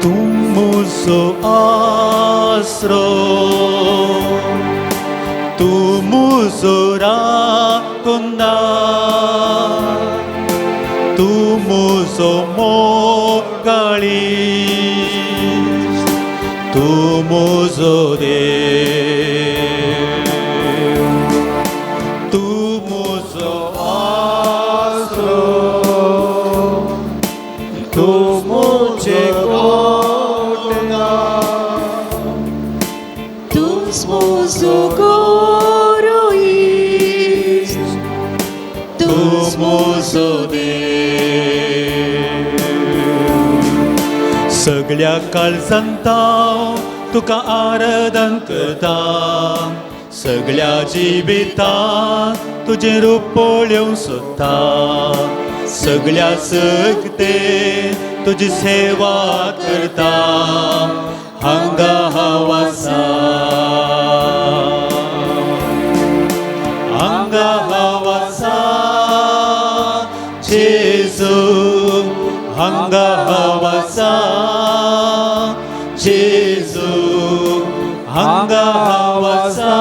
तूं म्हजो आसरो, तूं म्हजो राखणदार, तूं म्हजो मोगाळी, तूं म्हजो देव, तूं म्हजो आसरो, तूं म्हजें कोटदार, तूं म्हजो गोरो इश्ट, तूं म्हजो देव. सगळ्या काळजांत तुका आराधन करता, सगळ्या जिवितांत तुजें रूप पळोवंक सोदता, सगळ्या सकते तुजी सेवा करता. हांगा हांव आसा, हांगा हांव आसा जेजू, हांगा हांव आसा जेजू, हांगा हांव आसा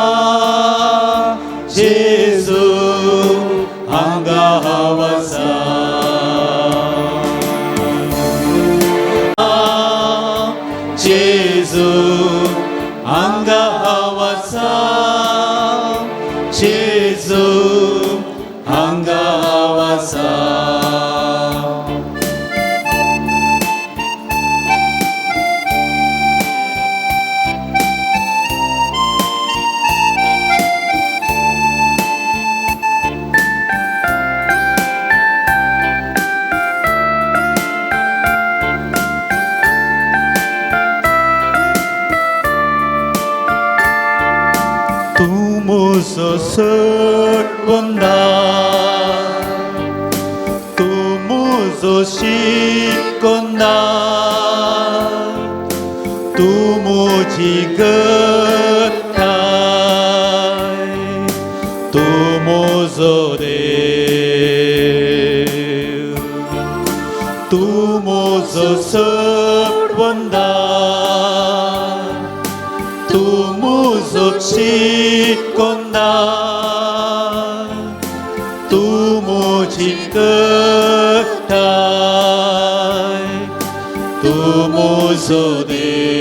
जेजू, हांगा हांव आसा. जेजू, हांगा हांव आसा जेजू, हांगा हांव आसा. तूं म्हजो सटवंदार, तूं म्हजो शिकोंदार, तूं म्हजी गताय, तूं म्हजो देव, तूं म्हजो सटवंदार, तूं म्हजो शिकोंदार, तूं म्हजी गताय, तूं म्हजो देव.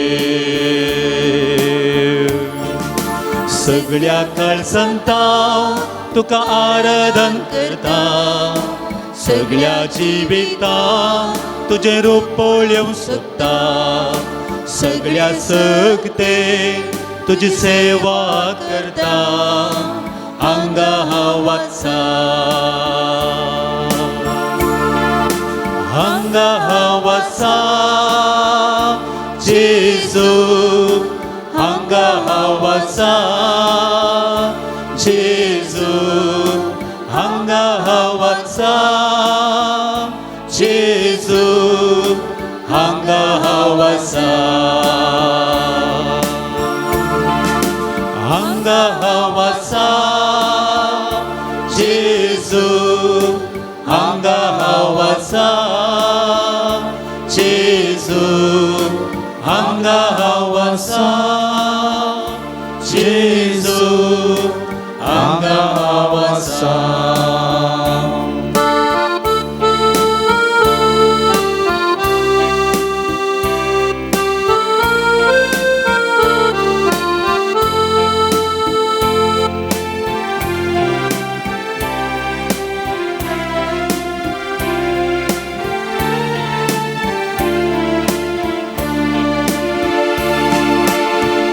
सगळ्या काळजांत तुका आराधन करता, सगळ्या जिवितांत तुजें रूप पळोवंक सोदता, सगळ्या सकते तुजी सेवा करता. हांगा हांव आसा, हांगा हांव आसा जेजू, हांगा हांव आसा जेजू, हांगा हांव आसा जेजू, हांगा हांव आसा. हांगा हांव आसा जेजू, हांगा हांव आसा जेजू, हांगा हांव आसा जेजू, हांगा हांव आसा.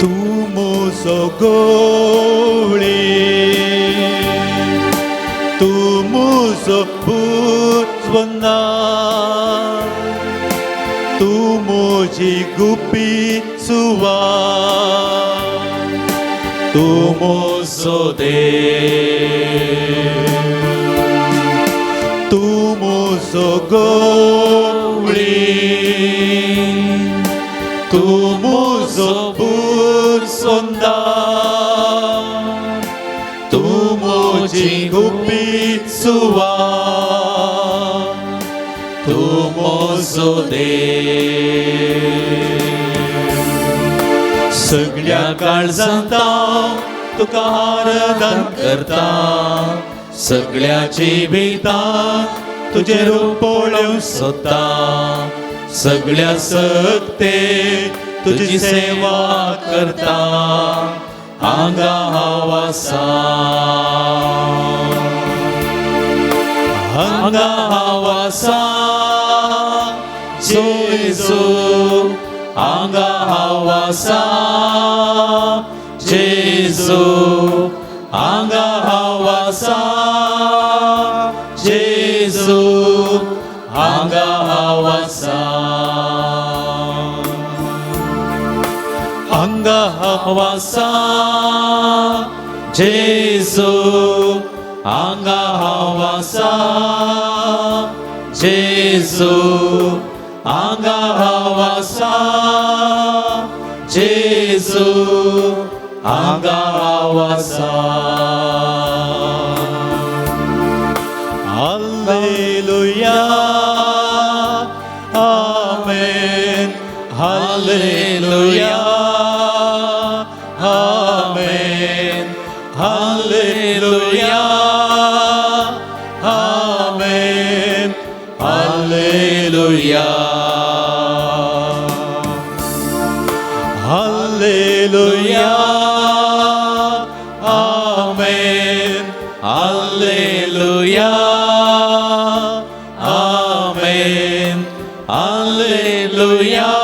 तूं म्हजो गोळी, तूं म्हजो पुजवंदार, तूं म्हजी गुपी सुवा, तूं म्हजो देव, तूं म्हजो गोळी, तूं म्हजो पुरसोंदार, तूं मुझी गुपीत सुवा तूं म्हजो देव सगळ्या काळजांत हांव तुका आराधन करता सगळ्या जिवितांत तुजें रूप पळोवंक सोदता सगळ्या सक्ते तुजी सेवा करता हांगा हांव आसा हांगा हांव आसा जेजू हांगा हांव आसा जेजू हांगा हांव आसा जेजू हांगा हांव आसा हांगा हांव आसा जेजू हांगा हांव आसा जेजू हांगा हांव आसा जेजू हांगा हांव आसा Hallelujah, Amen. Hallelujah, Amen. Hallelujah, Amen. Hallelujah. Hallelujah, Amen. Hallelujah, Amen. Hallelujah,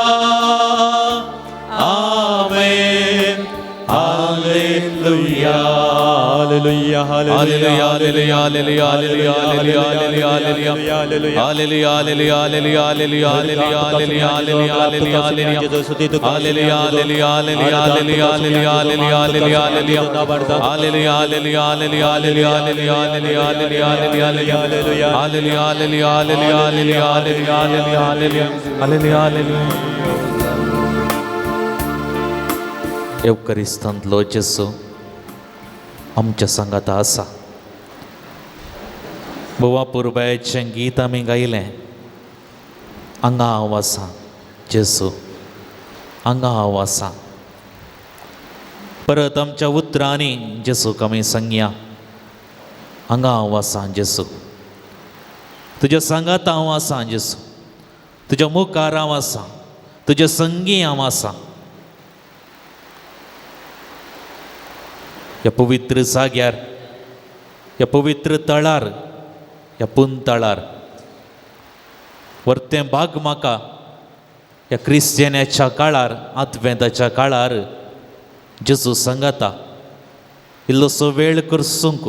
Amen. Hallelujah. Hallelujah, hallelujah, hallelujah, hallelujah, hallelujah, hallelujah, hallelujah, hallelujah. Hallelujah, hallelujah, hallelujah, hallelujah, hallelujah, hallelujah, hallelujah, hallelujah. Hallelujah, hallelujah, hallelujah, hallelujah, hallelujah, hallelujah, hallelujah. Hallelujah, hallelujah, hallelujah, hallelujah, hallelujah, hallelujah, hallelujah, hallelujah. Hallelujah, hallelujah, hallelujah, hallelujah, hallelujah, hallelujah, hallelujah, hallelujah. येवकरिस्तांतलो जेजू आमच्या सांगाता आसा. बोवा पुरबायेचें गीत आमी गायलें. हांगा हांव आसा जेजू, हांगा हांव आसा. परत आमच्या उतरांनी जेजूक आमी सांगया, हांगा हांव आसा जेजू, तुज्या सांगात हांव आसा जेजू, तुज्या मुखार हांव आसा, तुज्या संगी हांव आसा. ह्या पवित्र जाग्यार, ह्या पवित्र तळार, ह्या पुनतळार वर्तें भाग म्हाका ह्या क्रिस्तियानाच्या काळार, आदवेंताच्या काळार जेजू सांगाता इल्लोसो वेळ करसूंक,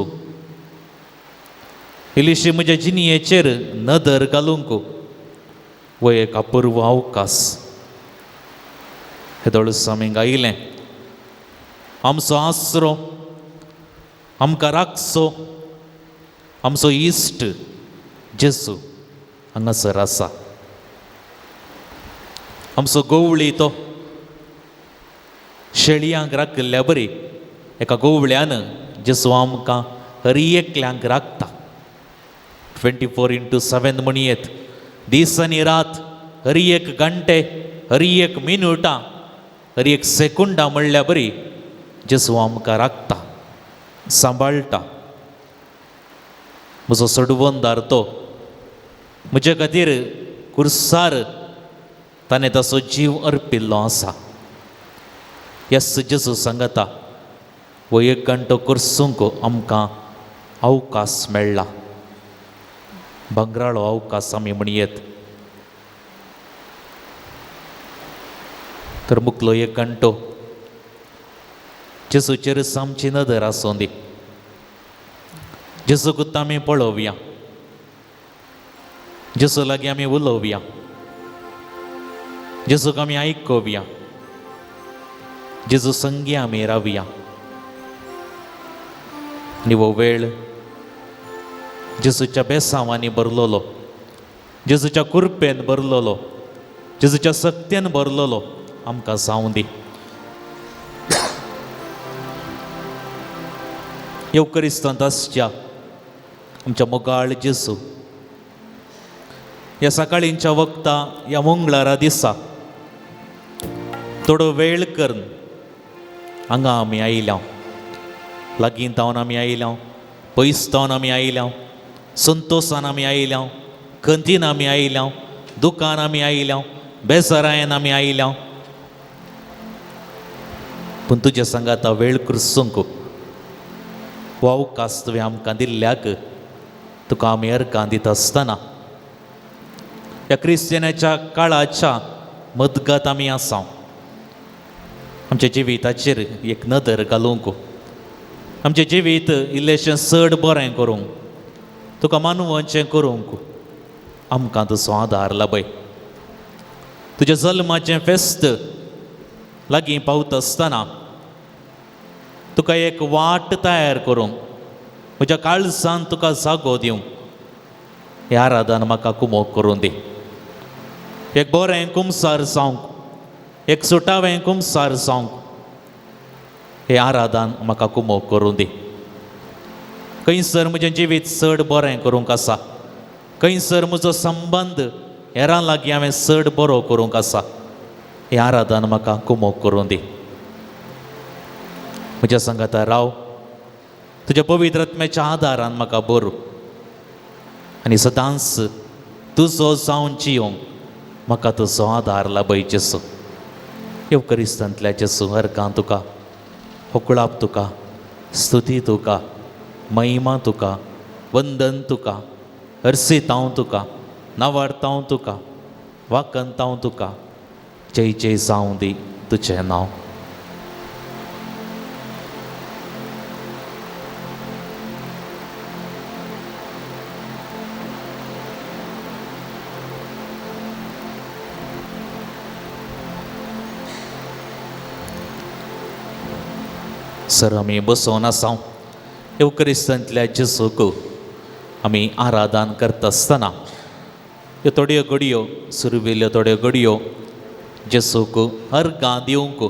इल्लीशी म्हज्या जिणयेचेर नदर घालूंक वो एक अपूर्व अवकाश. हेदोळूस आमी गायलें, आमचो आसरो, आमकां राखचो आमचो इश्ट जेजू हांगासर आसा. आमचो गोवळी तो शेळयांक राखिल्ल्या बरी एका गोवळ्यान जेजू आमकां हर एकल्यांक राखता. 24x7 म्हणयेत, दीस आनी रात, हर एक घंटे, हर एक मिनुटां, हर एक सेकुंडां म्हणल्या बरी जेजू आमकां राखता, सांबाळटा. म्हजो सोडवणदार तो म्हजे खातीर कुर्सार ताणें ताचो जीव अर्पिल्लो आसा. येस जेजू सांगता हो एक घंटो करसूंक आमकां अवकाश मेळ्ळा, भांगराळो अवकाश आमी म्हणयेत. तर मुकलो एक घंटो जेजूचेर आमची नदर आसूं दी, जेजूकूच आमी पळोवया, जेजू लागीं आमी उलोवया, जेजूक आमी आयकोवया, जेजू संगी आमी रावया. आनी हो वेळ जेजूच्या बेसांवांनी भरलेलो, जेजूच्या कुरपेन भरलेलो, जेजूच्या सक्तेन भरलेलो आमकां जावं दी. येवकरिस्तांत आसच्या आमच्या मोगाळ जेजू, ह्या सकाळींच्या वखता ह्या मंगळारा दिसा थोडो वेळ करून हांगा आमी आयल्या, लागीं तावन आमी आयल्या, पयस तावन आमी आयल्या, संतोशान आमी आयल्या, खंतीन आमी आयल्या, दुकान आमी आयल्या, बेजारायन आमी आयल्या, पूण तुज्या सांगाता वेळ कृसूंक हो अवकाश तुवें आमकां दिल्ल्याक तुका आमी अर्गां दिता आसतना ह्या क्रिस्तियनाच्या काळाच्या मदगत आमी आसा, आमच्या जिविताचेर एक नदर घालूंक, आमचें जिवीत इल्लेशें चड बरें करूंक, तुका मानवचें करूंक आमकां तुजो आदार लाभय. तुज्या जल्माचें फेस्त लागीं पावता आसतना तुका एक वाट तयार करूंक, म्हज्या काळजान तुका जागो दिवंक ह्या आराधन म्हाका कुमोक करूं दी. एक बरें कुमसार जावंक, एक सुटावें कुमसार जावंक हें आराधन म्हाका कुमोक करूं दी. खंयसर म्हजें जिवीत चड बरें करूंक आसा, खंयसर म्हजो संबंद हेरां लागीं हांवें चड बरो करूंक आसा, हें आराधन म्हाका कुमोक करूं दी. म्हज्या सांगाता राव, तुज्या पवित्र आत्म्याच्या आदारान म्हाका बरो आनी सदांच तुजो जावन जियोंक म्हाका तुजो आदार लाभय जेजू. येवकरिस्तांतल्या जेजू, अर्गां तुका, होकळाप तुका, स्तुती तुका, महिमा तुका, वंदन तुका, हर्सितांव तुका, नावाडतांव तुका, वाकंतांव तुका, जय जय जावं दी तुजें नांव. सर आमी बसोवन आसा येवकरिस्तांतल्या जेजूक आमी आराधन करता आसतना ह्यो थोड्यो घडयो सुरवेल्यो थोड्यो घडयो जेजूक अर्गां दिवंक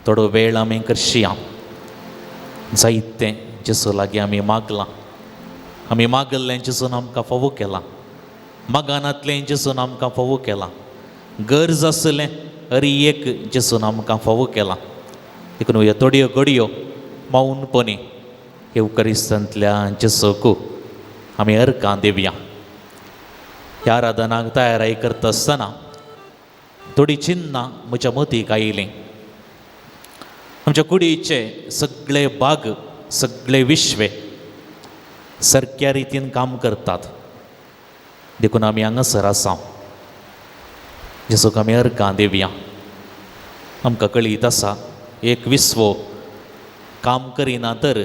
थोडो वेळ आमी करशिया. जायतें जेजू लागीं आमी मागलां, आमी मागल्लें जेजून आमकां फावो केलां, मागानांतलें जेजून आमकां फावो केलां, गरज आसलें हरी एक जेजून आमकां फावो केलां. देखून ह्यो थोड्यो घडयो मौनपणी येवकरिस्तांतल्या जेजूक आमी अर्गां दिवया. ह्या आराधनाक तयाराय करता आसतना थोडीं चिन्नां म्हज्या मतीक आयलीं. आमच्या कुडीचे सगळे भाग, सगळे विश्वे सारक्या रितीन काम करतात, देखून आमी हांगासर आसा. जेजूक आमी अर्गां दिवया. आमकां कळीत आसा एक विस्वो काम करिना तर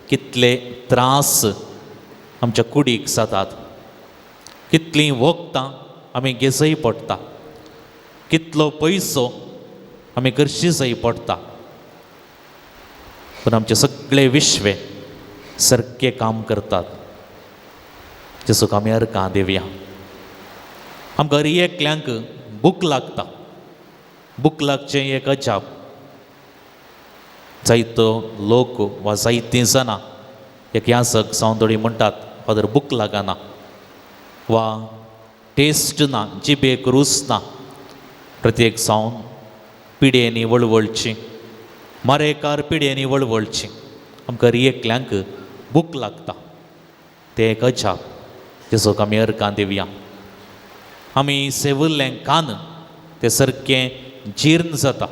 कितले त्रास आमच्या कुडीक जातात, कितलीं वखदां आमी घेजय पडटा, कितलो पयसो आमी गरजेजय पडटा, पूण आमचे सगळे विश्वे सारकें काम करतात. जेजूक आमी अर्गां दिवया. आमकां हर एकल्यांक भूक लागता, भूक लागचें एक अजाप. जायतो लोक वा जायतीं जाणां एक यासक जावन थोडीं म्हणटात, फादर भूक लागना वा टेस्ट ना, जिबेक रूच ना. प्रत्येक जावन पिड्यांनी वळवळची, मारेकार पिड्यांनी वळवळची. आमकां एकल्यांक भूक लागता, तें एक अजाप. जेजूक आमी अर्गां दिवया. आमी सेविल्लें कान तें सारकें जीर्ण जाता,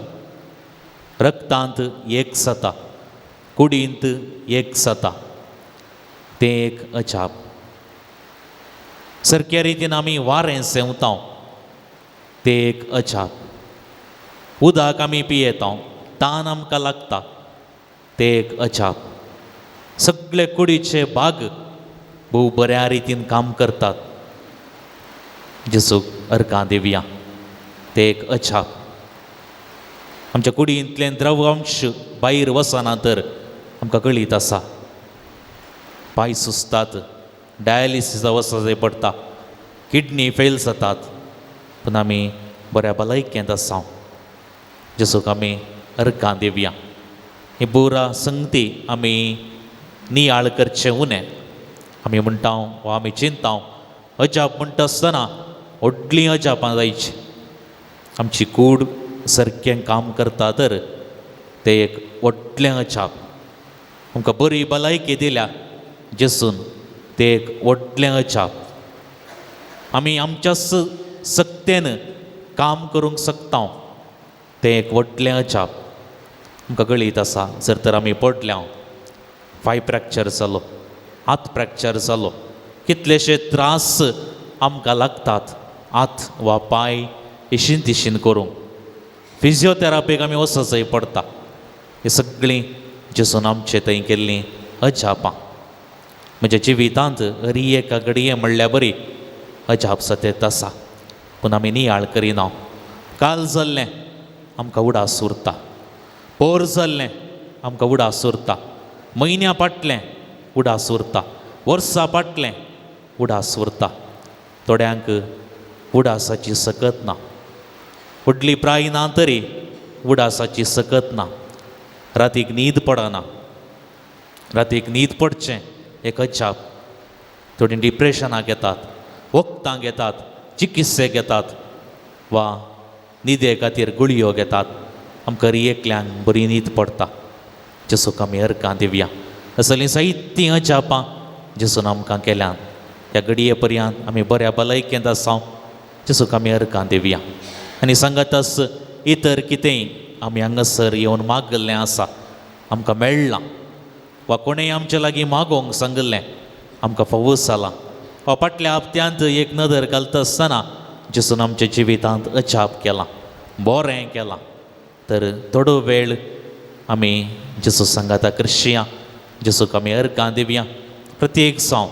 रक्तांत एक जाता, कुडींत एक जाता, तें एक अजाप. सारक्या रितीन आमी वारें सेवता, तें एक अजाप. उदक आमी पियेता, तान आमकां लागता, तें एक अजाप. सगळे कुडीचे भाग भोव बऱ्या रितीन काम करतात. जेजूक अर्गां दिवया, तें एक अजाप. आमच्या कुडींतलें द्रवांश भायर वचना तर आमकां कळीत आसा, पांय सुजतात, डायलिसिसा वचचें पडटा, किडनी फेल जातात, पूण आमी बऱ्या भलायकेंत आसा. जेजूक आमी अर्गां दिवया. ही बुरा संगती आमी नियाळ करचें उणें. आमी म्हणटा वा आमी चिंता अजाप म्हणटा आसतना व्हडलीं अजापां जायची. आमची कूड सारकें काम करता तर तें एक व्हडलें अजाप. आमकां बरी भलायकी दिल्या जेसून तें एक व्हडलें अजाप. आमी आमच्या सक्तेन काम करूंक शकता तें एक व्हडलें अजाप. आमकां गळीत आसा जर तर आमी पडल्या, पांय फ्रॅक्चर जालो, हात फ्रॅक्चर जालो, कितलेशे त्रास आमकां लागतात हात वा पांय इशीन तिशीन करूंक. फिजियोथेरापीक आमी वचचें पडटा. ही सगळीं जेसून आमचे थंय केल्लीं अजापां. म्हज्या जिवितांत हरी एका घडये म्हणल्यार बरी अजाप सतेत आसा, पूण आमी नियाळ करिना. काल जाल्लें आमकां उडास उरता, पोर जाल्लें आमकां उडास उरता, म्हयन्या फाटलें उडास उरता, वर्सा फाटलें उडास उरता. थोड्यांक उडासाची सकत ना, व्हडली प्राय ना तरी उडासाची सकत ना. रातीक न्हीद पडना, रातीक न्हीद पडचें एक अजाप. थोडीं डिप्रेशनाक येतात, वखदां घेतात, चिकित्से घेतात वा न्हिदे खातीर गुळयो घेतात. आमकां एकल्यांक बरी न्हीद पडटा. जेसूक आमी अर्गां दिवया. असलीं जायतीं अजापां जेसून आमकां केल्यान. ह्या घडये पर्यंत आमी बऱ्या भलायकेंत आसा. जेसूक आमी अर्गां दिवया. आनी सांगाताच इतर कितेंय आमी हांगासर येवन मागल्लें आसा, आमकां मेळ्ळां वा कोणेय आमचे लागीं मागोवंक सांगिल्लें आमकां फावो जालां वा फाटल्या हप्त्यांत एक नदर घालता आसतना जेसून आमच्या जिवितांत अजाप केलां, बरें केलां, तर थोडो वेळ आमी जेसू सांगाता करशिया. जेसूक आमी अर्गां दिवया. प्रत्येक जावं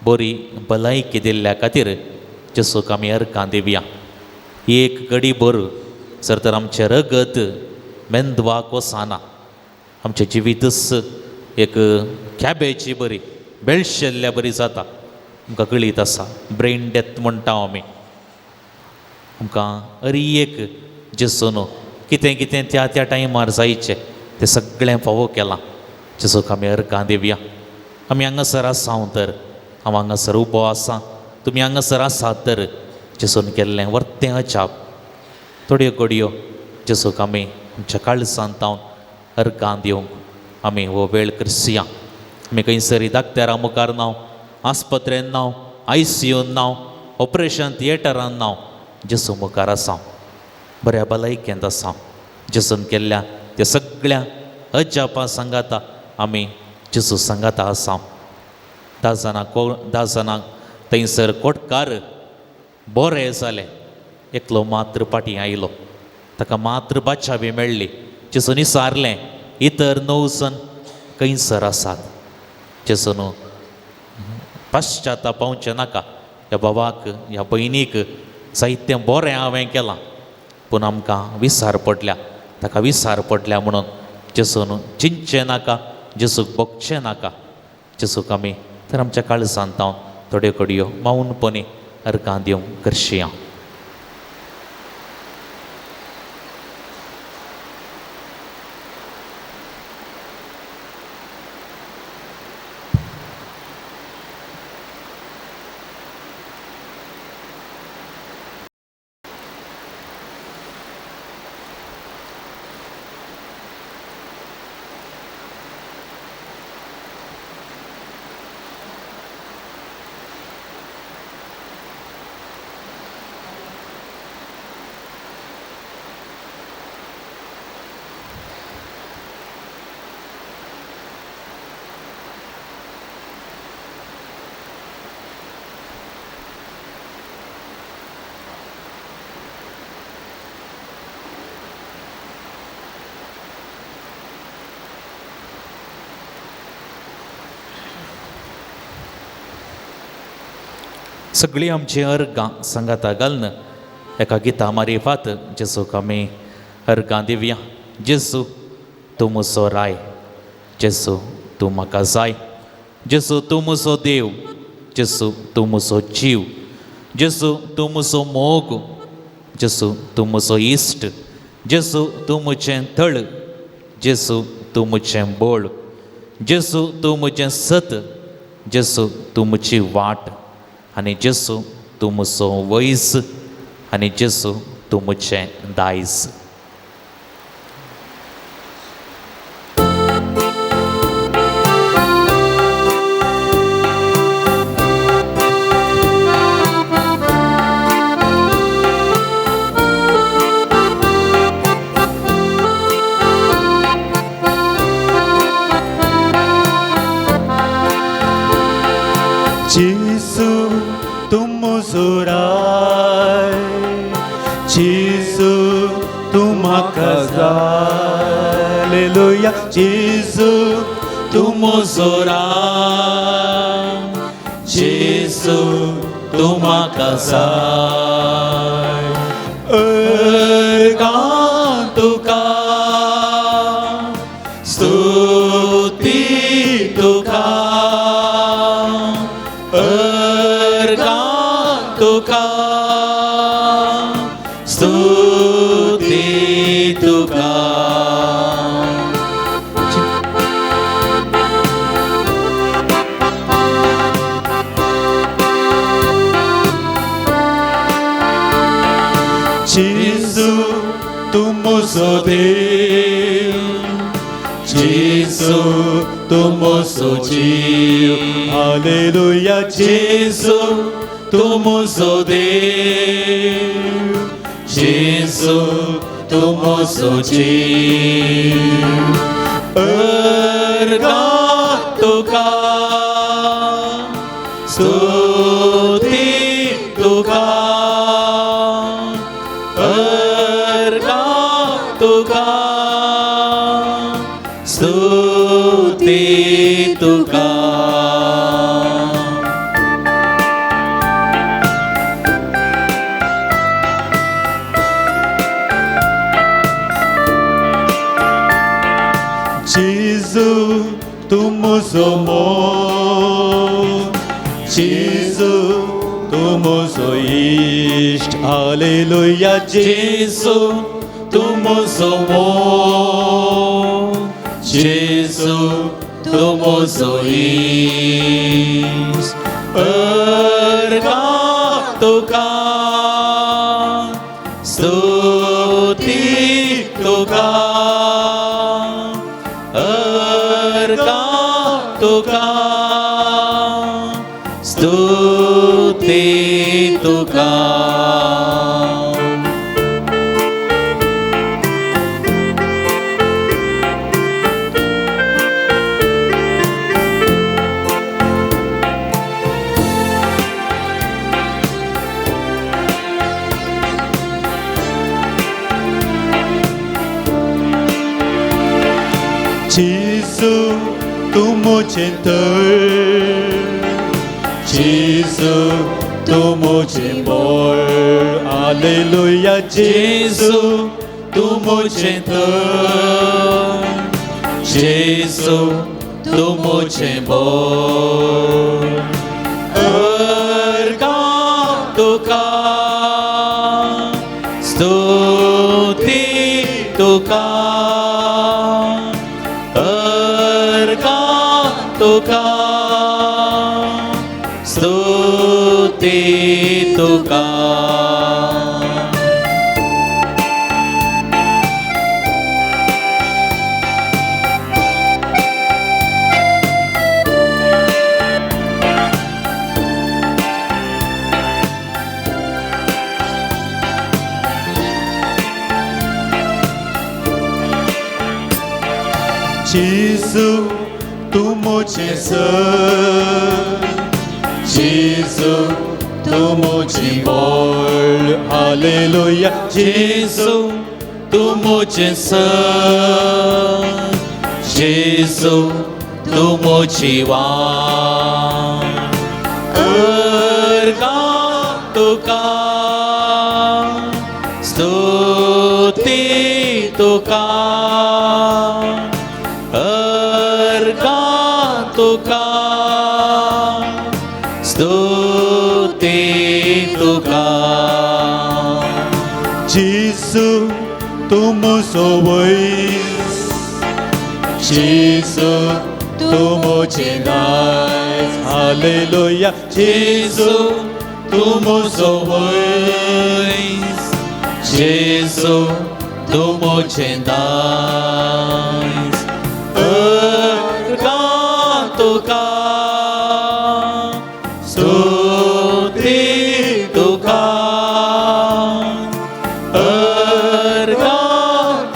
बरी भलायकी दिल्ल्या खातीर जेसूक आमी अर्गां दिवया. एक घडी भर जर तर आमचें रगत मेंदवाक वचना, आमचें जिवीतच एक कॅबेची बरी बेळशेल्ल्या बरी जाता. आमकां कळीत आसा, ब्रेन डेथ म्हणटा आमी. आमकां हरी एक जेसून कितें कितें त्या त्या टायमार जायचें तें सगळें फावो केलां. जेसूक आमी अर्गां दिवया. आमी हांगासर आसा तर, हांव हांगासर उबो आसा, तुमी हांगासर आसात तर जेसून केल्लें वर्तें अजाप थोड्यो घडयो जेसूक आमी आमच्या काळजांत तावन अर्गां दिवंक आमी हो वेळ करसिया. आमी खंयसरी दाक्तेरा मुखार नाव, आस्पत्रेन नाव, आयसीयून नाव, ऑपरेशन थिएटरान नाव, जेसू मुखार आसा, बऱ्या भलायकेंत आसा. जेसून केल्ल्या त्या सगळ्या अजापां सांगाता आमी जेसू सांगाता आसा. 10 जाणांक थंयसर कोटकार बरे जाले, एकलो मात्र फाटीं आयलो, ताका मात्र बाचावी मेळ्ळी. जेसून विचारलें इतर 9 जण खंयसर आसात? जेसून पश्चाताप पावचें नाका, ह्या बाबाक ह्या भयणीक जायतें बरें हांवें केलां, पूण आमकां विसार पडल्या, ताका विसार पडल्या म्हणून जेसून चिंतचें नाका, जेसूक भोगचें नाका. जेसूक आमी तर आमच्या काळजांत हांव थोड्यो घडयो मौनपणी अर्गां दिवंक करशिया. सगळीं आमचीं अर्गां सांगाता घालून एका गिता मारिफात जेसूक आमी अर्गां दिवया. जेसू तूं म्हजो राय, जेसू तूं म्हाका जाय, जेसू तूं म्हजो देव, जेसू तूं म्हजो जीव, जेसू तूं म्हजो मोग, जेसू तूं म्हजो इश्ट, जेसू तूं म्हजें थळ, जेसू तूं म्हजें बळ, जेजू तूं म्हजें सत, जेजू तूं म्हजी वाट आनी जेजू तूं म्हजो वैज आनी जेजू तूं म्हजें दायज. जेजू तूं म्हजो राय, जेजू तूं म्हाका जाय. हालेलुया. जेजू तूं म्हजो राय, जेजू तूं म्हाका जाय. अर्गां तुका, स्तुती तुका, अर्गां तुका, स्तुती तुका. जेजू तूं म्हजो देव, जेजू तूं म्हजो जीव. हालेलुया. जेजू तूं म्हजो देव, जेजू तूं म्हजो जीव. अर्गां तुका, स्तुती तुका, अर्गां तुका, स्तुती तुका. जेजू तूं म्हजो मोग, जेजू तूं म्हजो इश्ट. हालेलुया. जेजू तूं म्हजो मोग, जेजू तूं म्हजो इश्ट. अर्गां तुका, स्तुती तुका, अर्गां तुका, स्तुती तुका. जेजू तूं म्हजें थळ, जेजू तूं म्हजें बळ. हालेलुया. जेजू तूं म्हजें थळ, जेजू तूं म्हजें बळ. अर्गां तुका, स्तुती तुका, अर्गां तुका, स्तुती तुका. जेजू तूं म्हजें सत, जेजू तूं म्हजें बळ. हालेलुया. जेजू तूं म्हजें सत, जेजू तूं म्हजी वाट. अर्गां तुका, स्तुती तुका, अर्गां तुका, स्तुती तुका. जेजू तूं म्हजो वैज, जेजू तूं म्हजें दायज. हालेलुया. जेजू तूं म्हजो वैज, जेजू तूं म्हजें दायज. अर्गां तुका, स्तुती तुका, अर्गां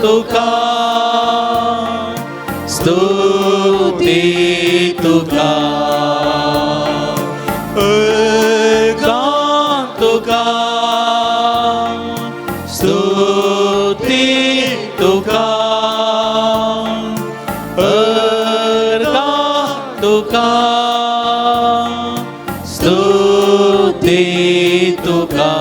तुका, स्तुती तुका, अर्गां तुका, स्तुती तुका, अर्गां तुका, स्तुती तुका.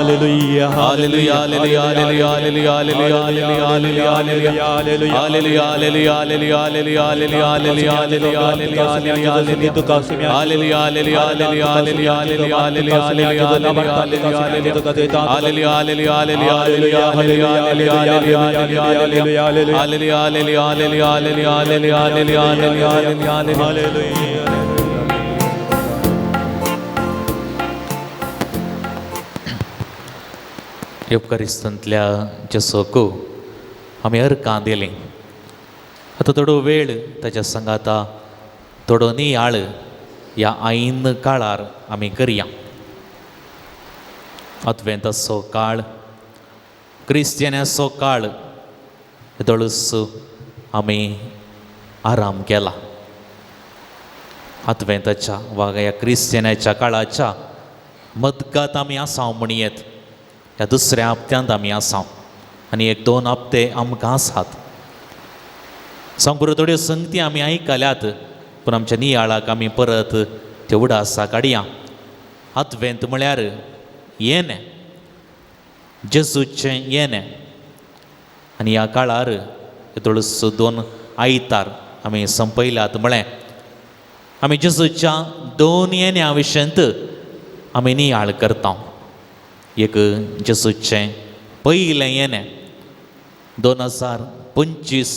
Hallelujah. Hallelujah, hallelujah, hallelujah, hallelujah, hallelujah, hallelujah, hallelujah. Hallelujah, hallelujah, hallelujah, hallelujah, hallelujah, hallelujah, hallelujah, hallelujah, hallelujah. Hallelujah, hallelujah, hallelujah, hallelujah, hallelujah, hallelujah, hallelujah, hallelujah, hallelujah. Hallelujah, hallelujah, hallelujah, hallelujah, hallelujah, hallelujah, hallelujah, hallelujah. Hallelujah, hallelujah, hallelujah, hallelujah, hallelujah, hallelujah, hallelujah, hallelujah. Hallelujah. येवकारिस्तांतल्या जेसोक आमी अर्कां दिलीं. आतां थोडो वेळ ताच्या सांगाता थोडो नियाळ ह्या ऐन काळार आमी करया. अद्वेंताचो काळ, क्रिस्तियानाचो काळ येदोळूच आमी आराम केला. आदवेंताच्या वा ह्या क्रिस्तियानाच्या काळाच्या मदगात आमी आसा म्हणयेत. ह्या दुसऱ्या हप्त्यांत आमी आसा आनी एक दोन हप्ते आमकां आसात. सांग थोड्यो संगती आमी आयकल्यात, पूण आमच्या नियाळाक आमी परत त्यो उडासा काडया. आदवेंत म्हळ्यार येणें, जेजूचें येणें. आनी ह्या काळार थोडोसो दोन आयतार आमी संपयल्यात म्हळें आमी जेजूच्या दोन येण्या विशयांत आमी नियाळ करता. एक जेजूचें पयलें येणें 2025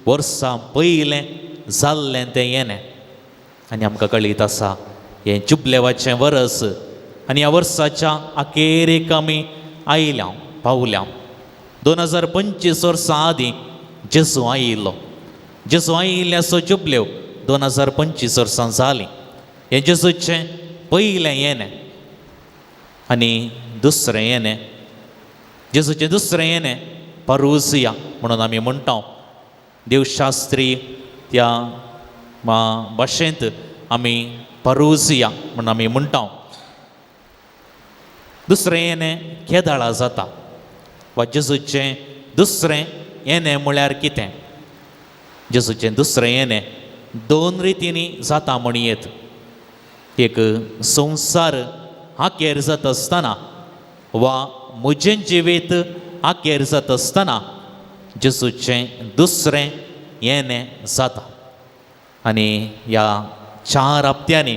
वर्सां पयलें जाल्लें तें येणें. आनी आमकां कळीत आसा हें जुबलेवाचें वरस आनी ह्या वर्साच्या अखेरेक आमी आयल्या पावल्या. 2025 वर्सां आदीं जेजू आयिल्लो. जेजू आयिल्ल्याचो जुबलेव 2025 वर्सां जालीं. हें जेजूचें पयलें येणें. आनी दुसरें येणें, जेजूचें दुसरें येणें परुसिया म्हणून आमी म्हणटा. देवशास्त्री त्या भाशेंत आमी परुसिया म्हणून आमी म्हणटा. दुसरें येणें केदाळा जाता वा जेजूचें दुसरें येणें म्हळ्यार कितें? जेजूचें दुसरें येणें दोन रितींनी जाता म्हणयेत. एक संवसार आखेर जाता आसतना वा म्हजें जिवीत आखेर जाता आसतना जेजूचें दुसरें येणें जाता. आनी ह्या चार हप्त्यांनी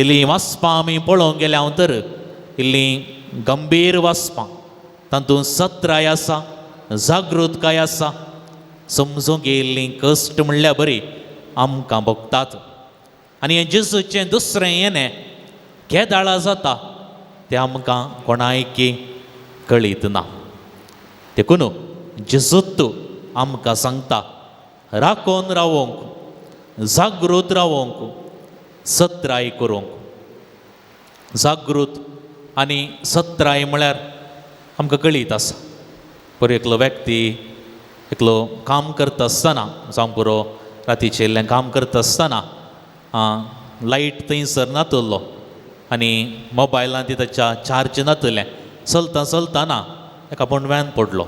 इल्लीं वाचपां आमी पळोवंक गेल्या तर इल्लीं गंभीर वाचपां, तातूंत सत्राय आसा, जागृतकाय आसा, समजूंक येयल्लीं कश्ट म्हणल्यार बरी आमकां भोगतात. आनी हें जेजूचें दुसरें येणें केदाळा जाता तें आमकां कोणायकी कळीत ना. देखून जेजूत आमकां सांगता राखून रावोंक, जागृत रावोंक, सत्राय करूंक. जागृत आनी सत्राय म्हळ्यार आमकां कळीत आसा. बरो एकलो व्यक्ती एकलो काम करता आसतना, जावं पुरो रातीचें इल्लें काम करता आसतना लायट थंयसर नातलो आनी मोबायलान ती ताच्या चार्ज नातलें. चलता चलतना एका बोंडव्यान पडलो.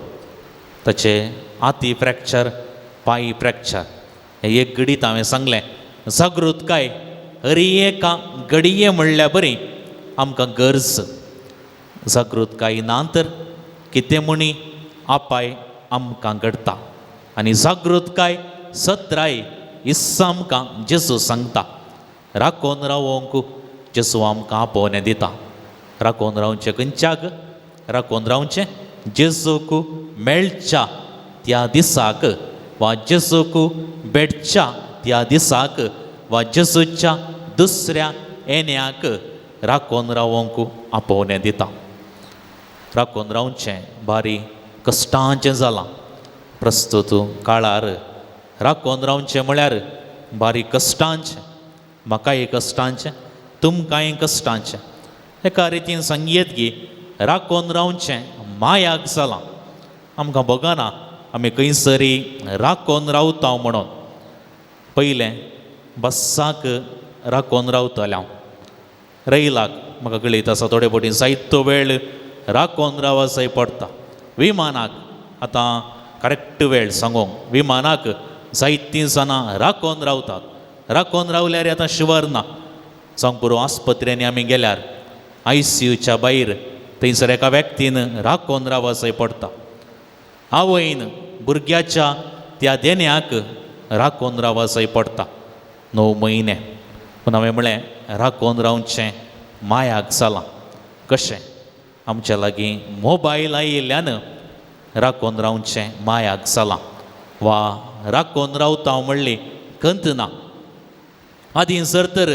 ताचे हाती फ्रॅक्चर, पांय फ्रॅक्चर. हें एक घडीत हांवें सांगलें जागृतकाय हरी एका घडये म्हणल्यार बरी आमकां गरज. जागृतकाय ना तर कितें म्हणी आपाय आमकां घडटा. आनी जागृतकाय सत्राय इस्सा आमकां जेजू सांगता राखून रावोंक. जेजू आमकां आपोवणें दिता. राखून रावचें खंयच्याक? राखून रावचें जेजूक मेळच्या त्या दिसाक वा जेजूक भेटच्या त्या दिसाक वा जेजूच्या दुसऱ्या येण्याक राखून रावंक आपोवणें दिता. राखून रावचें बारी कश्टांचें जालां. प्रस्तुत काळार राखून रावचें म्हळ्यार बारी कश्टांचें, म्हाकाय कश्टांचें, तुमकांय कश्टांचें. एका रितीन सांगयेत की राखून रावचें मायाक जालां. आमकां भोगना आमी खंयसरी राखून रावता म्हणून. पयलें बस्साक राखून रावतलें हांव, रैलाक म्हाका कळीत आसा थोडे फावटी जायतो वेळ राखून रावचो पडटा. विमानाक आतां करेक्ट वेळ सांगूंक विमानाक जायतीं जाणां राखून रावतात. राखून रावल्यार आतां शिवर ना. जावंक पुरो आस्पत्र्यांनी आमी गेल्यार आयसीयूच्या भायर थंयसर एका व्यक्तीन राखून रावचो पडटा. आवयन भुरग्याच्या त्या देण्याक राखून रावचो पडटा 9 म्हयने. पूण हांवें म्हळें राखून रावचें मायाक जालां. कशें आमच्या लागीं मोबायल आयिल्ल्यान राखून रावचें मायाक जालां वा राखून रावता म्हणली खंत ना. आदीं जर तर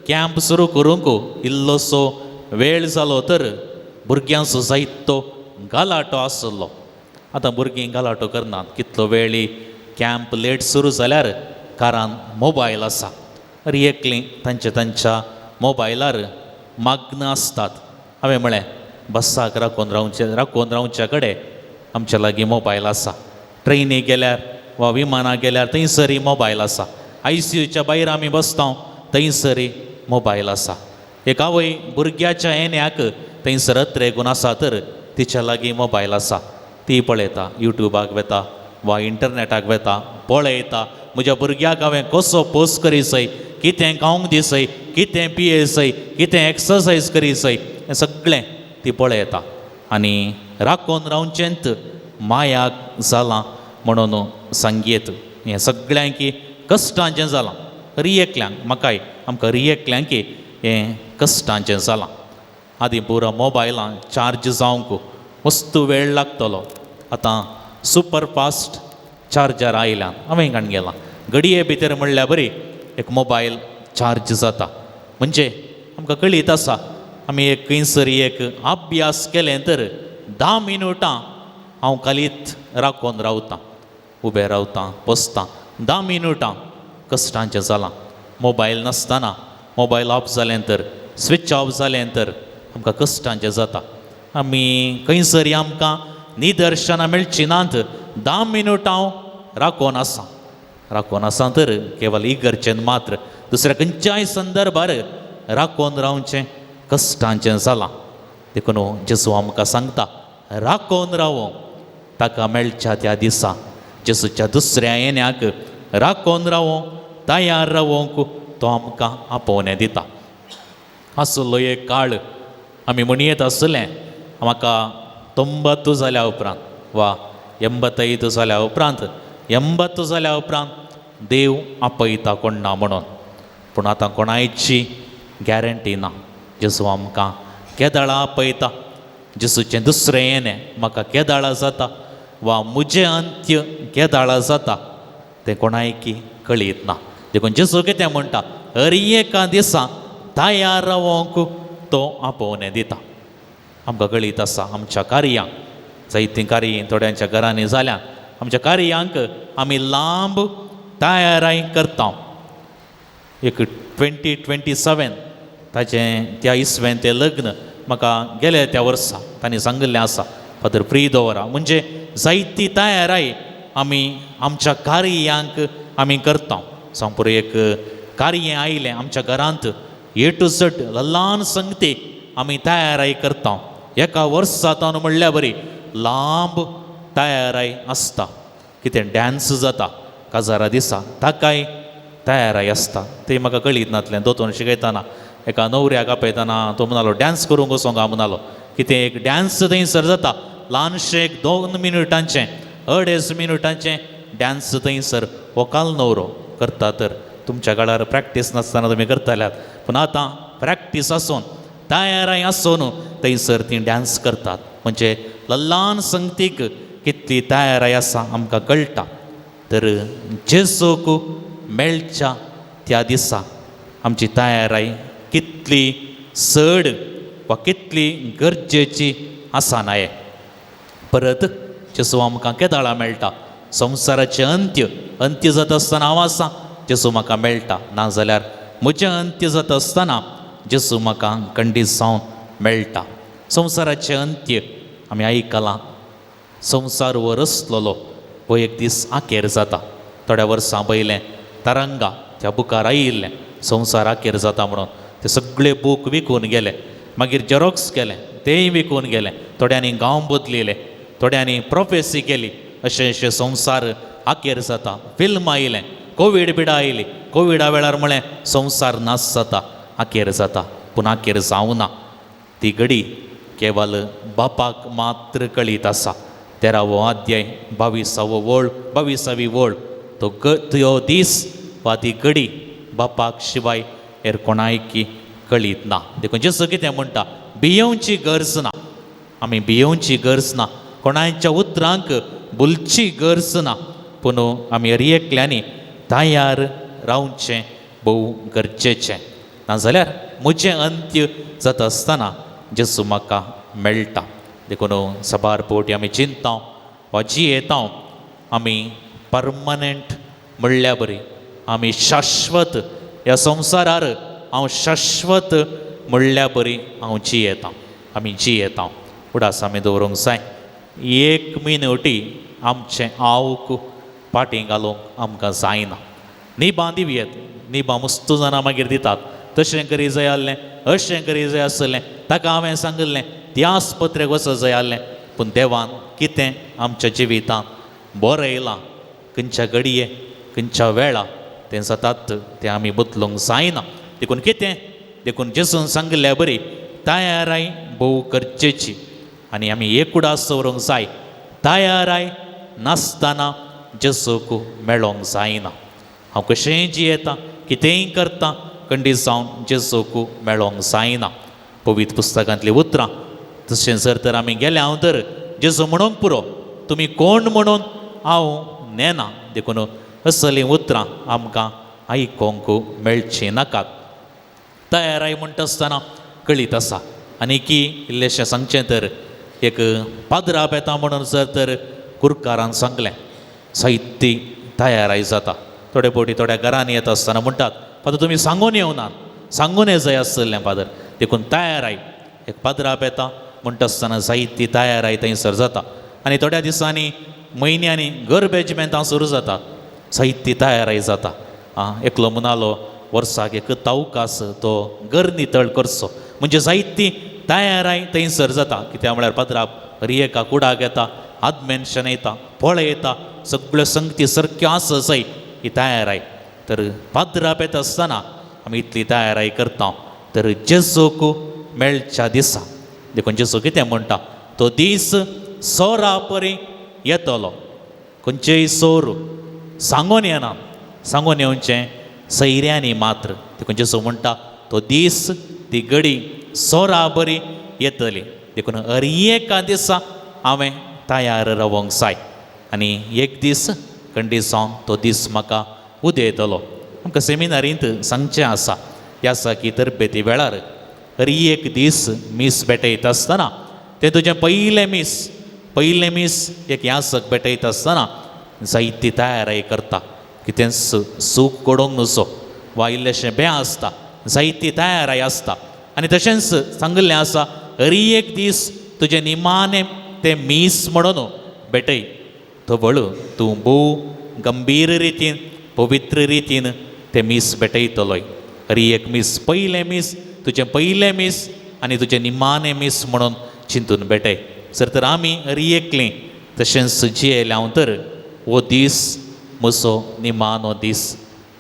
कॅम्प सुरू करूंक इल्लोसो वेळ जालो तर भुरग्यांचो जायतो गलाटो आसलो. आतां भुरगीं गलाटो करनात. कितलो वेळ कॅम्प लेट सुरू जाल्यार कारान मोबायल आसा, अरे एकलीं तांच्या तांच्या मोबायलार माग्न आसतात. हांवें म्हळें बस्साक राखून रावचे राखून रावच्या कडेन आमच्या लागीं मोबायल आसा. ट्रेनी गेल्यार वा विमानाक गेल्यार थंयसरी मोबायल आसा. आयसीयूच्या भायर आमी बसता थंयसरी मोबायल आसा. एक आवय भुरग्याच्या येण्याक थंयसर अत्रेगून आसा तर तिच्या लागीं मोबायल आसा. ती पळयता, युट्यूबाक वेता वा इंटरनेटाक वेता, पळयता म्हज्या भुरग्याक हांवें कसो पोस करीसय, कितें खावंक दिसय, कितें पियेसय, कितें एक्सरसायज करीसय, हें सगळें ती पळयता. आनी राखून रावचेंत मायाक जालां म्हणून सांगयेत. हें सगळ्यांकी कश्टांचें जालां. रियेकल्यांक म्हाकाय आमकां रियेकल्यांकी हें कश्टांचें जालां. आदीं पुरो मोबायलां चार्ज जावंक वस्तू वेळ लागतलो. आतां सुपर फास्ट चार्जर आयल्यान हांवें काण गेलां घडये भितर म्हणल्यार बरी एक मोबायल चार्ज जाता. म्हणजे आमकां कळीत आसा आमी एक खंयसर एक अभ्यास केलें तर 10 मिनुटां हांव खालीत राखून रावतां, उबें रावतां, बसतां. 10 मिनुटां कश्टांचें जालां. मोबायल नासतना मोबायल ऑफ जालें तर, स्विच ऑफ जालें तर आमकां कश्टांचें जाता. आमी खंयसर आमकां निदर्शनां मेळचीं नात. 10 मिनुटां राखून आसा, राखून आसा तर केवल इगर्जेन मात्र, दुसऱ्या खंयच्याय संदर्भार राखून रावचें कश्टांचें जालां. देखून जेजू आमकां सांगता राखून रावों ताका मेळच्या त्या दिसा. जेजूच्या दुसऱ्या येण्याक राखून रावों, तयार रावोंक तो आमकां आपोवणें दिता. आसलो एक काळ आमी म्हणयेत आसलें म्हाका 90 जाल्या उपरांत वा 85 जाल्या उपरांत, 80 जाल्या उपरांत देव आपयता कोण ना म्हणून. पूण आतां कोणायची गॅरंटी ना. जेजू आमकां केदाळा आपयता, जेजूचें दुसरें येणें म्हाका केदाळा जाता वा म्हजें अंत्य केदाळा जाता तें कोणायकी कळीत ना. देखून जेजू कितें म्हणटा, हर एका दिसा तयार रावोंक तो आपोवणें दिता. आमकां कळीत आसा आमच्या कार्यांक जायतीं कार्यां थोड्यांच्या घरांनी जाल्यात. आमच्या कार्यांक आमी लांब तयाराय करता. एक 2027 ताचें त्या इसवें तें लग्न म्हाका गेले त्या वर्सा तांणी सांगिल्लें आसा, फादर फ्री दवरा. म्हणजे जायती तयाराय आमी आमच्या कार्यांक आमी करता. सांगपुरो एक कार्य आयलें आमच्या घरांत ए टू झेड ल्हान संगती आमी तयाराय करता. एका वर्सा तावन म्हणल्यार बरी लांब तयाराय आसता. कितें डांस जाता काजारा दिसा ताकाय तयाराय आसता. तें म्हाका कळीत नासलें. दोतोर शिकयतना एका न्हवऱ्याक आपयतना तो म्हणालो डांस करूंक वचोंक हांव म्हणालो. कितें एक डांस थंयसर जाता ल्हानशें एक 2 मिनुटांचें 2.5 मिनुटांचें डांस थंयसर व्हंकल न्हवरो करता. तर तुमच्या काळार प्रॅक्टीस नासतना तुमी करताल्यात, पूण आतां प्रॅक्टीस आसून तयाराय आसून थंयसर तीं डांस करतात. म्हणजे ल्हान संगतीक कितली तयाराय आसा आमकां कळटा. तर जेजूक मेळच्या त्या दिसा आमची तयाराय कितली चड वा कितली गरजेची आसा नाये. परत जेजू आमकां केदाळा मेळटा, संवसाराचें अंत्य अंत्य जाता आसतना हांव आसा जेजू म्हाका मेळटा, नाजाल्यार म्हजें अंत्य जाता आसतना जेजू म्हाका खंडीत जावन मेळटा. संवसाराचें अंत्य आमी आयकलां, संवसार हो रचलोलो हो एक दीस आखेर जाता. थोड्या वर्सां पयलें तरंगा त्या बुकार आयिल्लें संवसार आखेर जाता म्हणून, ते सगळे बूक विकून गेले, मागीर जेरोक्स केलें तेंय विकून गेलें, थोड्यांनी गांव बदलिले, थोड्यांनी प्रोफेसी केली, अशें अशें संवसार आखेर जाता. फिल्म आयलें, कोवीड बिडा आयली, कोविडा वेळार म्हळें संवसार नाश जाता, आखेर जाता, पूण आखेर जावना. ती घडी केवल बापाक मात्र कळीत आसा. 13वो अध्याय 22वो वळ 22वी वळ, तो त्यो दीस वा ती घडी बापाक शिवाय हेर कोणायकी कळीत ना. देखून जेजू कितें म्हणटा, भियोवची गरज ना, आमी भियोवची गरज ना, कोणायच्या उतरांक भुलची गरज ना, पूण आमी हर एकल्यांनी तयार रावचें भोव गरजेचें. नाजाल्यार म्हजें अंत्य जाता आसतना जेजू म्हाका मेळटा. देखून साबार फावटी आमी चिंता वा जियेता, आमी परमनंट म्हणल्या बरी, आमी शाश्वत ह्या संवसारार हांव शाश्वत म्हणल्या बरी हांव जियेता, आमी जियेता. उडास आमी दवरूंक जाय, एक मिनटी आमचें आवक फाटीं घालूंक आमकां जायना. निबां दिवयेत, निबां मस्त जाणां मागीर दितात, तशें करी जाय आसलें, अशें करी जाय आसलें, ताका हांवें सांगिल्लें त्या आस्पत्रेक वचत जाय आसलें, पूण देवान कितें आमच्या जिवितांत बरयलां, खंयच्या घडये खंयच्या वेळा तें जातात तें आमी बदलूंक जायना. देखून कितें, देखून जेजून सांगिल्ल्या बरी तयाराय भोव गरजेची आनी आमी एक उडास दवरूंक जाय, तयाराय नासतना जेजूक मेळोंक जायना. हांव कशेंय जियेता, कितेंय करता, खंडीत जावन जेजूक मेळोंक जायना. पवित्र पुस्तकांतलीं उतरां तशें जर तर आमी गेले हांव तर जेजू म्हणूंक पुरो, तुमी कोण म्हणून हांव नेना. देखून असलीं उतरां आमकां आयकोंक मेळचीं नाकात. तयाराय म्हणटा आसतना कळीत आसा. आनी की इल्लेशें सांगचें तर एक पाद्राप येता म्हणून जर तर कुरकारान सांगलें, साहित्य तयाराय जाता. थोडे फावटी थोड्या घरांनी येता आसतना म्हणटात, फादर तुमी सांगून येवनात, सांगून ये जाय आसलें फादर. देखून तयाराय एक पाद्राप येता म्हणटा आसतना जायती तयाराय थंयसर जाता. आनी थोड्या दिसांनी म्हयन्यांनी गरबेजमेंतां सुरू जातात, साहित्य तयाराय जाता. आं, एकलो म्हणालो वर्साक एक तावकास तो घर नितळ करचो, म्हणजे जायती तयाराय थंयसर जाता. कित्याक म्हळ्यार पाद्राप हर एका कुडाक येता, आदमेन्शन येता, पळयता, सगळ्यो संगती सारक्यो आसा जाय ही तयाराय. तर पाद्राप येता आसतना आमी इतली तयाराय करता तर जेजूक मेळच्या दिसा. देखून जेजू कितें म्हणटा, तो दीस सोरा परी येतलो. खंयचेय सोर सांगून येना, सांगून येवचें सैऱ्यांनी मात्र. देखून जेजू म्हणटा तो दीस ती घडी सोरा बरी येतली. देखून हर एका दिसा हांवें तयार रावंक जाय आनी एक दीस खंडीत जावन तो दीस म्हाका उदयतलो. आमकां सेमिनारींत सांगचें आसा, ह्या साकी तरबेती वेळार हर एक दीस मीस भेटयता आसतना तें तुजें पयलें मीस, पयलें मीस एक यासक भेटयता आसतना जायती तयाराय करता, कितेंच सूख घडोवंक नुजो वा इल्लेशें बें आसता, जायती तयाराय आसता. आनी तशेंच सांगिल्लें आसा, हर एक दीस तुजें निमाणें तें मीस म्हणून भेटय, तवळ तूं भोव गंभीर रितीन पवित्र रितीन तें मीस भेटयतलोय. हर एक मीस, पयलें मीस तुजें पयलें मीस आनी तुजें निमाणें मीस म्हणून चिंतून भेटय. जर तर आमी हर एकलीं तशेंच जियेले हांव तर हो दीस म्हजो निमाणो दीस.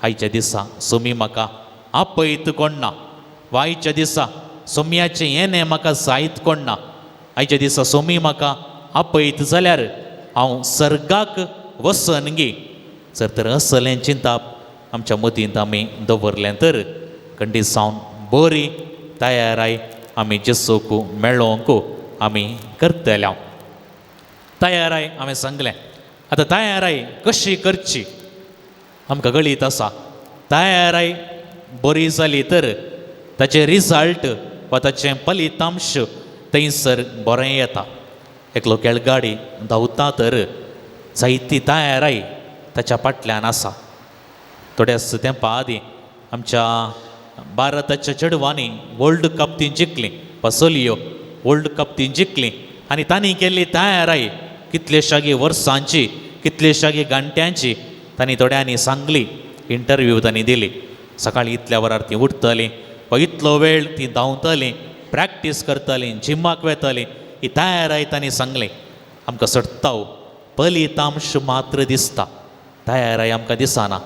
आयच्या दिसा सोमी म्हाका आपयत कोण ना, वा आयच्या दिसा सोम्याचें येणें म्हाका जायत कोण ना. आयच्या दिसा सोमी म्हाका आपयत जाल्यार हांव सर्गाक वचन गी. जर तर असलें चिंताप आमच्या मतींत आमी दवरलें तर खंडीत जावन बरी तयाराय आमी जेजूक मेळोवंक आमी करतले. तयाराय हांवें सांगलें, आतां तयाराय कशी करची? आमकां गळीत आसा, तयाराय बरी जाली तर ताचें रिजल्ट वा ताचें फलितांश थंयसर बरें येता. एकलो खेळगाडी धांवता तर जायती तयाराय ताच्या फाटल्यान आसा. थोड्याच तेंपा आदीं आमच्या भारताच्या चेडवांनी वर्ल्ड कप ती जिखली वा चलयो वर्ल्ड कप ती जिखली आनी तांणी केल्ली तयाराय कितलेशागी वर्सांची, कितलेशागी घंट्यांची तांणी थोड्यांनी सांगली, इंटरव्यू तांणी दिली. सकाळीं इतल्या वरार ती उठतलीं वा इतलो वेळ ती धांवतलीं, प्रॅक्टीस करतलीं, जिमाक वेतलीं, ही तयाराय तांणी सांगली. आमकां सडटाव फलितांश मात्र दिसता, तयाराय आमकां दिसना.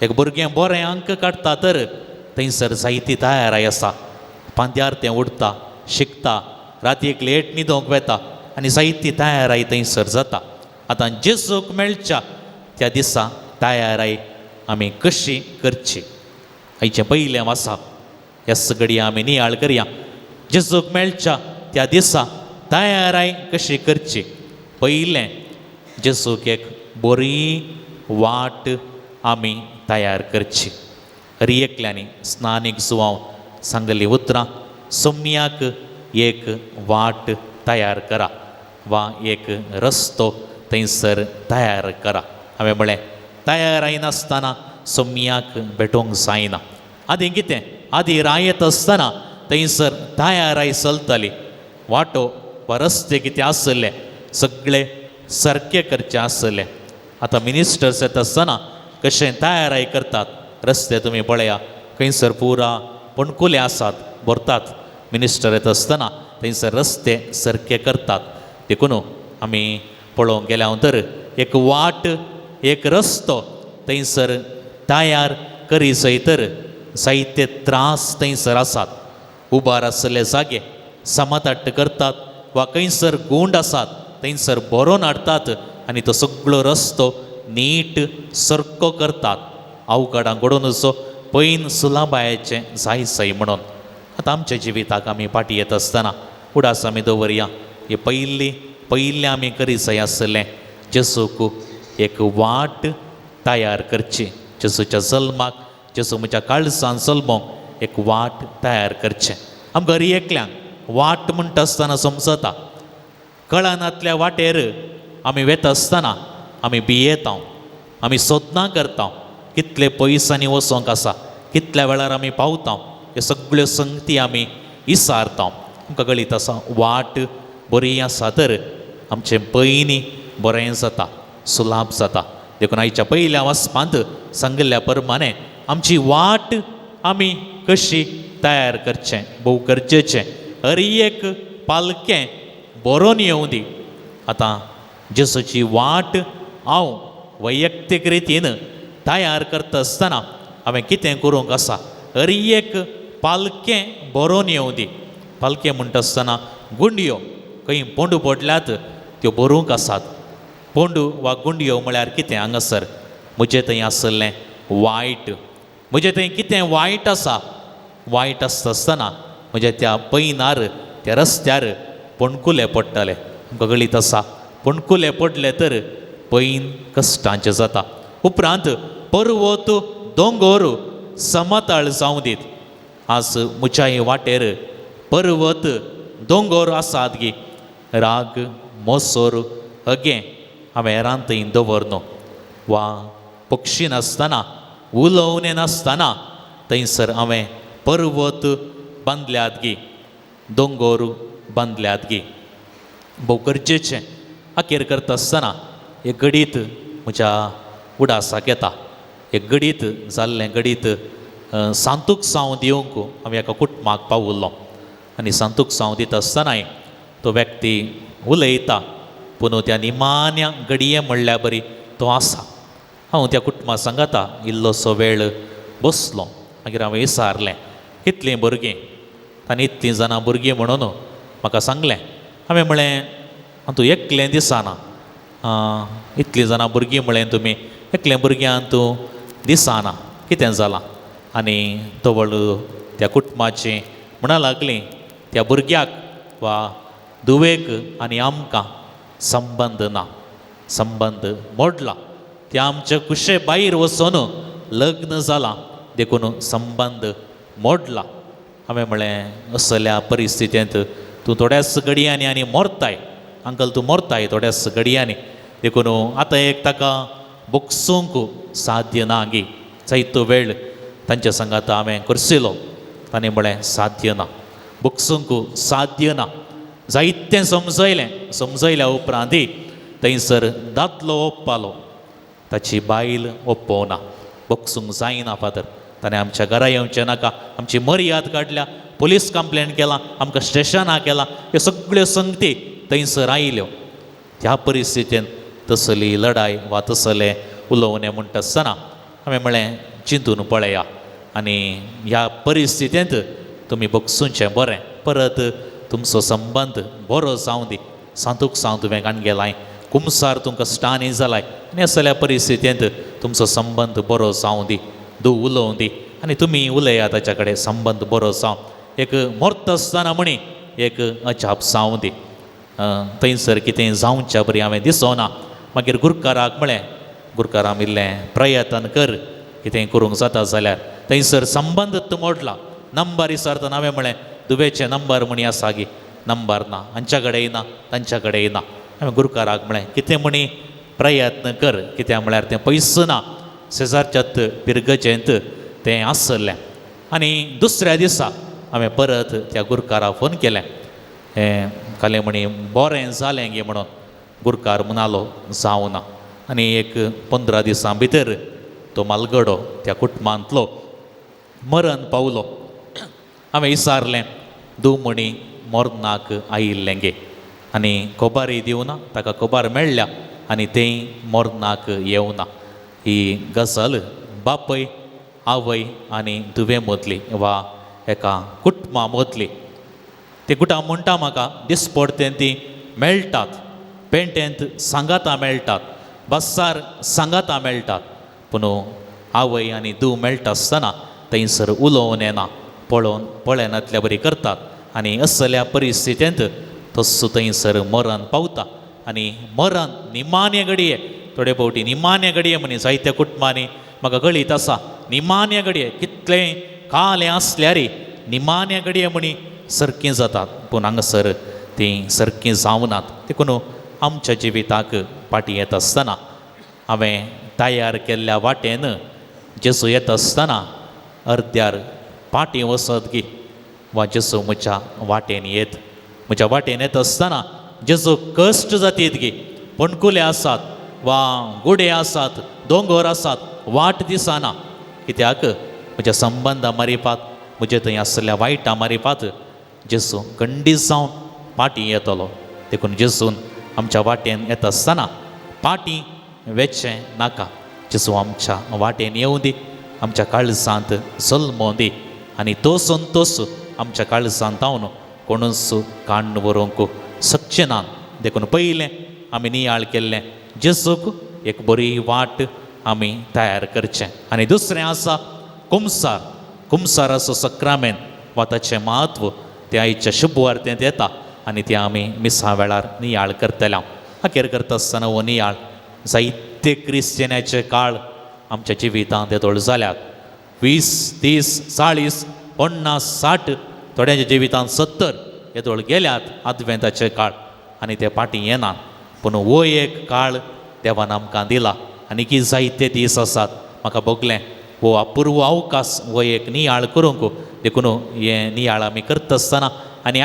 एक भुरगें बरें अंक काडटा तर थंयसर जायती तयाराय आसा. पांद्यार तें उठता, शिकता, रातीक लेट न्हिदोंक वेता आनी जायती तयाराय थंयसर जाता. आतां जेजूक मेळच्या त्या दिसा तयाराय आमी कशी करची, आयचें पयलें आसा. ह्या घडये आमी नियाळ करया. जेजूक मेळच्या त्या दिसा तयाराय कशी करची. पयलें, जेजूक एक बरी वाट आमी तयार करची. हर एकल्यांनी स्नानीक जुवांव सांगली उतरां, सोम्याक एक वाट तयार करा वा एक रस्तो थंयसर तयार करा. हांवें म्हळें तयार जायनासतना सोम्याक भेटोवंक जायना. आदीं कितें, आदीं रायत आसतना थंयसर तयाराय चलताली. वाटो वा रस्ते कितें आसले सगळे सारके करचे आसले. आतां मिनिस्टर्स येता आसतना कशें तयाराय करतात, रस्ते तुमी पळया खंयसर पुरा पणकुले आसात, भरतात. मिनिस्टर येता आसतना थंयसर रस्ते सारके करतात. देखून आमी पळोवंक गेल्या तर एक वाट, एक रस्तो थंयसर तयार करी जाय तर जायते त्रास थंयसर आसात. उबार आसले जागे समाताट्ट करतात वा खंयसर गुंड आसात थंयसर भरोवन हाडटात आनी तो सगळो रस्तो नीट सारको करतात. अवघडां घडोवन पैन सुलाबायेचें जाय जाय म्हणून. आतां आमच्या जिविताक आमी फाटीं येता आसतना उडास आमी दवरया. हे पयलीं आमी करी जाय आसलें जेजूक एक वाट तयार करची. जेजूच्या जल्माक, जेजू म्हज्या काळजान जल्मोंक एक वाट तयार करचें. आमकां हर एकल्यांक वाट म्हणटा आसतना समजता. कळनातल्या वाटेर आमी वेता आसतना आमी भियेता, आमी सोदनां करता, कितले पयसांनी वचोंक आसा, कितल्या वेळार आमी पावता, ह्यो सगळ्यो संगती आमी इसारता. आमकां कळीत आसा वाट बरी आसा तर आमचें पयलीं बरें जाता, सुलाभ जाता. देखून आयच्या पयल्या वाचपांत सांगिल्ल्या प्रमाणे आमची वाट आमी कशी तयार करचें भोव गरजेचें. हर एक पालकें बरोवन येवं दी. आतां जेजूची वाट हांव वैयक्तीक रितीन तयार करता आसतना हांवें कितें करूंक आसा, हर एक पालकें बरोवन येवं दी. पालकें म्हणटा आसतना गुंडयो खंय पोंडू पडल्यात त्यो बरोवंक आसात. पोंडू वा गुंडयो म्हळ्यार कितें, हांगासर म्हजें थंय आसलें वायट, म्हजें थंय कितें वायट आसा. वायट आसता आसतना म्हज्या त्या पैनार, त्या रस्त्यार पणकुले पडटले. आमकां कळीत आसा पणकुले पडले तर पैन कश्टांचें जाता. उपरांत पर्वत दोंगोर समतळ जावं दीत. आज म्हज्याय वाटेर पर्वत दोंगोर आसात गी. राग, मोसोर, हगें हांवें हेरान थंय दवरनो वा पक्षी नासतना, उलोवणें नासतना थंयसर हांवें पर्वत बांदल्यात गी, दोंगोर बांदल्यात गी. भोव गरजेचें. अखेर करता आसतना एक गडीत म्हज्या उडासाक येता. एक गडीत जाल्लें गडीत सांतूक साव दिवंक हांवें एका कुटुंबाक पावुल्लो आनी सांतूक साव दिता आसतनाय तो व्यक्ती उलयता, पूण त्या निमान्या घडये म्हणल्या बरी तो आसा. हांव त्या कुटुंबा सांगाता इल्लोसो वेळ बसलो. मागीर हांवें विचारलें कितलीं भुरगीं, आनी इतलीं जाणां भुरगीं म्हणून म्हाका सांगलें. हांवें म्हळें तूं एकलें दिसना, इतलीं जाणां भुरगीं म्हळें तुमी, एकलें भुरग्यां तूं दिसना, कितें जालां? आनी तवळ त्या कुटुंबाची म्हणा लागली त्या भुरग्याक वा धुवेक आनी आमकां संबंद ना, संबंद मोडला. त्या आमच्या कुशे भायर वचून लग्न जालां देखून संबंद मोडला. हांवें म्हळें असल्या परिस्थितींत तूं थोड्याच घडयांनी आनी मोरताय अंकल, तूं मोरताय थोड्याच घडयांनी, देखून आतां एक ताका बोगसूंक साध्य ना गी. जायतो वेळ तांच्या सांगाता हांवें करसिलो, ताणें म्हळें साध्य ना, बोगसूंक साध्य ना. जायतें समजयलें, समजयल्या उपरांत थंयसर दादलो ओप्पालो, ताची बायल ओप्पोवना, बोगसूंक जायना फादर, ताणें आमच्या घरा येवचें नाका, आमची मर्याद काडल्या, पोलीस कंप्लेन केलां, आमकां स्टेशनां केलां, ह्यो सगळ्यो संगती थंयसर आयल्यो. ह्या परिस्थितीन तसली लडाय वा तसलें उलोवणें म्हणटा आसतना हांवें म्हळें चिंतून पळया आनी ह्या परिस्थितींत तुमी बोगसूचें बरें, परत तुमचो संबंद बरो जावं दी, सांतूक सावन तुवें काणगेलाय, कुमसार तुमकां स्टानी जालाय आनी असल्या परिस्थितींत तुमचो संबंद बरो जावं दी, दू उलोवं दी आनी तुमी उलया ताच्या कडेन, संबंद बरो जावं. एक मोरता आसतना म्हणी एक अजाप जावं दी. थंयसर कितें जावच्या बरी हांवें दिसोना. मागीर गुरकाराक म्हळें, गुरकारा इल्लें प्रयत्न कर कितें करूंक जाता जाल्यार. थंयसर संबंद मोडला, नंबर विचारतना हांवें म्हळें दुबेचे नंबर म्हणी आसा गी, नंबर ना, हांच्या कडेन ना, तांच्या कडेन ना. हांवें गुरकाराक म्हळें कितें म्हणी प्रयत्न कर, कित्याक म्हळ्यार तें पयस ना, शेजारच्यात पिरगजेंत तें आसलें. आनी दुसऱ्या दिसा हांवें परत त्या गुरकाराक फोन केलें, हें कालें म्हणी बरें जालें गे म्हणून. गुरकार म्हणालो जावं ना. आनी एक 15 दिसां भितर तो मालगडो त्या कुटुंबांतलो मरण पावलो. हांवें विचारलें दू म्हणी मरणाक आयिल्लें गे आनी खबरय दिवना, ताका खबर मेळ्ळ्या आनी तें मरणाक येवना. ही गजाल बापय आवय आनी धुवे मदली वा एका कुटुंबा मदली. ते कुटां म्हणटा म्हाका दिसपडतें ती मेळटात, पेंटेंत सांगातां मेळटात, बस्सार सांगातां मेळटात, पूण आवय आनी धूव मेळटा आसतना थंयसर उलोवन येना, पळोवन पळयनातल्या बरी करतात आनी असल्या परिस्थितींत तस्सो थंयसर मरण पावता. आनी मरण निमाण्य घडये, थोडे फावटी निमाण्य घडये म्हणी जायत्या कुटुंबांनी म्हाका कळीत आसा, निमाण्य घडये कितलें कालें आसल्यार निमाण्य घडये म्हणी सारकीं जातात, पूण हांगासर तीं सारकीं जावनात. देखून आमच्या जिविताक फाटीं येता आसतना हांवें तयार केल्ल्या वाटेन जेजू येता आसतना अर्द्यार फाटीं वचत गी वा जेजू म्हज्या वाटेन येत, म्हज्या वाटेन येता आसतना जेजू कश्ट जातीत गी, पणकुले आसात वा गुडे आसात, दोंगर आसात, वाट दिसना, कित्याक म्हज्या संबंदा मारिपात, म्हजे थंय आसल्या वायटां मारिपात जेजू खंडीत जावन फाटीं येतलो. देखून जेजून आमच्या वाटेन येता आसतना फाटीं वेचें नाका, जेजू आमच्या वाटेन येवं दी, आमच्या काळजांत जल्मों दी आनी तो संतोश आमच्या काळजांत जावन कोणूच काण्ण व्हरूंक शकचे ना. देखून पयलें आमी नियाळ केल्लें जेजूक एक बरी वाट आमी तयार करचें. आनी दुसरें आसा कुमसार, कुमसाराचो सक्रामेंत वा ताचें म्हत्व तें आयच्या शुभवार्तेंत येता आनी तें आमी मिसा वेळार नियाळ करतले. अखेर करता आसतना हो नियाळ जायते क्रिस्तियनाचे काळ आमच्या जिवितांत येदोळ जाल्यात, 20, 30, 40, 50, 60, थोड्यांच्या जिवितांत 70 येदोळ गेल्यात आदवेंताचे काळ आनी ते फाटीं येनात. पूण हो एक काळ देवान आमकां दिला आनी की जायते दीस आसात. म्हाका भोगलें हो अपूर्व अवकाश हो एक नियाळ करूंक, देखून हें नियाळ आमी करता आसतना आनी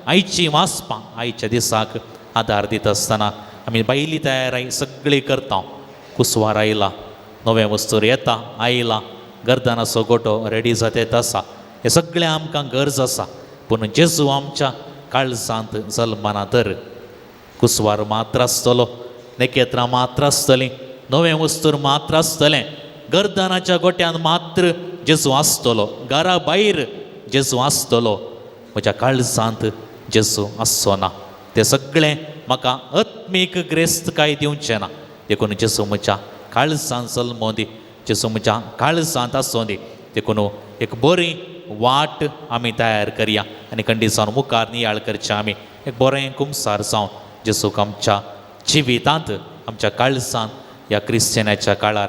आयची वाचपां आयच्या दिसाक आदार दिता आसतना आमी भायली तयारी सगळी करता. कुसवार आयला, नवें वस्तूर येता आयला, गर्दनाचो गोटो रेडी जाता आसा, हें सगळें आमकां गरज आसा. पूण जेजू आमच्या काळजांत जल्मना तर कुसवार मात्र आसतलो, नखेत्रां मात्र आसतलीं, नवें वस्तूर मात्र आसतलें, गर्दनाच्या गोट्यान मात्र जेजू आसतलो, घरा भायर जेजू आसतलो, म्हज्या काळजांत जेजू आसचो ना. तें सगळें म्हाका आत्मीक ग्रेस्तकाय दिवचें ना. देखून जेजू म्हज्या काळजांत जल्मों दी, जेजू म्हज्या काळजांत आसूं दी. देखून एक बरी वाट आमी तयार करया आनी खंडीत जावन मुखार नियाळ करचें आमी एक बरें कुमसार जावन जेजूक आमच्या जिवितांत आमच्या काळजांत ह्या क्रिस्तियनाच्या काळार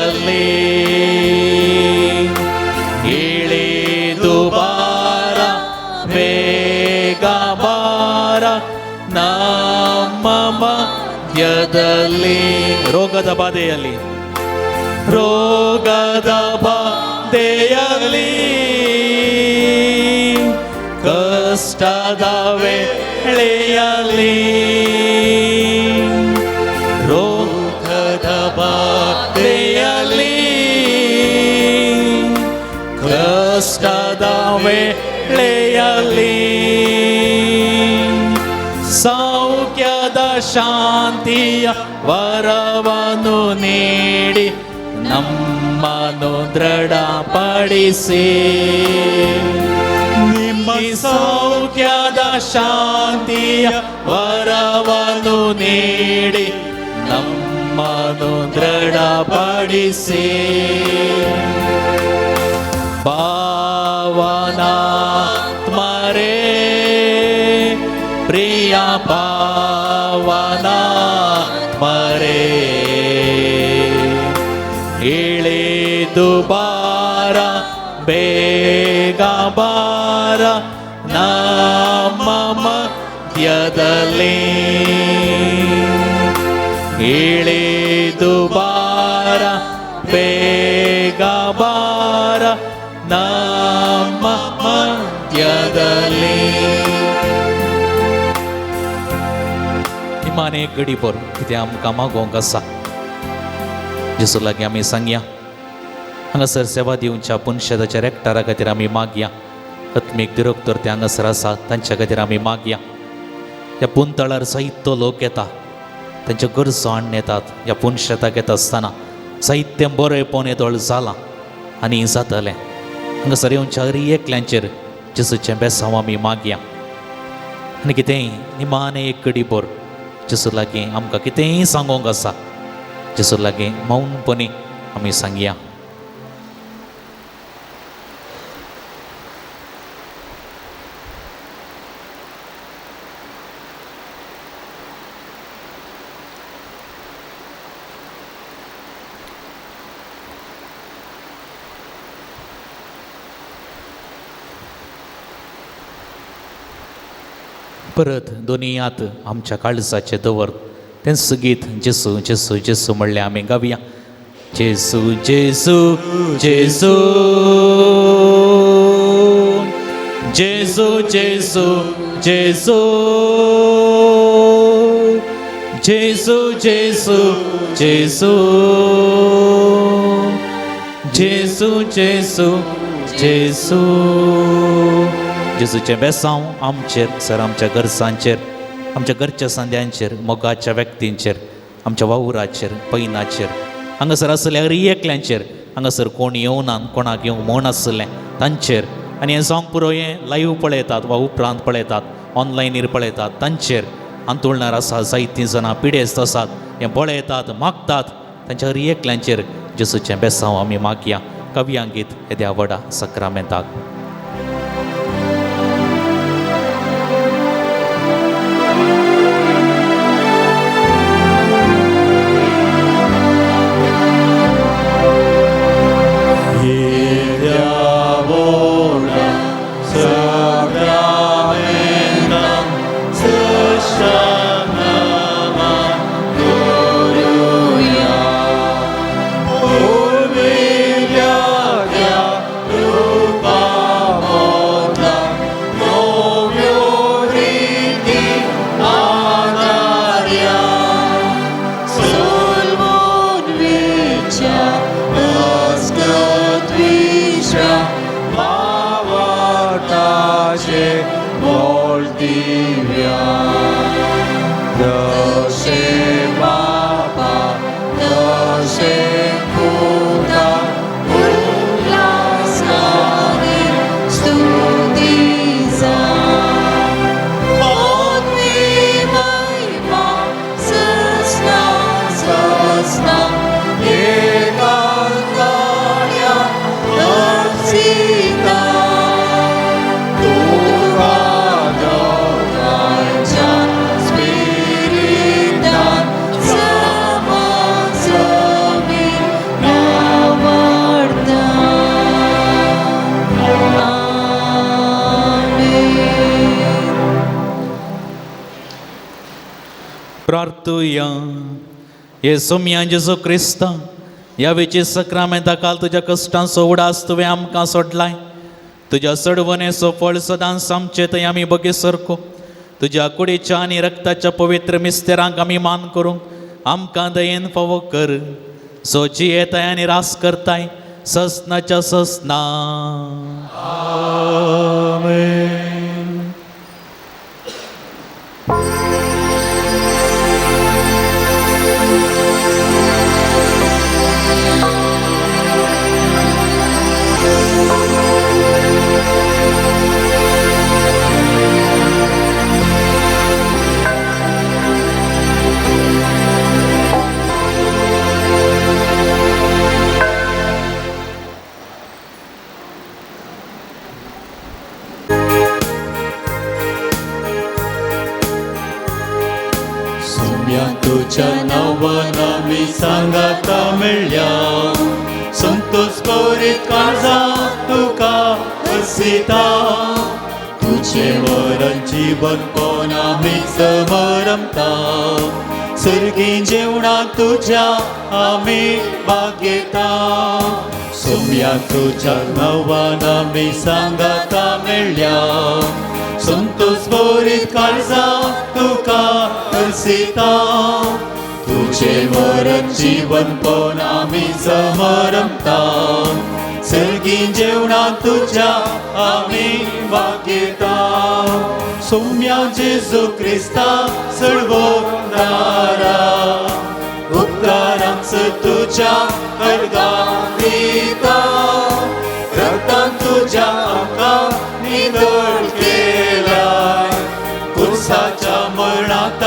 ನಮ್ಮ ಮಧ್ಯದಲ್ಲಿ. ರೋಗದ ಬಾಧೆಯಲ್ಲಿ, ರೋಗದ ಬಾಧೆಯಲ್ಲಿ, ಕಷ್ಟದ ವೇಳೆಯಲ್ಲಿ, ರೋಗದ ಬಾಧೆಯಲ್ಲಿ, ಕಷ್ಟದ ವೇಳೆಯಲ್ಲಿ, ಸೌಖ್ಯದ ಶಾಂತಿಯ ವರವನ್ನು ನೀಡಿ ನಮ್ಮನ್ನು ದೃಢಪಡಿಸಿ. ನಿಮ್ಮ ಸೌಖ್ಯದ ಶಾಂತಿಯ ವರವನ್ನು ನೀಡಿ ನಮ್ಮನ್ನು ದೃಢಪಡಿಸಿ. ಪಾವನಾತ್ಮರೇ, ಪ್ರಿಯ ಪಾವನಾತ್ಮರೇ, ಇಳಿದು ಬಾರ, ಬೇಗ ಬಾರ ನಮ್ಮ ಮಧ್ಯದಲ್ಲಿ. ಇಳಿದು ಬಾರ, ಬೇಗ ಬಾರ ನಮ್ಮ ಮಧ್ಯದಲ್ಲಿ. निमाणे गडीभर कितें आमकां मागोवंक आसा जेजू लागीं आमी सांगया. हांगासर सेवा दिवच्या पुनशेदाच्या रेक्टरा खातीर आमी मागया. आत्मीक दिरोक्तर ते हांगासर आसा तांच्या खातीर आमी मागया. ह्या पुनतळार जायतो लोक येता, तांच्यो गरजो हाडून येतात. ह्या पुनशेताक येता आसतना साहित्य बरें पळोवन येदोळ जालां आनी जातलें. हांगासर येवच्या हर एकल्यांचेर जेजूचें बेसांव आमी मागया. आनी कितेंय निमाणें एक गडीभर जेजू लागीं आमकां कितेंय सांगोंक आसा जेजू लागीं मौनपणी आमी सांगया. परत दोनी हात आमच्या काळजाचे दवर तेंच गीत जेसू जेसू जेसू म्हणलें आमी गावया. जेसू जेसू जेसू जेसू जेसू जेसू जेसू जेसू जेसू जेसू जेसू जेसू. जेजूचें बेसांव आमचेर सर, आमच्या गरजांचेर, आमच्या घरच्या संद्यांचेर, मोगाच्या व्यक्तींचेर, आमच्या वावराचेर, पैनाचेर, हांगासर आसल्या हर एकल्यांचेर, हांगासर कोण येवना कोणाक येवंक म्हण आसलें तांचेर, आनी हें जावंक पुरो हें लायव्ह पळयतात वा उपरांत पळयतात, ऑनलायनीर पळयतात तांचेर. आंतोळणार आसा जायतीं जाणां पिडेस्त आसात, हें पळयतात, मागतात, तांच्या हर एकल्यांचेर जेजूचें बेसांव आमी मागया. कव्यांगीत येद्या व्हडा सक्रामेंताक. Spirit. प्रार्थुया. हे सोम्या जेजू क्रिस्ता, ह्या वेची सक्रामेंता काल तुज्या कश्टांचो उडास तुवें आमकां सोडलाय. तुज्या सडवणेचो फळ सदांच आमचे थंय आमी बगे सरको. तुज्या कुडीच्या आनी रक्ताच्या पवित्र मिस्तेरांक आमी मान करूंक आमकां दयेन फावो कर. जो जियेताय आनी रास करताय ससनाच्या ससना. आमेन. सोम्या तुज्या नांवान आमी सांगाता मेळ्ळ्या, संतोष भरीत काळजा तुका हरसिता. तुजें मरण जीवन कोण आमी समरमता, सर्गी जेवणाक तुज्या आमी भागयता. सोम्या तुज्या नांवान आमी सांगाता मेळ्ळ्या, संतोष भरीत काळजा तुका हरसिता. तुजें मरण जीवन कोण आमी समरमता, सर्गी जेवणाक तुज्या आमी भागयता. सोम्या जेजू क्रिस्ता सडवणारा, उपकार आमचो तुज्या अर्गां दिता. रक्तान तुज्या आमकां नितळ केलाय, कुर्साच्या मरणांत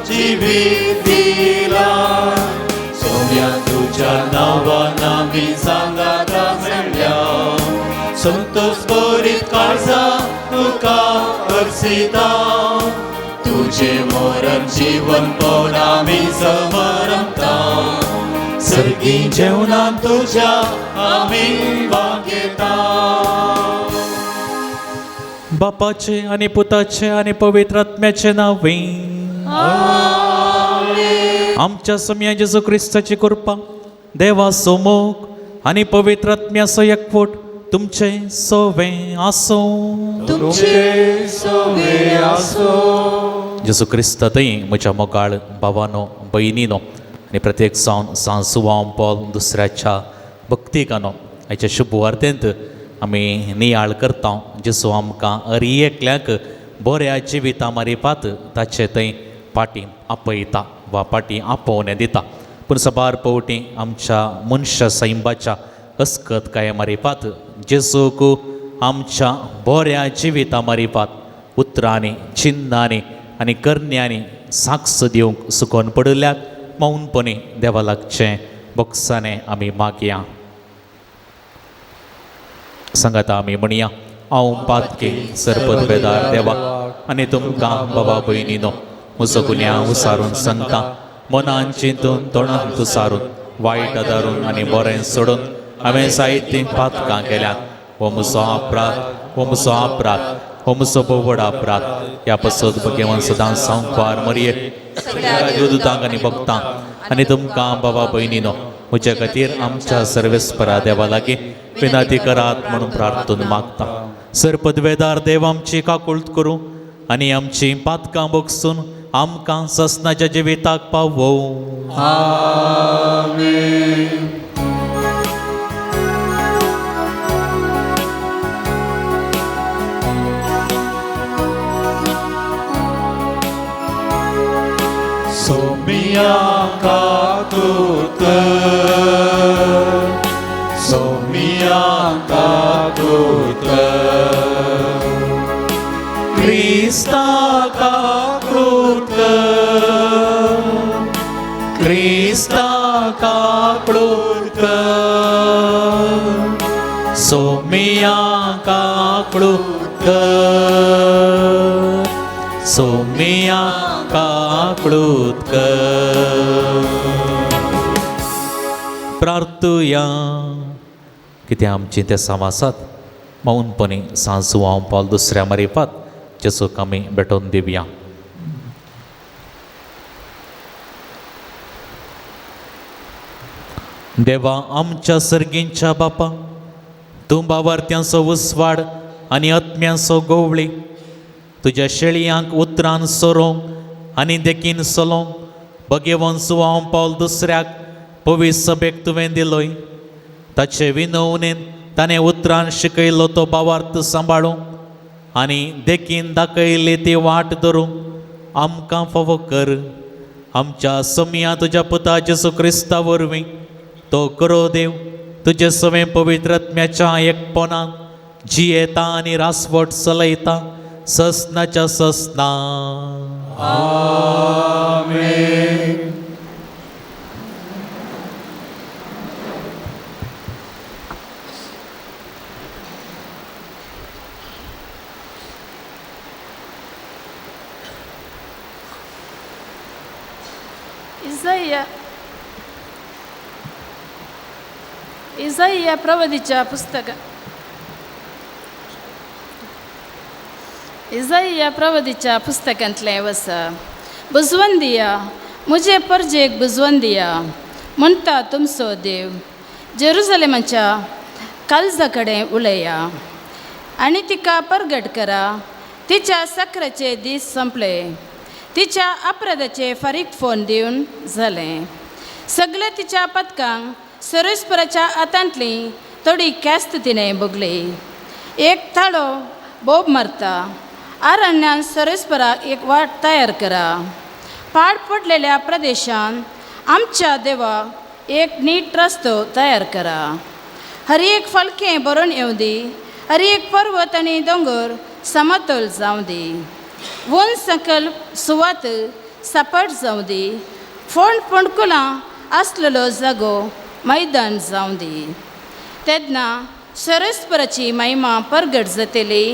जिवीत दिलाय. सोम्या तुज्या नांवान आमी सांगाता मेळ्ळ्या, संतोष भरीत काळजा तुका हरसिता. तुजें मरण जीवन कोण आमी समरमता, सर्गी जेवणान तुज्या आमी भागयता. बापाचे आनी पुताचे आनी पवित्र आत्म्याचे नांवे. आमच्या सोम्या जेजू क्रिस्ताची कृपा, देवाचो मोग आनी पवित्र आत्म्याचो एकवट तुमचे सोवे आसूं. तुमचे सोवे आसूं. जेजू क्रिस्ता थंय म्हज्या मोगाळ भावानो भयणीनो आनी प्रत्येक जावन सांसुवां पॉल दुसऱ्याच्या भक्तिकानो हाच्या शुभ वार्तेंत आमी नियाळ करता. जेजू आमकां अरी एकल्याक बऱ्या जिविता मारिपात ताचे थंय पाटी आपयता वा पाटी आपोवणें दिता. पूण साबार पवटी आमच्या मनशा सैंबाच्या अस्कत काय मारिपात जेजूक आमच्या बऱ्या जिविता मारिपात उतरांनी चिन्नांनी आनी करण्यांनी साक्ष दिवंक सुकोन पडिल्ल्याक मौनपणी देवा लागचें बोक्सांनी आमी मागया. सांगाता आमी म्हणया, हांव पातकी सरपदवेदार देवा आनी तुमकां बाबा भयणीनो म्हजो गुन्यांव उसारून सांगता. मनान चिंतून तोंडान तुसारून वायट आदारून आनी बरें सोडून हांवें जायतीं पातकां केल्यात. हो म्हजो अपराध, हो म्हजो अपराध, हो म्हजो भोव अपराध. ह्या पासत भगवान सदांच संवकार मरये सगळ्या देवदूतांक आनी भक्तांक आनी तुमकां बाबा भयणीनो म्हज्या खातीर आमच्या सर्वेस्परा देवा लागीं विनंती करात म्हणून प्रार्थून मागता. सरपदवेदार देव आमची काकुळट करूं आनी आमची पातकां बगसून आमकां ससनाच्या जिविताक पावोवं. आमेन. सोमिया काकुळट कर, सोमिया काकुळट कर, क्रिस्ता काकुळट कर, क्रिस्ता काकुळट कर, सोमिया काकुळट कर, सोमिया काकुळट कर. प्रार्थुया. कितें आमची ते समासात मौनपणी सांसू पावल दुसऱ्या मारिपात जेजूक आमी भेटोवन दिवया. देवा आमच्या सर्गींच्या बापा, तूं बावार्थ्यांचो उस्वाड आनी आत्म्यांचो गोवळी, तुज्या शेळयांक उतरान सोरोवंक आनी देखीन चलोवंक भगेवन सुवांव पावल दुसऱ्याक पवित्र सभेक तुवें दिलोय. ताचे विनवणेन ताणें उतरान शिकयलो तो बावार्थ सांबाळूंक आनी देखीन दाखयली ती वाट धरूंक आमकां फावो कर. आमच्या सोमया तुज्या पुता जेजू क्रिस्ता वरवीं तो करो देव तुजे सवें पवित्र आत्म्याच्या एकपणान जियेता आनी रासवट चलयता ससनाच्या ससना. आमेन. इसाईया प्रवधीच्या पुस्तक इसाईया प्रवधीच्या पुस्तकांतलें वसा बुजवन दिया मुजे परजेक बुजवन दिया म्हणटा तुमचो देव जेरुजलेमाच्या काळजा कडेन उलया आनी तिका परगट करा. तिच्या सक्राचे दीस संपले, तिच्या अपराधाचे फारीक फोन दिवन जालें. सगळे तिच्या पदकांक सरस्पराच्या हातांतली थोडी ख्यास्त तिणें भोगली. एक थाळो बोब मारता आरण्यान सरस्पराक एक वाट तयार करा. पाड पडलेल्या प्रदेशान आमच्या देवाक एक नीट रस्तो तयार करा. हर एक फलकें भरून येवं दी, हर एक पर्वत आनी दोंगर समतोल जावं दी. वन संकल्प सुवात सपाट जावं दी, फोंड फोंडकुलां आसलेलो जागो मैदान जावं दी. तेन्ना सरस्पराची महिमा परगट जातली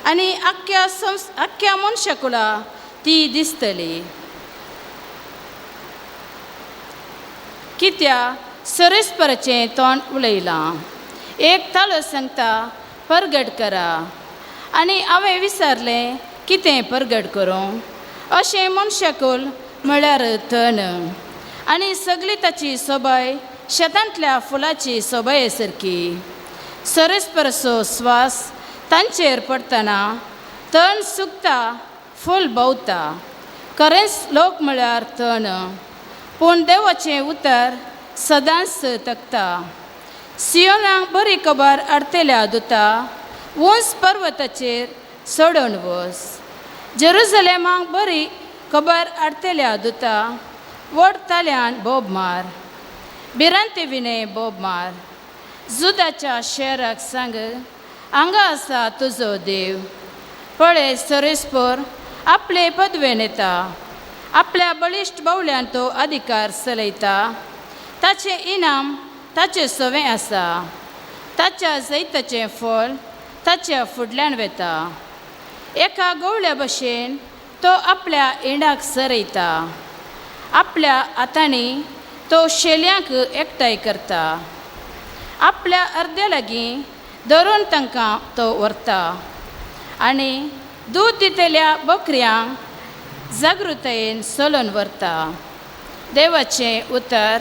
आनी आख्ख्या आख्ख्या मनशाकुला ती दिसतली. कित्याक सरस्पराचें तोंड उलयलां. एक तालो सांगता परगट करा आनी हांवें विचारलें कितें परगट करूं. अशें मनशाकूल म्हळ्यार तण आनी सगळी ताची सोबाय शेतांतल्या फुलाची सोबाये सारकी. सरस्परसो स्वास तांचेर पडटना तण सुकता, फूल भोंवता. खरेंच लोक म्हळ्यार तण, पूण देवाचें उतर सदांच तकता. सियोनाक बरी खबर हाडटल्या दुता उंच पर्वताचेर चडोवन वच. जेरुजलेमाक बरी खबर हाडटल्या दुता व्हड ताल्यान बोब मार, भिरांते विणे बोब मार. जुदाच्या शहराक सांग हांगा आसा तुजो देव. पळय सरस्पर आपले पदवेन येता, आपल्या बळिश्ट बावल्यान तो अधिकार चलयता. ताचें इनाम ताचें सवें आसा, ताच्या जैताचें फळ ताच्या फुडल्यान वेता. एका गवळ्या भशेन तो आपल्या इंडाक सरयता, आपल्या हातांनी तो शेल्यांक एकठांय करता. आपल्या अर्द्या लागीं धरून तांकां तो व्हरता आनी दूद दितल्या बकऱ्यांक जागृतायेन चलोवन व्हरता. देवाचें उतर.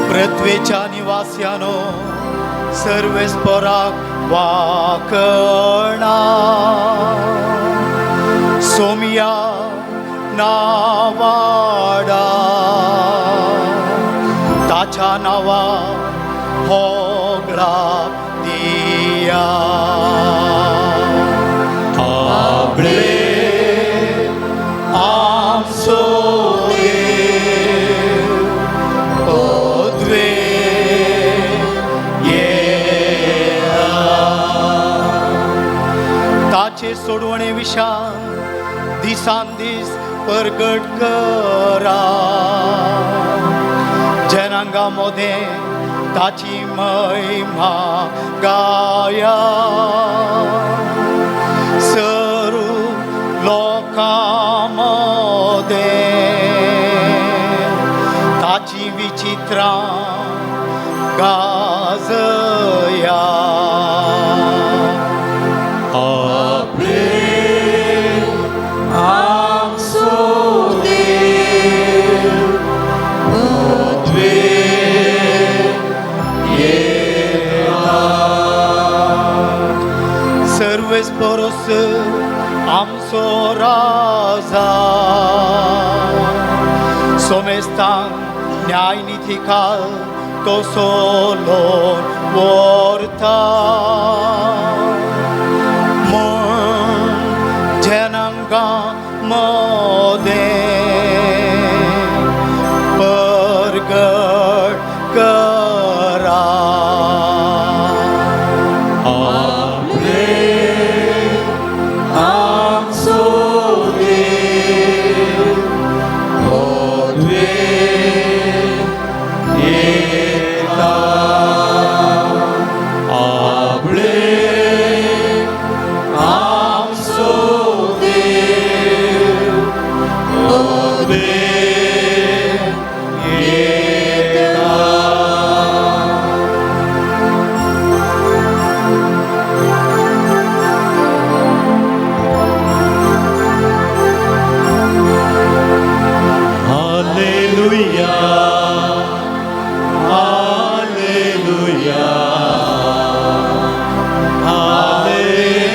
पृथ्वेच्या निवास्यानो सर्वेस्पराक वाकणा सोमया नावाडा. ताच्या नांवा होगळा दिया. आपले आमचो देव पदवे येता. ताचे सोडवणे विशाल दिसान दीस परगट करा. जनांगा मोदें ताची महिमा गाया. सरू लोकां मोदें ताची विचित्रां गाजया. आपले आमचो देव पदवे येता. सर्वेस परस आमचो राजा सोमेस्तांक न्याय निती काल तो सोलोन व्हरता. म्हूण जनांगां मोदें परगट करा. आपले आमचो देव पदवे येता. आपले आमचो देव पदवे येता. Hallelujah, hallelujah, hallelujah.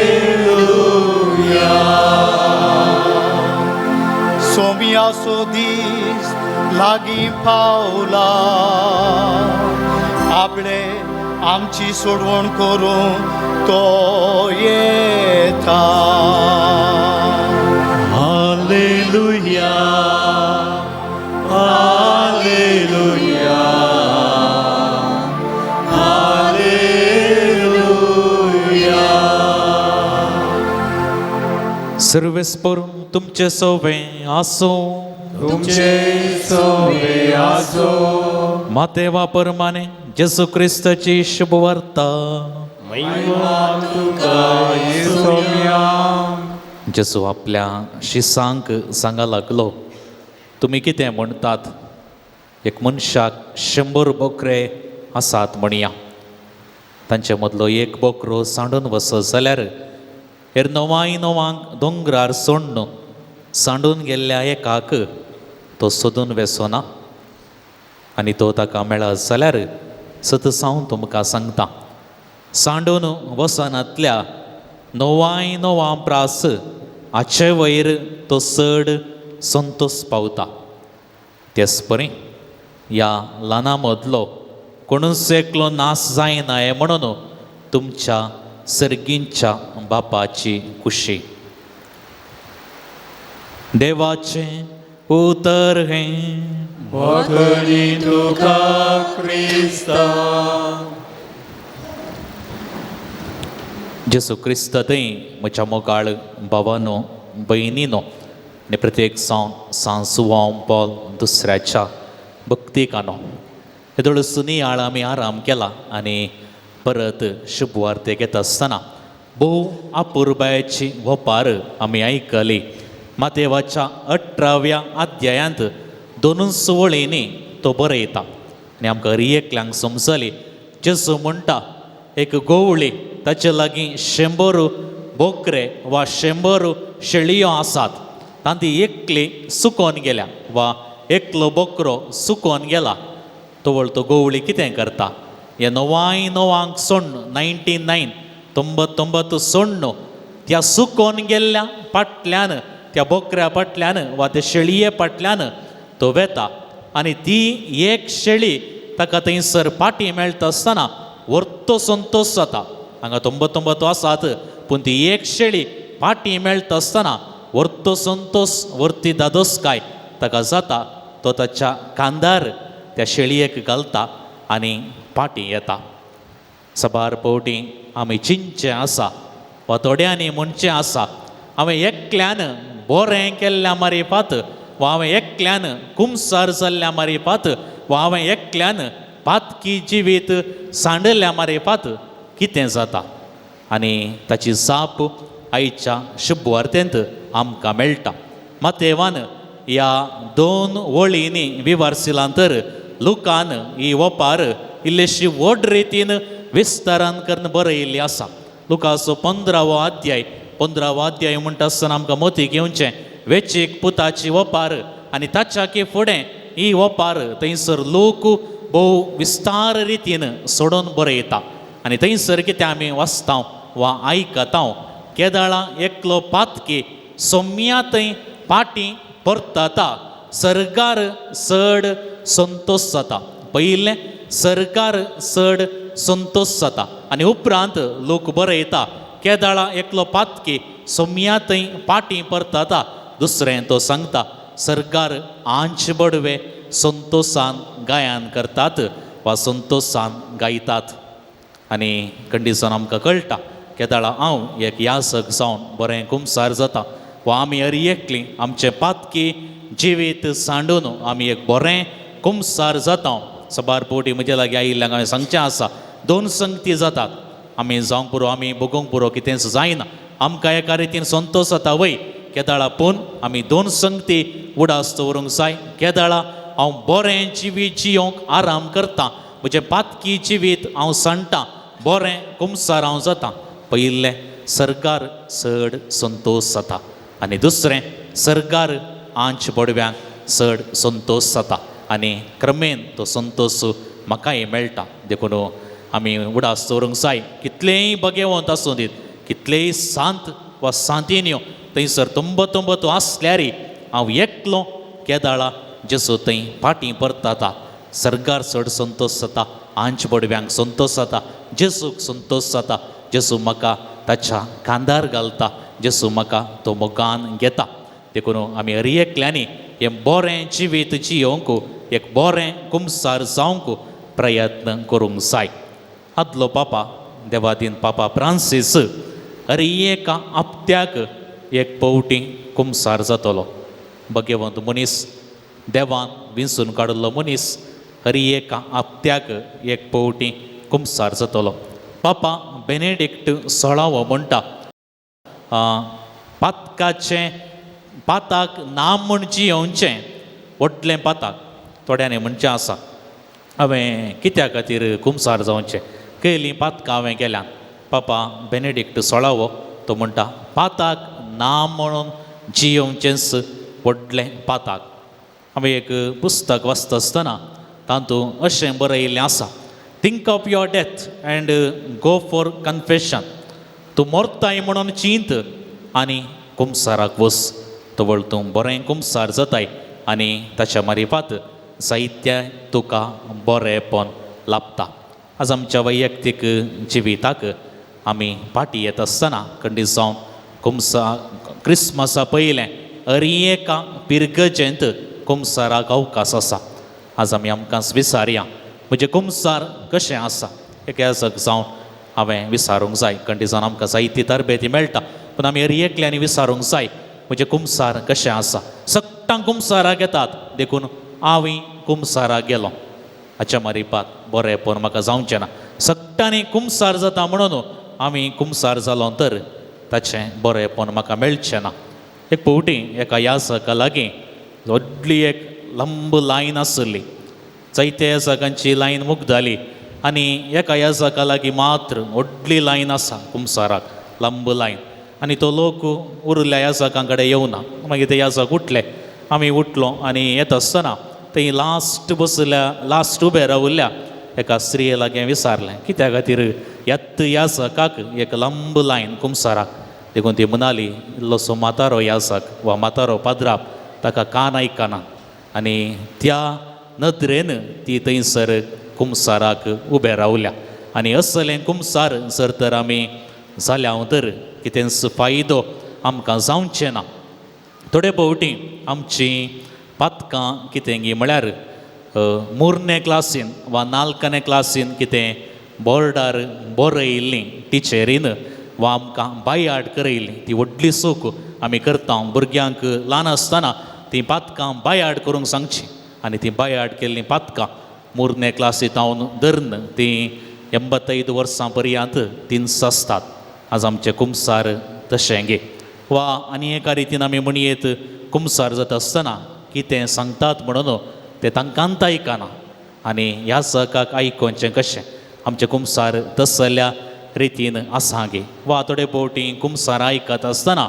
सोम्याचो दीस लागीं पावला. आपले आमची सोडवण करूंक तो येता. Hallelujah, hallelujah, hallelujah. सर्वेस्पर तुमचे सोवे आसूं. तुमचे सोवे आसो. मातेवा परमाने जेसू क्रिस्ताची शुभवार्ता. महिमा तुका येसोम्या. जेसू आपल्या शिसांक सांगा लागलो, तुमी कितें म्हणटात? एक मनशाक 100 बोकरे आसात म्हणया. तांचे मदलो एक बोकरो सांडून वचत जाल्यार हेर 99 दोंगरार सोडून सांडून गेल्ल्या एकाक तो सोदून वेसोना. आनी तो ताका मेळत जाल्यार सतसांव तुमकां सांगता, सांडून वसनांतल्या 99 प्रास हाचे वयर तो चड संतोश पावता. तेच परी ह्या ल्हाना मदलो कोणूच एकलो नाश जायना हें म्हणून तुमच्या सर्गींच्या बापाची खुशी. देवाचें उतर हें. वखणी तुका क्रिस्ता. जेसू क्रिस्त थंय म्हज्या मोगाळ भावानो भयणीनो आनी प्रत्येक सावन सांसुवांव पॉल दुसऱ्याच्या भक्तिकानो हेदोळ सुनियाळ आमी आराम केला आनी परत शुभवार्ते घेता आसतना भोव अपुरबायेची वपार आमी आयकली. मातेवाच्या 18व्या अध्यायांत दोनूच वळींनी तो बरयता आनी आमकां एकल्यांक समजली. जेजू म्हणटा एक गोवळी ताचे लागीं 100 बोकरे वा 100 शेळयो आसात, तांती एकली सुकोन गेल्या वा एकलो बोकरो सुकोन गेला. तवळ तो गोवळी कितें करता? हे 99 सोण्ण 99 99 सोण्ण त्या सुकोन गेल्ल्या फाटल्यान, त्या बोकऱ्या फाटल्यान वा त्या शेळये फाटल्यान तो वेता आनी ती एक शेळी ताका थंयसर पाटी मेळटा आसतना वर्तो संतोश जाता. हांगा 99 आसात पूण ती एक शेळी पाटी मेळटा आसतना वर्तो संतोश वर्ती दादोसकाय ताका जाता. तो ताच्या कांदार त्या शेळयेक घालता आनी पाटी येता. सबार पवटी आमी चिंतचें आसा वा थोड्यांनी म्हणचें आसा, हांवें एकल्यान बरें केल्ल्या मारिपात वा हांवें एकल्यान कुमसार जाल्ल्या मारिपात वा हांवें एकल्यान पातकी जिवीत सांडल्या मारिपात कितें जाता? आनी ताची जाप आयच्या शुभवार्तेंत आमकां मेळटा. मातेवान ह्या 2 वळींनी विवारसिलां तर लुकान ही ओपार इल्लीशी व्हड रितीन विस्तारान करून बरयल्ली आसा. लुकाचो 15वो अध्याय, 15वो अध्याय म्हणटा आसतना आमकां मोती घेवचें वेचीक पुताची ओपार आनी ताच्या की फुडें ही ओपार थंयसर लोक भोव विस्तार रितीन सोडून बरयता. आनी थंयसर कितें आमी वाचता वा आयकता, केदळां एकलो पातकी सोम्या थंय पाटी परतता सरकार चड संतोश जाता. पयलें सरकार चड संतोश जाता आनी उपरांत लोक बरयता केदळां एकलो पातकी सोम्या थंय पाटी परतता. दुसरें तो सांगता सरकार आंच बडवे संतोशान गायन करतात वा संतोशान गायतात. आनी कंडिशन आमकां कळटा केदळां हांव एक यासक जावन बरें कुमसार जाता वा आमी हर एकली आमचें पातकी जिवीत सांडून आमी एक बरें कुमसार जाता. सबार पवटी म्हजे लागीं आयिल्ल्यांक हांवें सांगचें आसा, 2 संगती जातात. आमी जावंक पुरो, आमी भोगोवंक पुरो, कितेंच जायना, आमकां एका रितीन संतोश जाता वय केदळा, पूण आमी 2 संगती उडास दवरूंक जाय. केदळा हांव बरें जिवीत जियोंक आराम करता, म्हजें पातकी जिवीत हांव सांडटा, बरें कुमसार हांव जाता. पयलें सरकार चड संतोश जाता आनी दुसरें सरकार आंच बडव्यांक चड संतोश जाता आनी क्रमेन तो संतोश म्हाकाय मेळटा. देखून आमी उडास दवरूंक जाय, कितलेंय बगेवंत आसूं दीत, कितलेंय सांत वा सांतिन्यो थंयसर 99 आसल्यार हांव एकलो केदाळा जेसो थंय फाटीं परतता. सरकार चड संतोश जाता, आंच बडव्यांक संतोश जाता, जेसूक संतोश जाता. जेसू म्हाका ताच्या कांदार घालता, जेसू म्हाका तो मोगान घेता. देखून आमी हर एकल्यांनी हें बरें जिवीत जियोवंक एक बरें कुमसार जावंक प्रयत्न करूंक जाय. आदलो पापा देवादीन पापा फ्रांसीस हर एका आपत्याक एक पवटी कुमसार जातलो. भगेवंत मनीस, देवान विंचून काडिल्लो मनीस हर एका आपत्याक एक पवटी कुमसार जातलो. पापा बेनेडिक्ट 16वो म्हणटा, पातकाचें पाताक ना म्हूण जियोवचें व्हडलें पाताक. थोड्यांनी म्हणचें आसा हांवें कित्या खातीर कुमसार जावचें, केलीं पातकां हांवें केल्यात. पापा बेनेडिक्ट 16वो तो म्हणटा पाताक ना म्हणून जियोवचेंच व्हडलें पाताक. हांवें एक पुस्तक वाचता आसतना तातूंत अशें बरयिल्लें आसा, think of your death and go for confession. तूं मरताय म्हणून चिंत आनी कुमसाराक वच, तवळ तूं बरें कुमसार जाताय आनी ताच्या मारिफात साहित्य तुका बरेंपण लाभता. आज आमच्या वैयक्तीक जिविताक आमी फाटीं येता आसतना खंडीत जावन कुमसा क्रिसमसा पयलें हर एका पिरगजेंत कुमसाराक अवकाश आसा. आज आमी आमकां विसारया म्हजें कुमसार कशें आसा, एक याजक जावन हांवें विसारूंक जाय. खंडीत जावन आमकां जायती तरबेती मेळटा पूण आमी हर एकल्यांनी विसारूंक जाय म्हजें कुमसार कशें आसा. सगटां कुमसाराक येतात देखून हांवूय कुमसाराक गेलो, हाच्या मारिपात बरेंपण म्हाका जावचें ना. सगटांनी कुमसार जाता म्हणून आमी कुमसार जालो तर ताचें बरेंपण म्हाका मेळचें ना. एक पवटी एका याजका लागीं व्हडली एक लंब लायन आसली, जायत्या याजकांची लायन मुगदाली आनी एका याजका लागीं मात्र व्हडली लायन आसा कुमसाराक, लंब लायन. आनी तो लोक उरिल्ल्या याजकां कडेन येवना. मागीर ते याजक उठले, आमी उठलो आनी येता आसतना थंय लास्ट बसल्या, लास्ट उबे रावल्ल्या एका स्त्रिये लागीं विचारलें कित्या खातीर येत याजकाक एक लंब लायन कुमसाराक. देखून ती म्हणाली इल्लोसो म्हातारो याजक वा म्हातारो पाद्राप ताका कान आयकना आनी त्या नदरेन ती थंयसर कुमसाराक उबे रावल्या. आनी असलें कुमसार जर तर आमी जाल्या तर कितेंच फायदो आमकां जावचें ना. थोडे फावटी आमची पातकां कितें गी म्हळ्यार मुर्ने क्लासीन वा नालकाने क्लासीन कितें बोर्डार बरयल्लीं टिचरीन वा आमकां बायाड करयल्ली ती व्हडली चूक आमी करता. भुरग्यांक ल्हान आसतना तीं पातकां बायाड करूंक सांगची आनी तीं बायाड केल्लीं पातकां मुर्ने क्लासींत हांव धरून तीं 85 वर्सां पर्यंत तींच आसतात. आज आमचे कुमसार तशें गे वा आनी एका रितीन आमी म्हणयेत कुमसार जाता आसतना कितें सांगतात म्हणून तें तांकांत आयकना आनी ह्या सकाक आयकोवचें कशें आमचें कुमसार तसल्या रितीन आसा गे. वा थोडे फावटी कुमसार आयकत आसतना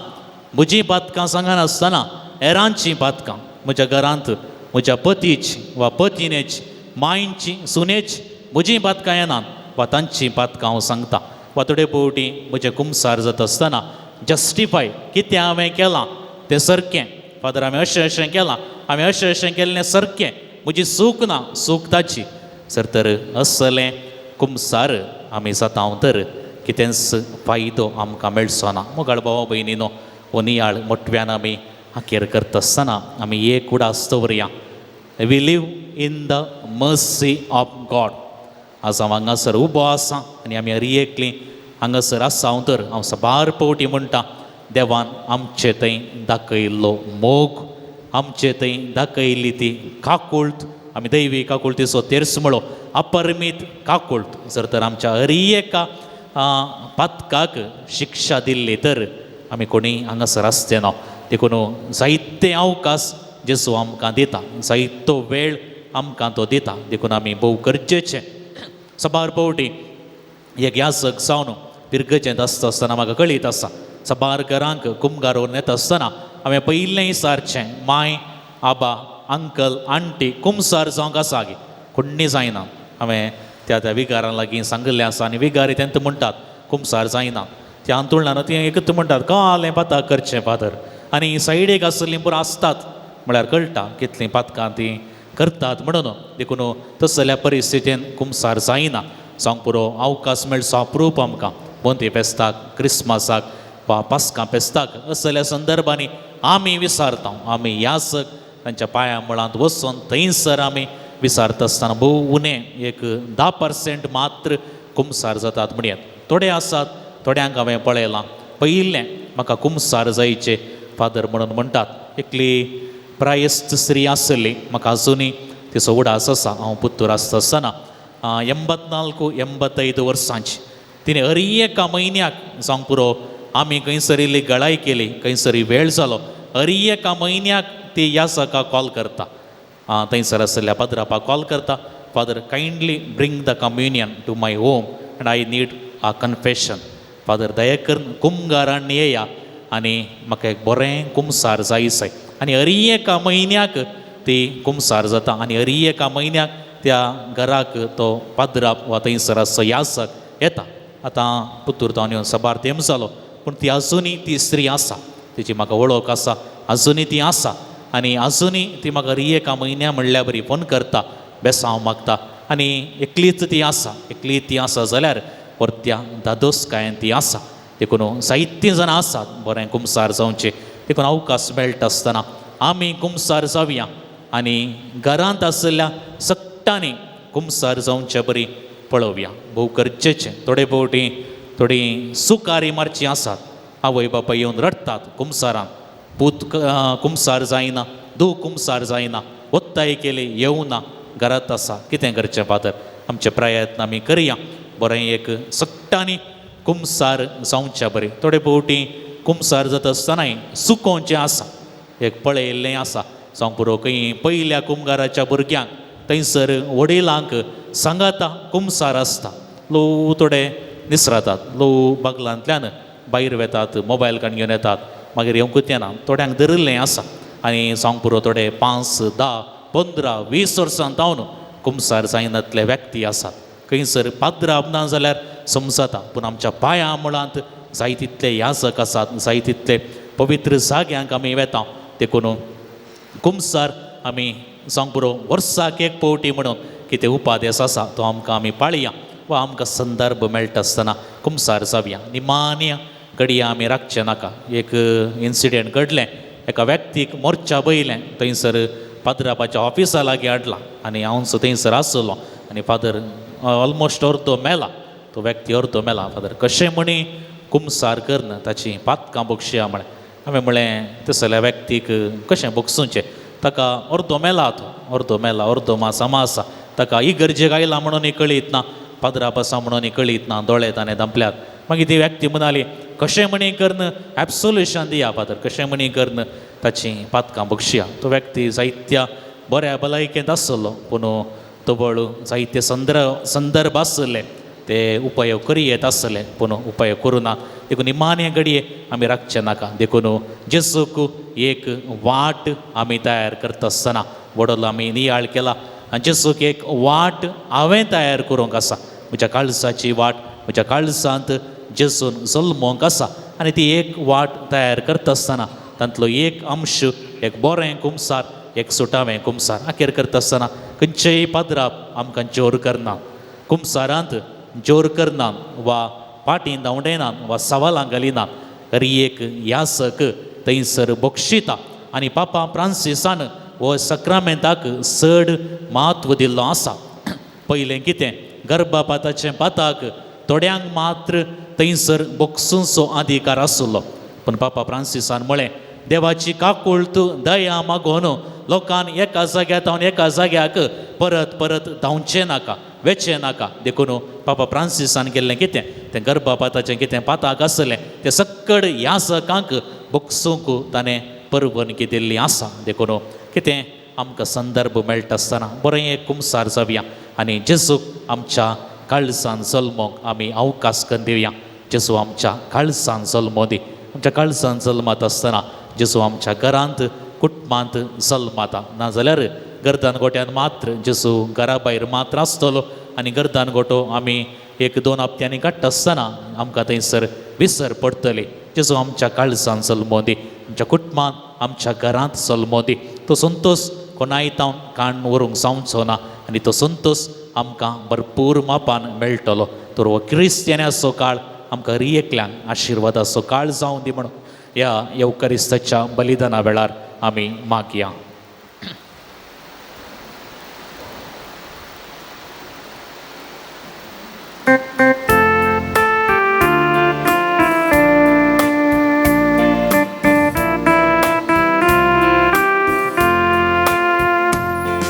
म्हजीं पातकां सांगनासतना हेरांचीं पातकां म्हज्या घरांत म्हज्या पतीची वा पतिनेची मांयची सुनेची म्हजीं पातकां येनात वा तांचीं पातकां हांव सांगता. वा थोडे फावटी म्हजें कुमसार जाता आसतना जस्टिफाय कितें हांवें केलां तें सारकें फादर हांवें अशें अशें केलां हांवें अशें अशें केल्लें सारकें म्हजी चूक ना चूक ताची जर तर असलें कुमसार आमी जाता तर कितेंच फायदो आमकां मेळचो ना. मोगाळ भावा भयणीनो हो नियाळ मोटव्यान आमी आखेर करता आसतना आमी एक उडास दवरया. We live in the mercy of God. आज हांव हांगासर उबो आसा आनी आमी हर एकलीं हांगासर आसा हांव तर हांव साबार फावटी म्हणटा देवान आमचे थंय दाखयल्लो मोग आमचे थंय दाखयल्ली ती काकुळट आमी दैवी काकुळटीचो तेर्स म्हळो अपरमीत काकुळट जर तर आमच्या हर एका पातकाक शिक्षा दिल्ली तर आमी कोणी हांगासर आसचे ना. देखून जायते अवकाश जेजू आमकां दिता जायतो वेळ आमकां तो दिता. देखून आमी भोव गरजेचें साबार फावटी एक याजक जावन पिरगजेंत आसता आसतना म्हाका कळीत आसा साबार घरांक कुमगार व्हरून येता आसतना हांवें पयलें विचारचें मांय आबा अंकल आंटी कुमसार जावंक आसा गे कोण्णी जायना. हांवें त्या त्या विगारां लागीं सांगिल्लें आसा आनी विगारी तेंत म्हणटात कुमसार जायना त्या अंतुळणान ती एकच म्हणटात कालें पाताक करचें फादर आनी सायडीक आसलीं पुरो आसतात म्हळ्यार कळटा कितलीं पातकां तीं करतात म्हणून. देखून तसल्या परिस्थितीन कुमसार जायना जावंक पुरो अवकाश मेळचो अप्रूप आमकां बोंती फेस्ताक क्रिसमसाक वा पास्कां फेस्ताक असल्या संदर्भांनी आमी विसारता आमी यासक तांच्या पांया मुळांत वचून थंयसर आमी विसारता आसतना भोव उणें एक 10% मात्र कुमसार जातात म्हणयेत. थोडे आसात थोड्यांक हांवें पळयलां पयिल्लें म्हाका कुमसार जायचें फादर म्हणून म्हणटात. एकली प्रायस्त स्त्री आसली म्हाका आजुनूय तिचो उडास आसा हांव पुत्तूर आसता आसतना 84 85 वर्सांची तिणें हर एका म्हयन्याक जावंक पुरो आमी खंयसर इल्ली गळाय केली खंयसर वेळ जालो हर एका म्हयन्याक ती यासका कॉल करता थंयसर आशिल्ल्या पाद्रापाक कॉल करता father kindly bring the communion to my home and I need a confession father दया करून कुमगारांनी येया आनी म्हाका एक बरें कुमसार जाय जाय. आनी हर एका म्हयन्याक ती कुमसार जाता आनी हर एका म्हयन्याक त्या घराक तो पाद्राप वा थंयसर आसचो यासक येता. आतां पुतूर तावन येवन साबार तेंप जालो पूण ती आजुनूय ती स्त्री आसा तिची म्हाका वळख आसा आजुनूय ती आसा आनी आजुनूय ती म्हाका हर एका म्हयन्या म्हणल्या बरी फोन करता बेसांव मागता आनी एकलीच ती आसा एकली ती आसा जाल्यार परत्या दादोसकायेन ती आसा. देखून जायतीं जाणां आसात बरें कुमसार जावचें देखून अवकाश मेळटा आसतना आमी कुमसार जावया आनी घरांत आशिल्ल्या सगटांनी कुमसार जावचे बरी पळोवया. भोव गरजेचें थोडे फावटी थोडीं सुकारी मारचीं आसात आवय बापाय येवन रडटात कुमसारान पूत कुमसार जायना धूव कुमसार जायना ಒತ್ತಾಯ केली येवना घरांत आसा कितें करचें फादर आमचे प्रयत्न आमी करया बरें एक सगटांनी कुमसार जावच्या बरें. थोडे फावटी कुमसार जाता आसतनाय सुकोवचें आसा एक पळयल्लें आसा जावंक पुरो खंय पयल्या कुमगाराच्या भुरग्यांक थंयसर वडिलांक सांगाता कुमसार आसता ल्हव थोडे निसरतात ल्हव बागलांतल्यान भायर वेतात मोबायल काडून घेवन येतात मागीर येवंकूच येना थोड्यांक धरिल्लें आसा आनी जावंक पुरो थोडे 5, 10, 15, 20 वर्सां जावन कुमसार जायनातले व्यक्ती आसात. खंयसर पाद्राप ना जाल्यार समजता पूण आमच्या पांया मुळांत जाय तितले याजक आसात जाय तितले पवित्र जाग्यांक आमी वेता. देखून कुमसार आमी जावंक पुरो वर्साक एक फावटी म्हणून कितें उपादेस आसा तो आमकां आमी पाळया वा आमकां संदर्भ मेळटा आसतना कुमसार जावया. निमान्य घडये आमी राखचें नाका. एक इन्सिडेंट घडलें, एका व्यक्तीक मोर्चा बयलें थंयसर पाद्रापाच्या ऑफिसा लागीं हाडला आनी हांव थंयसर आसलो आनी फादर ऑलमोस्ट अर्दो मेला, तो व्यक्ती अर्दो मेला. फादर कशें म्हणी कुमसार करन ताची पातकां बक्षया म्हळें. हांवें म्हळें तसल्या व्यक्तीक कशें बगसुचें, ताका अर्दो मेला, तो अर्दो मेला, अर्दो मासामा आसा, ताका इगर्जेक आयला म्हणून कळीत ना, पाद्राप आसा म्हणून कळीत ना, दोळे ताणें धांपल्यात. मागीर ती व्यक्ती म्हणाली कशें म्हणी करन एब्सोल्युशन दिया फादर, कशें म्हणी करन ताची पातकां बक्षया. तो व्यक्ती जायत्या बऱ्या भलायकेंत आसलो पूण तवळ जायते संदर्भ आसले ते उपयोग करी येत आसले पूण उपयोग करूं ना. देखून निमाणे घडये आमी राखचें नाका. देखून जेजूक एक वाट आमी तयार करता आसतना वडलो आमी नियाळ केला आनी जेजूक एक वाट हांवें तयार करूंक आसा, म्हज्या काळजाची वाट, म्हज्या काळजांत जेजून जल्मोंक आसा आनी ती एक वाट तयार करता आसतना तांतलो एक अंश, एक बरें कुमसार, एक सुटावें कुमसार. अखेर करता आसतना खंयचेय पाद्राप आमकां जोर करना, कुमसारांत जोर करना वा पाटीं धांवडयना वा सवालां घालिना, हर एक यासक थंयसर बक्षिता. आनी पापा फ्रांसिसान हो सक्रामेंताक चड म्हत्व दिल्लो आसा. पयलें कितें गर्भपाताचें पाताक थोड्यांक मात्र थंयसर बक्षुंचो अधिकार आसलो, पूण पापा फ्रांसिसान म्हळें देवाची काकूळत दया मागोन लोकान एका जाग्यार धांवन एका जाग्याक परत परत धांवचें नाका, वेचें नाका. देखून पापा फ्रांसिसान केल्लें कितें तें गर्भपाताचें कितें पाताक आसलें तें सक्कड यासकांक बक्षूंक ताणें परवानगी दिल्ली आसा. देखून कितें आमकां संदर्भ मेळटा आसतना बरें एक कुमसार जावया आनी जेजूक आमच्या काळजान जल्मोंक आमी अवकाश करून दिवया. जेजू आमच्या काळजान जल्मो दी. आमच्या काळजान जल्मात आसतना जेजू आमच्या घरांत कुटुंबांत जल्माता, नाजाल्यार गर्दान गोट्यान मात्र जेजू घरा भायर मात्र आसतलो आनी गर्दान गोटो आमी एक दोन हप्त्यांनी काडटा आसतना आमकां थंयसर विसर पडटली. जेजू आमच्या काळजान जल्मो दी, आमच्या कुटुंबांत आमच्या घरांत जल्मो दी. तो संतोश कोणाय तावन काण व्हरूंक जावचो ना आनी तो संतोश आमकां भरपूर मापान मेळटलो. तर हो क्रिस्तियानाचो काळ आमकां हर एकल्यांक आशिर्वादाचो काळ जावं दी म्हणून ह्या येवकारिस्ताच्या बलिदाना वेळार आमी मागया.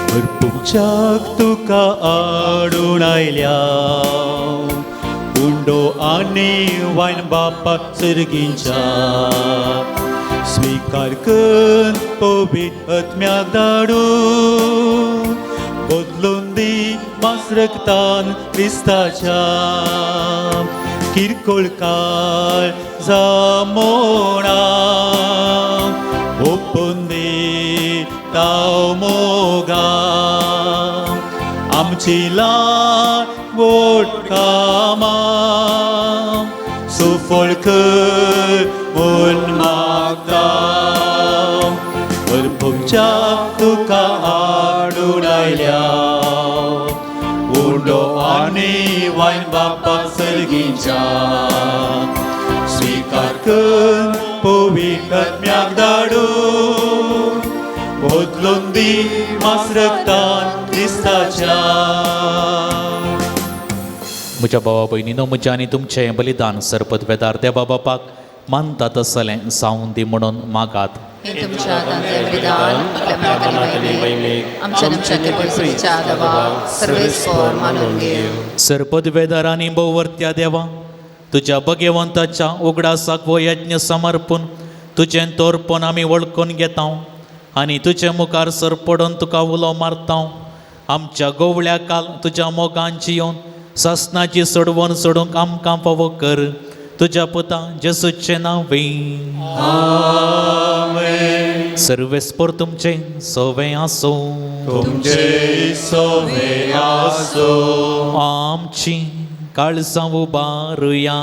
भरपूरच्याक तुका आडून आयल्या उंडो आनी वायन बापा सर्गींच्या, स्विकार कर पवित्र आत्म्याक धाडून बदलून दी मास रक्तान क्रिस्ताच्या, किरकोळ काळ जामोणा ओपून दी ताव मोगा आमची लागवड कामां सुफळ कर म्हूण मागता. भरपूरच्या तुका हाडून आयल्या उंडो आनी वायन बापा सर्गींच्या, स्विकार कर पवित्र आत्म्याक धाडून बदलून दी मास रक्तान क्रिस्ताच्या. म्हज्या भावा भयणीनो, म्हज्या आनी तुमचें बलिदान सरपत वेदार देवा बापाक मानता तसलें जावं दी म्हणून मागात. हे तुमच्या हातांतलें बलिदान आपल्या मनाक आनी आमच्या आमच्या कृपेच्या देवा सर्वेस्पर मानून घे. सरपद वेदार आनी भोववर्त्या देवा, तुज्या भगवंताच्या उगडासाक हो यज्ञ समर्पून तुजें तोरपण आमी वळखून घेता आनी तुजे मुखार सरपडून तुका उलो मारता. आमच्या गोवळ्या काल तुज्या मोगान जियोन सासनाची सोडवण सोडूंक आमकां फावो कर. तुज्या पुता जेजूचें नांव. सर्वेस्पर तुमचें सवें आसूं. तुमचे सवें आसूं. आमची काळजां उबारुया.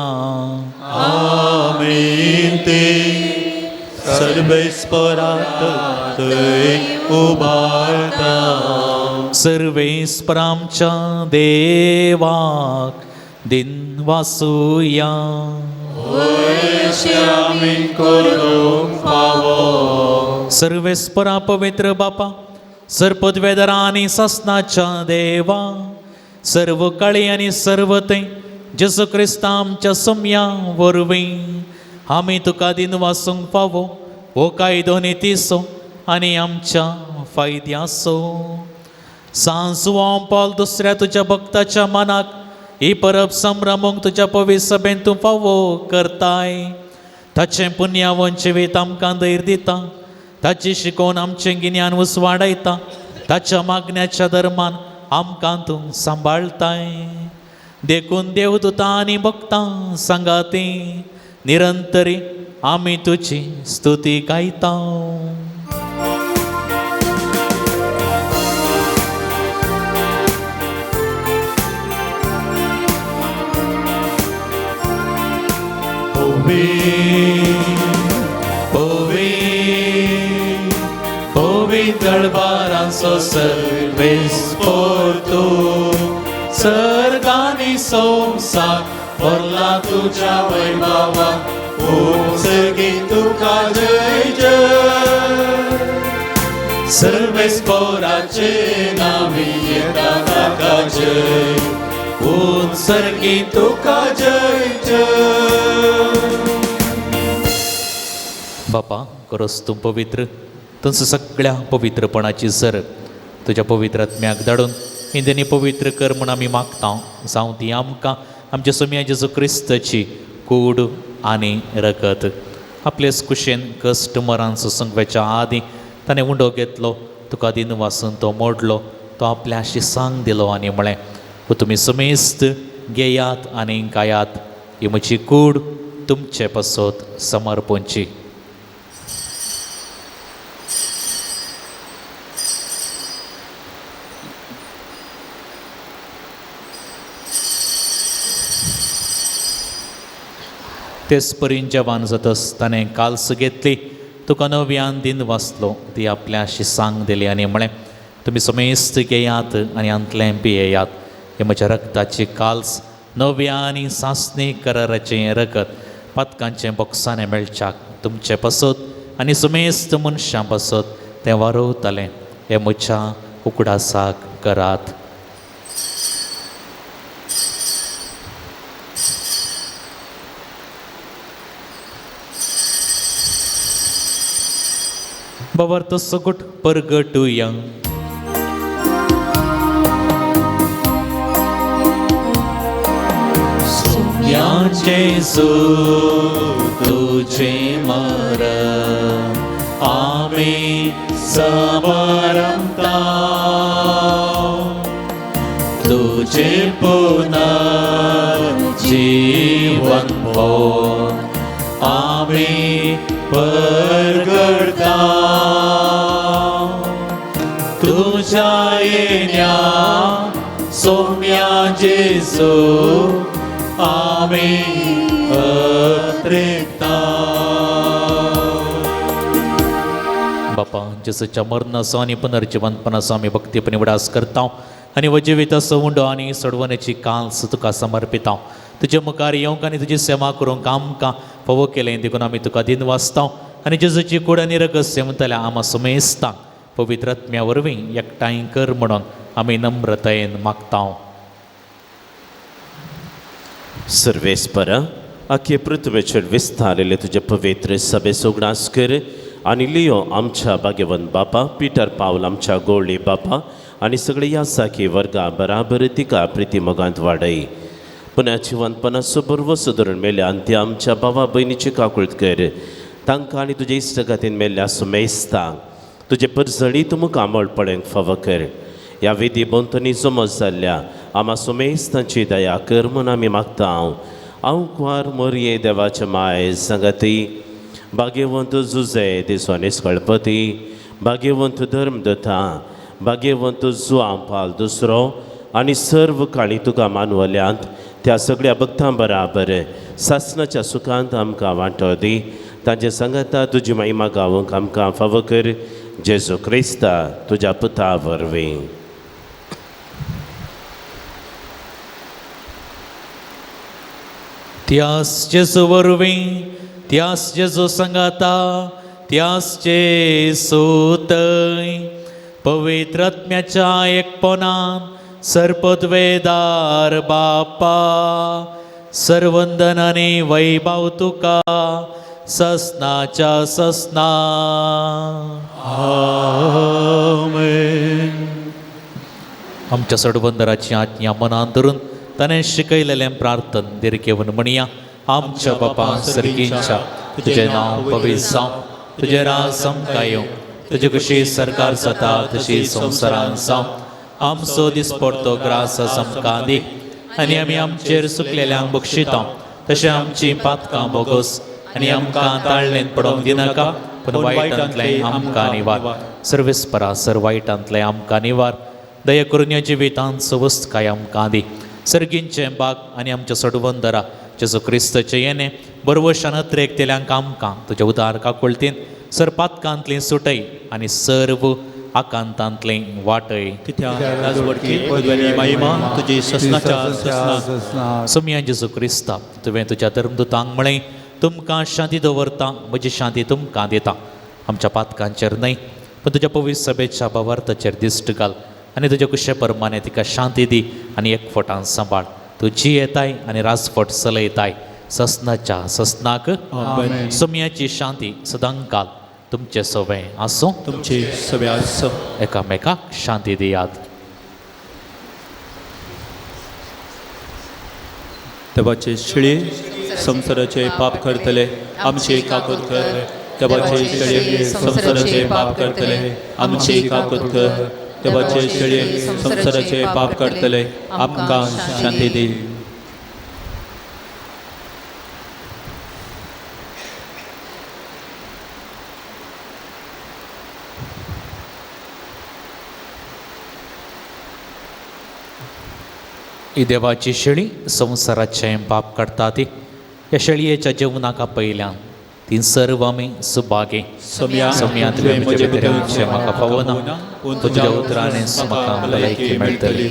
आमीन. ते सर्वेस्परात थंय उबारता. सर्वेस्परामच्या देवाक दिनवासुया. सर्वेस्परा पवित्र बापा, सर्पद्वेदरा आनी सासनाच्या देवा, सर्व काळी आनी सर्व थंय जेजू क्रिस्ता आमच्या सोम्या वरवीं आमी तुका दिनवासूंक फावो हो कायदो नितीचो आनी आमच्या फायद्याचो. सांजवां पावल दुसऱ्या तुज्या भक्ताच्या मनाक ही परब संभ्रमूंक तुज्या पवित्र सभेन तूं फावो करताय. ताचें पुण्यावन जिवीत आमकां धैर्य दिता, ताची शिकोवन आमचें गिन्यान उसवाडयता, ताच्या मागण्याच्या धर्मान आमकां तूं सांबाळताय. देखून देवदूतां आनी भक्तां सांगाती निरंतरी आमी तुजी स्तुती गायता. पवित्र सर्वेस्पोर तूं सर्गानी संवसार भरला तुज्या वैभवा, सर्गी तुका जय जय. सर्वेस्पोराचे नावी येता ताका जय, उत्सर्गी तुका जय जय. बापा खरोच तूं पवित्र, तुमचं सगळ्या पवित्रपणाची सर तुज्या पवित्र आत्म्याक धाडून इंद्रियांनी पवित्र कर म्हूण आमी मागता. जावं ती आमकां आमच्या सोम्या जेजू क्रिस्ताची कूड आनी रगत. आपलेच कुशेन कश्ट मरान सोसूंक वचच्या आदीं ताणें उंडो घेतलो, तुका दिनवासून तो मोडलो, तो आपल्या शिसांक दिलो आनी म्हळें, हो तुमी समेस्त घेयात आनी गायात, ही म्हजी कूड तुमचे पासत समर्पणची. तेच परीन जेवण जातच ताणें काल्स घेतली, तुका नव्यान दिन वाचलो, ती आपल्या शिसांक दिली आनी म्हळें, तुमी समेस्त घेयात आनी हांतलें पियेयात, हें म्हज्या रक्ताची काल्स नव्या आनी सासणी कराराचें रगत पातकांचें बोक्साणें मेळच्याक तुमचे पासत आनी समेस्त मनशां पासत तें वारवतालें. हें म्हज्या उगडासाक करात. बाबर सगट परगटुया. सोम्या जेजू तुझे मरण आमी समारंभता, तुझे पुनर्जीवन आमी परगडता, तुझ्या येण्या सोम्या जेजू आमी अत्रेकता. बापा जेजूच्या मरणाचो आनी पुनर्जिवंतपणाचो आमी भक्तीपणी उडास करता आनी वजिविताचो उंडो आनी सोडवण्याची काल्स तुका समर्पिता. तुजे मुखार येवंक आनी तुजी सेवा करूंक आमकां फावो केलें देखून आमी तुका दिनवासता आनी जेजूची कूड आनी रगत सेवतल्या आमा सुमेस्तांक पवित्र आत्म्या वरवीं एकठांय कर म्हणून आमी नम्रतायेन मागता. सर्वेस्परा आखे पृथ्वेचेर विस्तारिल्ले तुजे पवित्र सभेचो उगडास कर आनी लियो आमच्या भाग्यवंत बापा पिटर पावल आमच्या गोळी बापा आनी सगळे ह्या साखी वर्गा बराबर तिका प्रिती मोगांत वाडय. पुण्या जिवंतपणाचो बरवसो धरून मेल्या आनी ती आमच्या भावा भयणीची काकूळत कर. तांकां आनी तुजे इश्टगातीन मेल्ल्या सुमेस्तांक तुजे परजळी तुमकां आमळ पळोवंक फावो कर. ह्या विधी भोंवतणी जमो जाल्ल्या आमा सुमेस्तांची दया कर म्हूण आमी मागता. हांव कुवार मोरये देवाचे माय सांगाती भाग्यवंत जुजे दिसोनीस कळपती भाग्यवंत धर्मदता भाग्यवंत जुआं पाल दुसरो आनी सर्व काळी तुका मानवल्यांत त्या सगळ्या भक्तां बराबर सासनाच्या सुखांत आमकां वांटो दी. तांचे सांगाता तुजी महिमा गावंक आमकां फावो कर. जेजू क्रिस्ता तुज्या पुता वरवीं. त्यास जेजू वरवीं, त्यास जेजू सांगाता, त्यास जेजू थंय पवित्र आत्म्याच्या एकपणान सर्पद्वेदार बापा सर्वंदन आनी वैभव तुका ससनाच्या ससना. आमेन. आमच्या सडबंदराची आज्ञा मनान धरून ताणें शिकयलेलें प्रार्थन दिर्घेवन म्हणया. आमच्या बापा सर्गींच्या, तुजें नांव पवित्र जावं, तुजें राज आमकां येवं, तुजे कशी सरकार जाता तशी संवसारान जावं. आमचो दिसपडतो ग्रास आमकां दी आनी आमी आमचेर सुकलेल्यांक बक्षिता तशें आमचीं पातकां बोगस आनी आमकां ताळणेंत पडोवंक दिनाका, पूण वायटांतलें आमकां निवार. सर्वेस्परा सर वायटांतलें आमकां निवार. दया करून ह्या जिवितांत सवस्तकाय आमकां दी. सर्गींचें बाग आनी आमच्या सडवंदरा जेजू क्रिस्ताचें येणें बरवशान अत्रेक तेल्यांक आमकां तुज्या उदार काकुळतीन सर पातकांतलीं सुटय आनी सर्व आकांतांतलें वाटय. तुजी ससनाच्या ससना. सोमया जेजू क्रिस्ता, तुवें तुज्या धर्मदुतांक म्हळें, तुमकां शांती दवरता, म्हजी शांती तुमकां दिता. आमच्या पातकांचेर न्हय पूण तुज्या पवित्र सभेच्या भावार्थाचेर दिश्ट घाल आनी तुज्या कुशे परमाने तिका शांती दी आनी एकफोटान सांबाळ. तूं जी येताय आनी राजफट चलयताय ससनाच्या ससनाक. सोमयाची शांती सदांकाल तुमचे सवे आसूं, तुमचे सवे आसूं. एकामेकाक शांती दियात. देवाचे शिळे संवसाराचे पाप करतले आमचे काकूत कर. देवाचे शिळे संवसाराचे पाप करतले आमचे काकूत कर. देवाचे शिळे संवसाराचे पाप करतले आमकां शांती दी. ही देवाची शेळी संवसाराचें पाप काडटा ती ह्या शेळयेच्या जेवणाक आपयल्यान ती सर्व आमी सुभागे. सोमया तुवें म्हजे भितर येवचें म्हाका फावना, पूण तुज्या उतरांनीच म्हाका भलायकी मेळटली.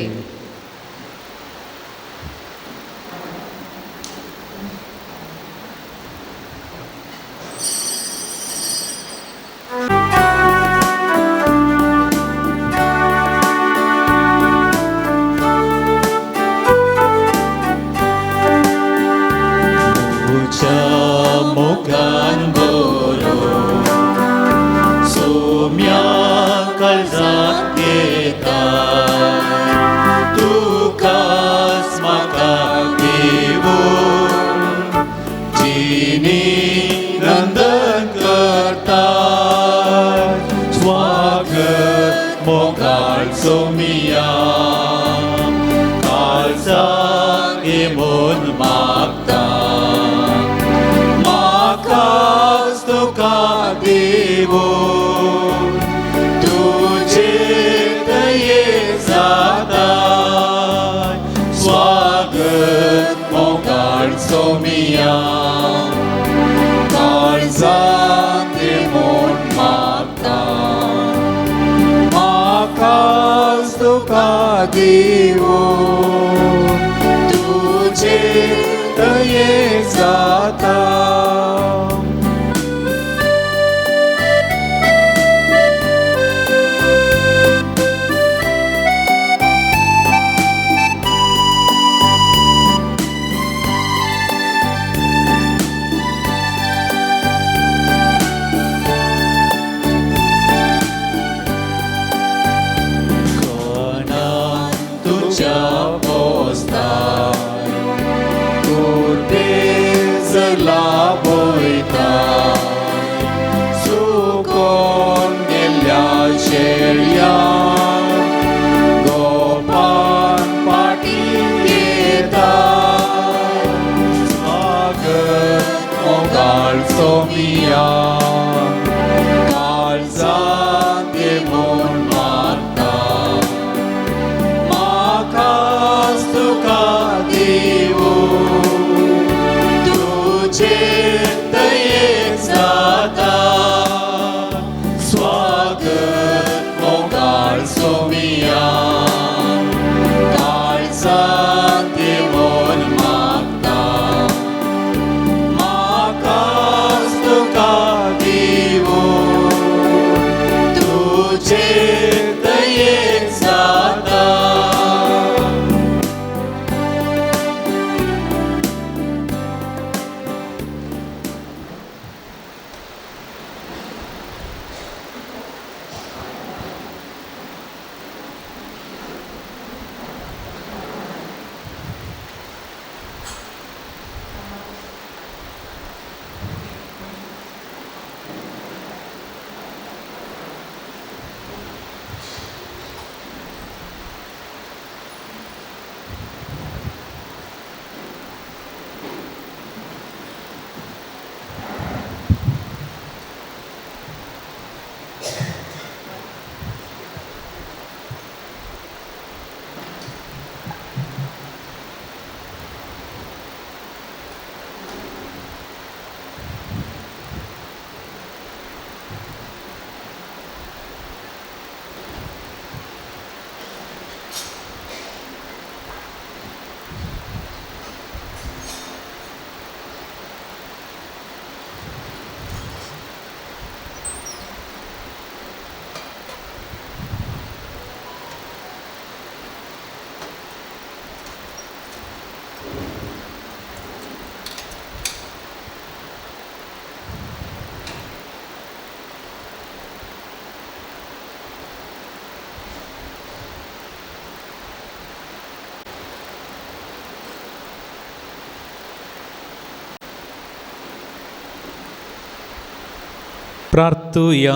प्रार्थुया.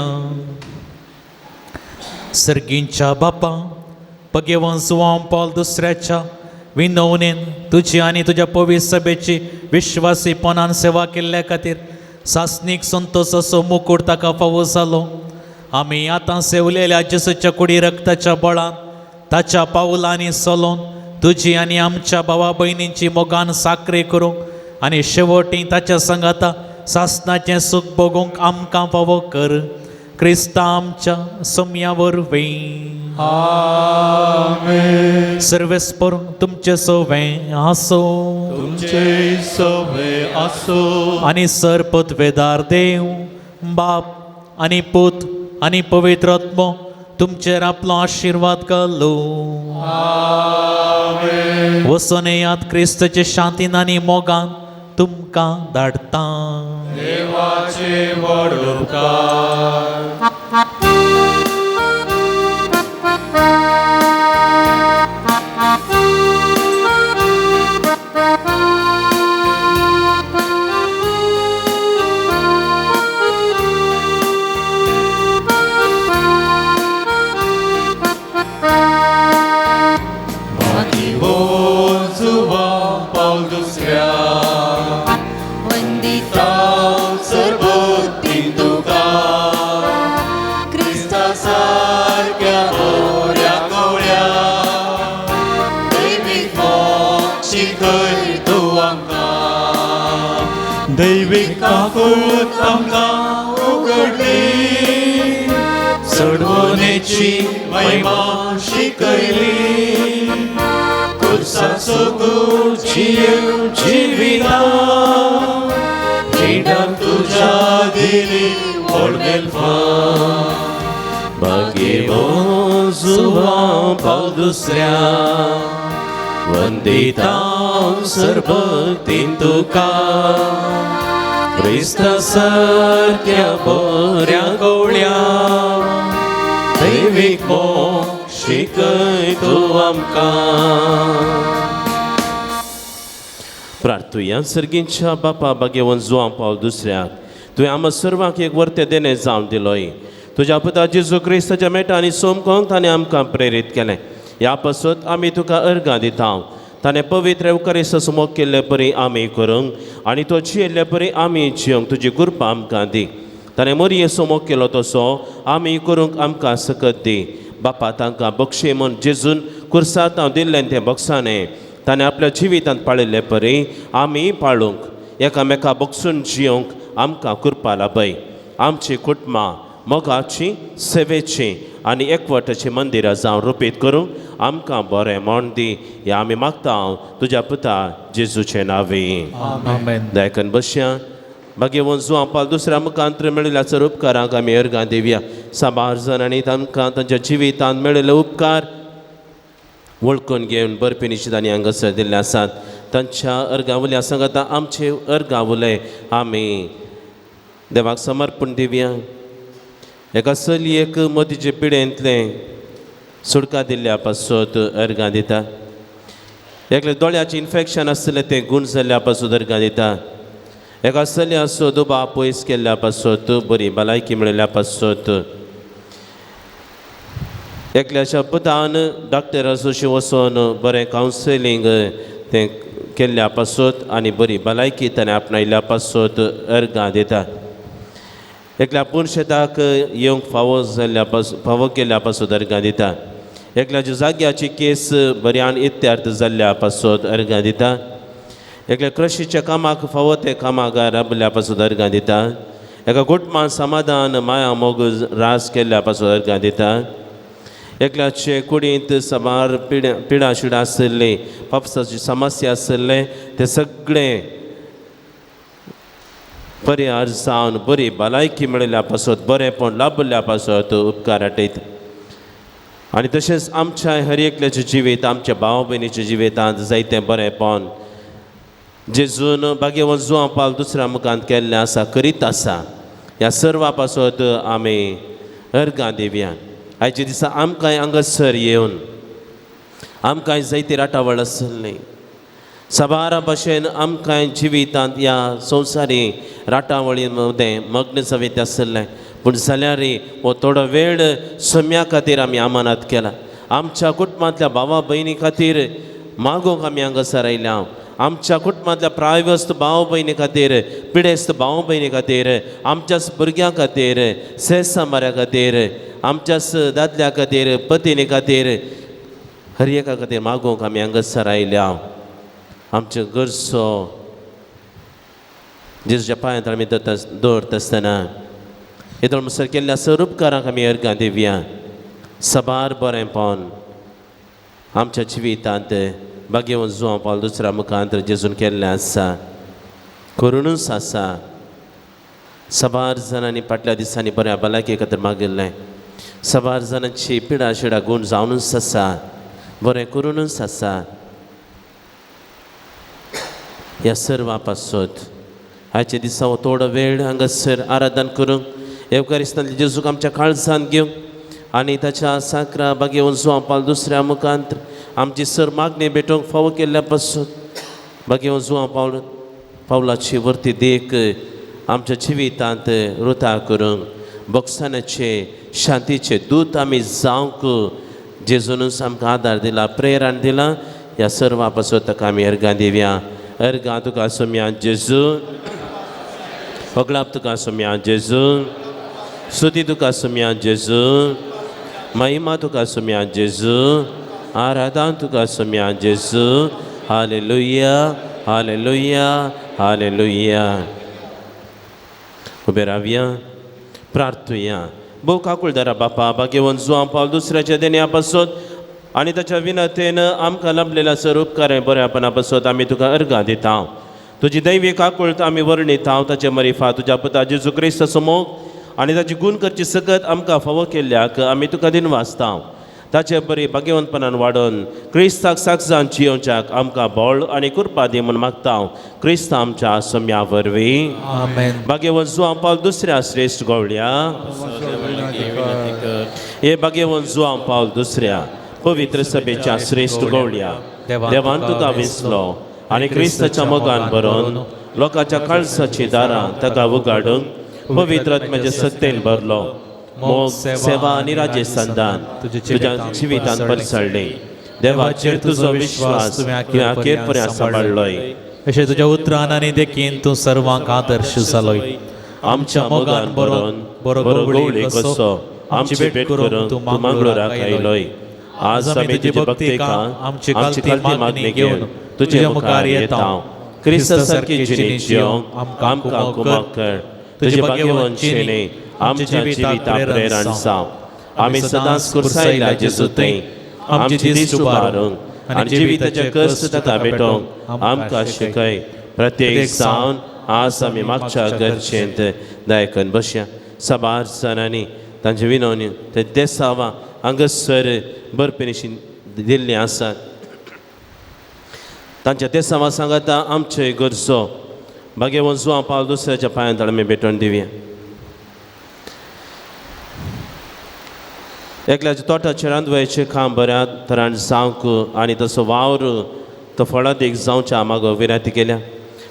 सर्गींच्या बापा, भगवान जुवांव पावल दुसऱ्याच्या विनवणेन तुजी आनी तुज्या पवित्र सभेची विश्वासीपणान सेवा केल्ल्या खातीर सासणीक संतोषाचो मुकूट ताका फावो जालो. आमी आतां सेवलेल्या जेजूच्या कुडी रक्ताच्या बळान ताच्या पावलांनी चलोवन तुजी आनी आमच्या भावा भयणींची मोगान साकरी करूंक आनी शेवटी ताच्या सांगाता सासणाचें सूख भोगूंक आमकां फावो कर. क्रिस्ता आमच्या सोम्या वरवीं. आमेन. सर्वेस्पर तुमचे सवें आसो. तुमचे सवे आसो. आनी सर पदवेदार देव बाप आनी पूत आनी पवित्र आत्मो तुमचेर आपलो आशिर्वाद घालू. आमेन. वचून येयात, क्रिस्ताचे शांतीन आनी मोगान तुमकां धाडटा. देवाचे व्हड उपकार. दैवीक काकूट आमकां उगडली, सोडवणेची महिमा शिकयली, खुर्साचो गूण जियेवं जिविता खिणाक तुज्या दिली व्हड मेलफां. भाग्यवान जुवांव पावल दुसऱ्या, वंदिता सर्वतीन तुका, क्रिस्ता सारक्या बऱ्या गवळ्या दैवीक मोग शिकय तूं आमकां. प्रार्थुया. सर्गींच्या बापा, भाग्यवान जुवांव पावल दुसऱ्याक तुवें आमकां सर्वांक एक वर्ते देणें जावन दिलोय. तुज्या पुता जेजू क्रिस्ताच्या मेटा आनी सोमकोंक ताणें आमकां प्रेरीत केलें. ह्या पासत आमी तुका अर्गां दिता. ताणें पवित्र एवकारिस्त मोग केल्ले परी आमी करूंक आनी तो जियेल्ले परी आमी जियोंक तुजी कृपा आमकां दी. ताणें मोरयेचो मोग केलो तसो आमी करूंक आमकां सकत दी. बापा, तांकां बक्षी म्हूण जेजून कुर्सांत हांव दिल्लें तें बक्षाणें ताणें आपल्या जिवितांत पाळिल्ले परी आमी पाळूंक, एकामेका बक्षून जियोंक आमकां कृपा लाभय. आमची कुटुंबां मोगाची, सेवेची आनी एकवटाची मंदिरां जावन रुपीत करूंक आमकां बरें म्हण दी. ह्या आमी मागता हांव तुज्या पुता जेजूचे नांवी. आमेन. दयाकन बसया. भाग्यवान जुवांव पावल दुसऱ्या मुखांतर मेळिल्ल्या चड उपकारांक आमी अर्गां दिवया. साबार जाणांनी तांकां तांच्या जिवितांत मेळिल्ले उपकार वळखून घेवन बरपी निश्चितांनी हांगासर दिल्ले आसात. तांच्या अर्गां उल्या सांगता आमचे अर्गां उलय आमी देवाक समर्पण दिवया. एका चलयेक मदीचे पिडेंतलें सुडका दिल्ल्या पासत अर्गां दिता. एकले दोळ्याचें इन्फेक्शन आसलें तें गूण जाल्ल्या पासत अर्गां दिता. एका चलयाचो दुबाव पयस केल्ल्या पासत बरी भलायकी मेळिल्ल्या पासत, एकल्याच्या पुतान डॉक्टराचोशी वचून बरें कावन्सिलींग तें केल्ल्या पासत आनी बरी भलायकी ताणें आपणायल्ल्या पासत अर्गां दिता. एकल्या पुनशेताक येवंक फावो जाल्ल्या पास फावो केल्ल्या पासत अर्गां दिता. एकल्याच्या जाग्याची केस बऱ्यान इत्यार्थ जाल्ल्या पासत अर्गां दिता. एकल्या कृशीच्या कामाक फावो ते कामाक राबल्या पासत अर्गां दिता. एका कुटुंबान समाधान माया मोग रास केल्ल्या पासत अर्गां दिता. एकल्याचे कुडींत साबार पिड्या पिडा शिडां आशिल्ली, पापसाची समस्या आशिल्लें तें सगळें परिहार जावन बरी भलायकी मेळिल्ल्या पासत, बरेंपण लाभल्या पासत उपकार आटयता. आनी तशेंच आमच्या हर एकल्याचें जिवीत, आमच्या भाव भयणीच्या जिवितांत जायतें बरेंपण जेजून भाग्यवान जुवांव पावल दुसऱ्या मुखांत केल्लें आसा, करीत आसा. ह्या सर्वा पासत आमी अर्गां दिवया. आयच्या दिसा आमकांय हांगासर येवन आमकांय जायती राटावळ आसली, साबारा भाशेन आमकांय जिवितांत ह्या संवसारी राटावळी मदें मग्न जायत आसलें. पूण जाल्यार हो थोडो वेळ सम्या खातीर आमी अमानात केला. आमच्या कुटुंबांतल्या भावा भयणी खातीर मागोंक आमी हांगासर आयल्या. आमच्या कुटुंबांतल्या प्रायवस्त भाव भयणी खातीर, पिडेस्त भाव भयणी खातीर, आमच्याच भुरग्यां खातीर, सेसामाऱ्या खातीर, आमच्याच दादल्या खातीर, पतिनी खातीर, हर एका खातीर मागोंक आमी हांगासर आयल्या. आमच्यो गरजो जेजूच्या पांयांत आमी दवरता आसतना येदोळ मुसर केल्ल्या सर उपकारांक आमी अर्गां दिवया. सबार बरेंपण आमच्या जिवितांत भाग्यवंत जुवां पावल दुसऱ्या मुखांत जेजून केल्लें आसा, करुनूच आसा. सबार जाणांनी फाटल्या दिसांनी बऱ्या भलायके खातीर मागिल्लें, सबार जाणांची पिडा शिडा गूण जावनूच आसा, बरें करुनूच आसा. ह्या सर्वा पासत आयच्या दिसा हो थोडो वेळ हांगासर आराधन करूंक येवकारिस्तांतले जेजूक आमच्या काळजांत घेवंक आनी ताच्या साकरा भाग्यवंत जुवां पावल दुसऱ्या मुखांत आमची सर मागणी भेटोवंक फावो केल्ल्या पासून भाग्यवंत जुवां पावलाची वरती देख आमच्या जिवितांत रुता करूंक बक्षानाचे शांतीचे दूत आमी जावंक जेजूनच आमकां आदार दिला, प्रेरण दिला. ह्या सर्वा पासून ताका आमी अर्गां दिवया. अर्गां तुका सोम्या जेजू, होगळाप तुका सोम्या जेजू, स्तुती तुका सोम्या जेजू, महिमा तुका सोम्या जेजू, आराधन तुका सोम्या जेजू. Hallelujah, hallelujah, hallelujah. उबे रावया, प्रार्थुया. भोव काकुळदारा बापा, भाग्यवंत जुवां पावल दुसऱ्याच्या देण्या पासत आनी ताच्या विनतेन आमकां लाभलेल्या सर उपकार बऱ्यापणा पासत आमी तुका अर्गां दिता. तुजी दैवी काकुळत आमी वर्णिता. ताचे मरिफा तुज्या पुता जेजू क्रिस्ताचो मोग आनी ताची गूण करची सकत आमकां फावो केल्ल्याक आमी तुका दिनवासता. ताचे बरी भाग्यवंतपणान वाडोवन क्रिस्ताक साक्षान जियोवच्याक आमकां बळ आनी कृपा दी म्हूण मागता. क्रिस्त आमच्या सम्या वरवीं. आमेन. भाग्यवंत जुवां पावल दुसऱ्या श्रेश्ठ गवळ्या, हे भाग्यवंत जुवां पावल दुसऱ्या पवित्र सभेच्या श्रेश्ठ गवळ्या, देवान तुका वेंचलो आनी क्रिस्ताच्या मोगान भरोन लोकांच्या काळसाची दारां ताका उगाडूंक पवित्र आत्म्याचे सत्तेन भरलो. मोग, सेवा आनी राज्य संदान तुज्या जिवितांत पसरलें. देवाचेर तुजो विश्वास तुवें अखेर पर्यंत सांबाळ्ळोय. अशें तुज्या उतरान आनी देखीन तूं सर्वांक आदर्श जालोय. आमच्या मोगान भरोन बरो गवळी कसो आमची भेट करूंक तूं मंगळूराक आयलोय. आज आमी तुजे भक्तेका आमची कालती मागणी घेवन तुजे मुखार येता. क्रिस्ता सारकी जिणी जियोंक आमकां कुमक कर. तुजे भाग्यवंत जिणे आमच्या जिविता प्रेरण जावं. आमी सदांच कुर्सायल्या जेजू थंय आमची दीस उबारूंक आनी जिविताचे कश्ट ताका भेटोवंक आमकां शिकय. प्रत्येक जावन आज आमी मागच्या गरजेंत दायकन बसया. साबार जाणांनी तांचे विनवणी ते देसावां हांगासर बरपेनिशी दिल्लीं आसात. तांच्या देसावां सांगाता आमच्यो गरजो भाग्यवंत जुवां पावल दुसऱ्याच्या पांयांत आमी भेटोवन दिवया. एकल्याच्या तोटाचेर रांदवयाचें काम बऱ्या तरान जावंक आनी तसो वावर तो फळादीक जावच्या मागो विनंती केल्या.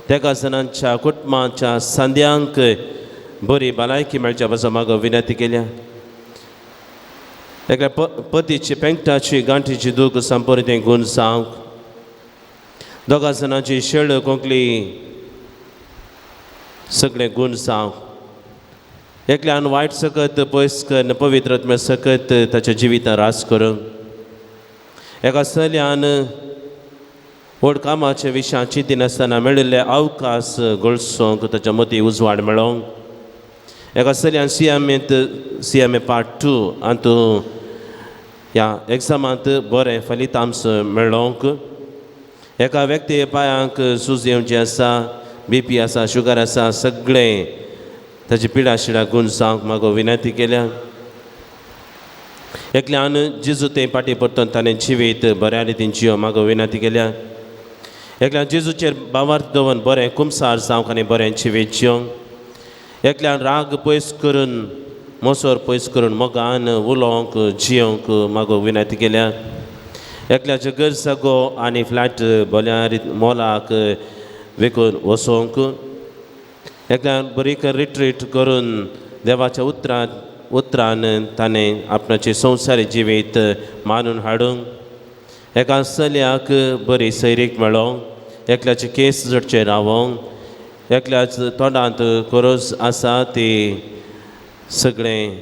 तेका जाणांच्या कुटुंबाच्या सांद्यांक बरी भलायकी मेळच्या पासून मागो विनंती केल्या. एकल्या पतीची पेंकटाची गांठीची दूख संपूर्ण तें गूण जावंक, दोगां जाणांची शेळ कोंकली सगळें गूण जावंक, एकल्यान वायट सकत पयस करून पवित्र आत्म्या सकत ताच्या जिवितान रास करूंक, एका चलयान व्हड कामाच्या विशयां चिंतिनासतना मेळिल्ले अवकाश गळसोंक ताच्या मती उजवाड मेळोवंक, एका चलयान सी एम ए पार्ट 2 हातूंत ह्या एग्जामांत बरें फलितांश मेळोवंक, एका व्यक्ती पांयांक सूज येवची आसा, बीपी आसा, शुगर आसा, सगळें ताची पिडा शिडा गूण जावंक मागो विनंती केल्या. एकल्यान जेजू तें फाटीं परतून ताणें जिवीत बऱ्या रितीन जियो मागो विनंती केल्या. एकल्यान जेजूचेर भावार्थ दवरून बरें कुमसार जावंक आनी बरें जिवीत जियोंक, एकल्यान राग पयस करून मोसोर पयस करून मोगान उलोवंक जियोंक मागो विनंती केल्या. एकल्याचें घर जागो आनी फ्लॅट बऱ्या रित मोलाक विकून वसोवंक, एकल्यान बरी रिट्रीट करून देवाच्या उतरान ताणें आपणाचें संवसारी जिवीत मानून हाडूंक एका चलयाक बरी सैरीक मेळोंक एकल्याचे केस जडचे रावोंक एकल्याच तोंडांत कोरोज आसा ती सगळें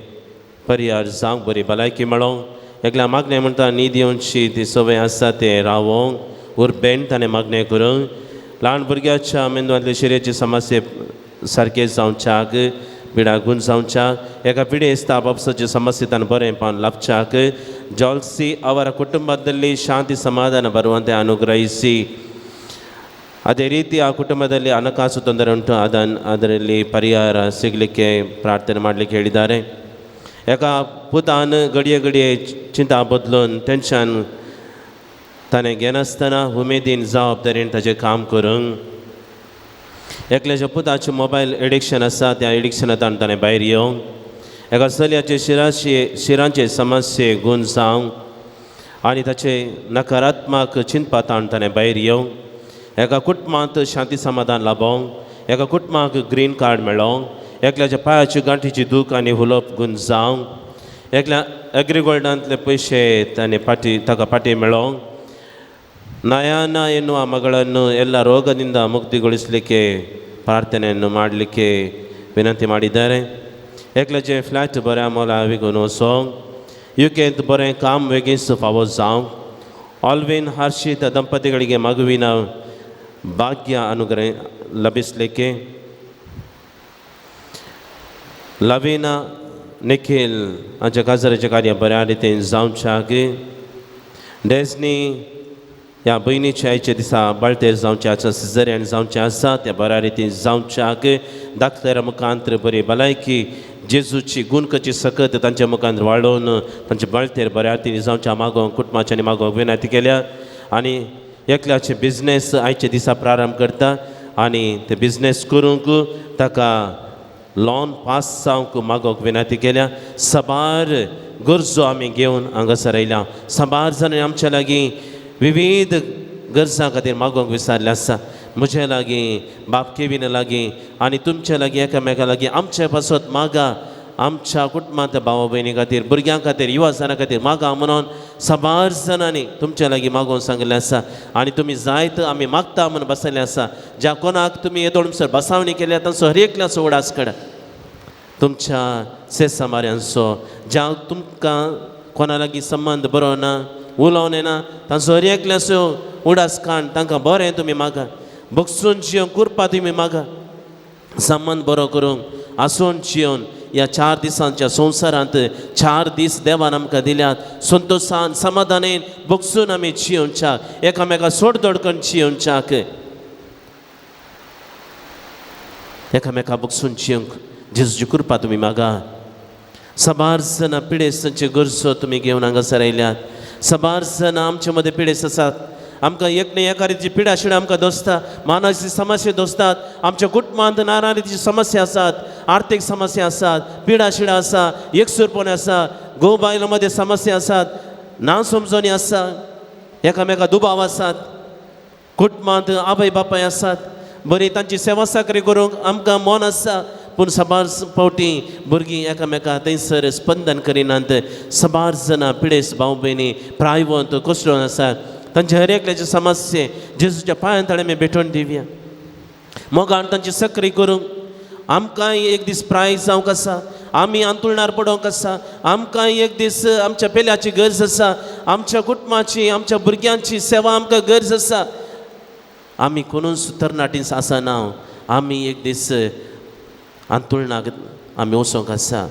परिहार जावंक बरी भलायकी मेळोंक एकल्या मागणें म्हणटा न्हीद येवची ती संवय आसा तें रावोंक उर्बेन ताणें मागणें करूंक ल्हान भुरग्याच्या मेंदवांतले शिरेची समस्ये सारकें जावच्याक पिडा गुण जावच्याक एका पिडेस्ता बापसाची समस्येतान बरें पान लाभच्याक जॉल्सी ಅವರ ಕುಟುಂಬದಲ್ಲಿ ಶಾಂತಿ ಸಮಾಧಾನ ಬರುವಂತೆ ಅನುಗ್ರಹಿಸಿ. ಅದೇ ರೀತಿ ಆ ಕುಟುಂಬದಲ್ಲಿ ಹಣಕಾಸು ತೊಂದರೆ ಉಂಟು, ಅದರಲ್ಲಿ ಪರಿಹಾರ ಸಿಗಲಿಕ್ಕೆ ಪ್ರಾರ್ಥನೆ ಮಾಡಲಿಕ್ಕೆ ಹೇಳಿದ್ದಾರೆ. एका पुतान घडये घडये चिंता बदलून टेंशन ताणें घेनासतना उमेदीन जबाबदारीन ताचें काम करूंक एकल्याच्या पुताचें मोबायल एडिक्शन आसा त्या एडिक्शनांतल्यान ताणें भायर येवंक एका चलयाचे शिरांचे समस्ये गुण जावंक आनी ताचे नकारात्मक चिंतपांत ताणें भायर येवंक एका कुटुंबांत शांती समाधान लाभोवंक एका कुटुंबाक ग्रीन कार्ड मेळोवंक एकल्याच्या पांयाची गांठीची दूख आनी हुलोप गुण जावंक एकल्या एग्रीगोल्डांतले पयशे ताणें फाटी ताका फाटी मेळोवंक ನಯಾನ ಎನ್ನುವ ಮಗಳನ್ನು ಎಲ್ಲ ರೋಗದಿಂದ ಮುಕ್ತಿಗೊಳಿಸಲಿಕ್ಕೆ ಪ್ರಾರ್ಥನೆಯನ್ನು ಮಾಡಲಿಕ್ಕೆ ವಿನಂತಿ ಮಾಡಿದ್ದಾರೆ. एकल्याचे फ्लॅट बऱ्या मोला विकून वचोंक युकेंत बरें काम बेगीन फावो जावंक ಆಲ್ವಿನ್ ಹರ್ಷಿತ ದಂಪತಿಗಳಿಗೆ ಮಗುವಿನ ಭಾಗ್ಯ ಅನುಗ್ರಹ ಲಭಿಸಲಿಕ್ಕೆ लवीना निखील हांच्या काजाराचें कार्य बऱ्या रितीन जावच्याक डेजनी ह्या भयणीच्या आयच्या दिसा बाळतेर जावचें आसा सिजरियन जावचें आसा त्या बऱ्या रितीन जावच्याक दाखल्या मुखांत बरी भलायकी जेजूची गुणकची सकत तांच्या मुखांत वाडोवन तांचे बाळतेर बऱ्या रितीन जावच्या मागोवंक कुटुंबाच्या आनी मागोवंक विनंती केल्या. आनी एकल्याचे बिजनेस आयच्या दिसा प्रारंभ करता आनी ते बिजनेस करूंक ताका लॉन पास जावंक मागोवंक विनंती केल्या. साबार गरजो आमी घेवन हांगासर आयल्या. साबार जाणांनी आमच्या लागीं विविध गरजां खातीर मागोवंक विचारलें आसा. म्हज्या लागीं बाप केवीना लागीं आनी तुमच्या लागीं एकामेका लागीं आमचे पासत मागा आमच्या कुटुंबांतल्या भावा भयणी खातीर भुरग्यां खातीर युवा जाणां खातीर मागा म्हणून साबार जाणांनी तुमच्या लागीं मागोवन सांगिल्लें आसा. आनी तुमी जायत आमी मागता म्हणून बसयल्लें आसा. ज्या कोणाक तुमी येदोळ सर बसावणी केल्या तांचो हर एकल्याचो उडास काडा तुमच्या सेसामाऱ्यांचो ज्या तुमकां कोणा लागीं संबंद बरो ना उलोवन येना तांचो हर एकल्याचो उडास काड तांकां बरें तुमी मागा बगसून जिवन कुरपा तुमी मागा संबंद बरो करूंक आसून जिवन ह्या 4 दिसांच्या संवसारांत 4 दीस देवान आमकां दिल्यात संतोशान समाधानेन बगसून आमी जियोवच्याक एकामेका सोडदोड करून जियोवच्याक एकामेका बगसून जिवंक जेजूची कृपा तुमी मागा. साबार जाणां पिडेस्तांच्यो गरजो तुमी घेवन हांगासर आयल्यात. साबार जाणां आमचे मदें पिडेस्त आसात. आमकां एक न्ही एका रितीची पिडा शिडा आमकां दोसता मानसीक समस्या दोसतात आमच्या कुटुंबांत नाना रितीची समस्या आसात आर्थीक समस्या आसात पिडा शिडा आसा एकसूरपण आसा घोव बायलां मदें समस्या आसात ना समजणी आसा एकामेका दुबाव आसात कुटुंबांत आवय बापाय आसात बरी तांची सेवा साकरी करूंक आमकां मन आसा पूण साबार फावटी भुरगीं एकामेका थंयसर स्पंदन करिनात. साबार जाणां पिडेस्त भाव भयणी प्रायवंत कसलो आसात तांचे हर एकल्याचे समस्ये जेजूच्या पांयां ताणें आमी भेटोवन दिवया मोगान तांची सक्री करूंक आमकांय एक दीस प्राय जावंक आसा आमी आंतुळणार पडोवंक आसा आमकांय एक दीस आमच्या पेल्याची गरज आसा आमच्या कुटुंबाची आमच्या भुरग्यांची सेवा आमकां गरज आसा. आमी कोणूच तरणाटींच आसना आमी एक दीस आंतुळणाक आमी वचोंक आसा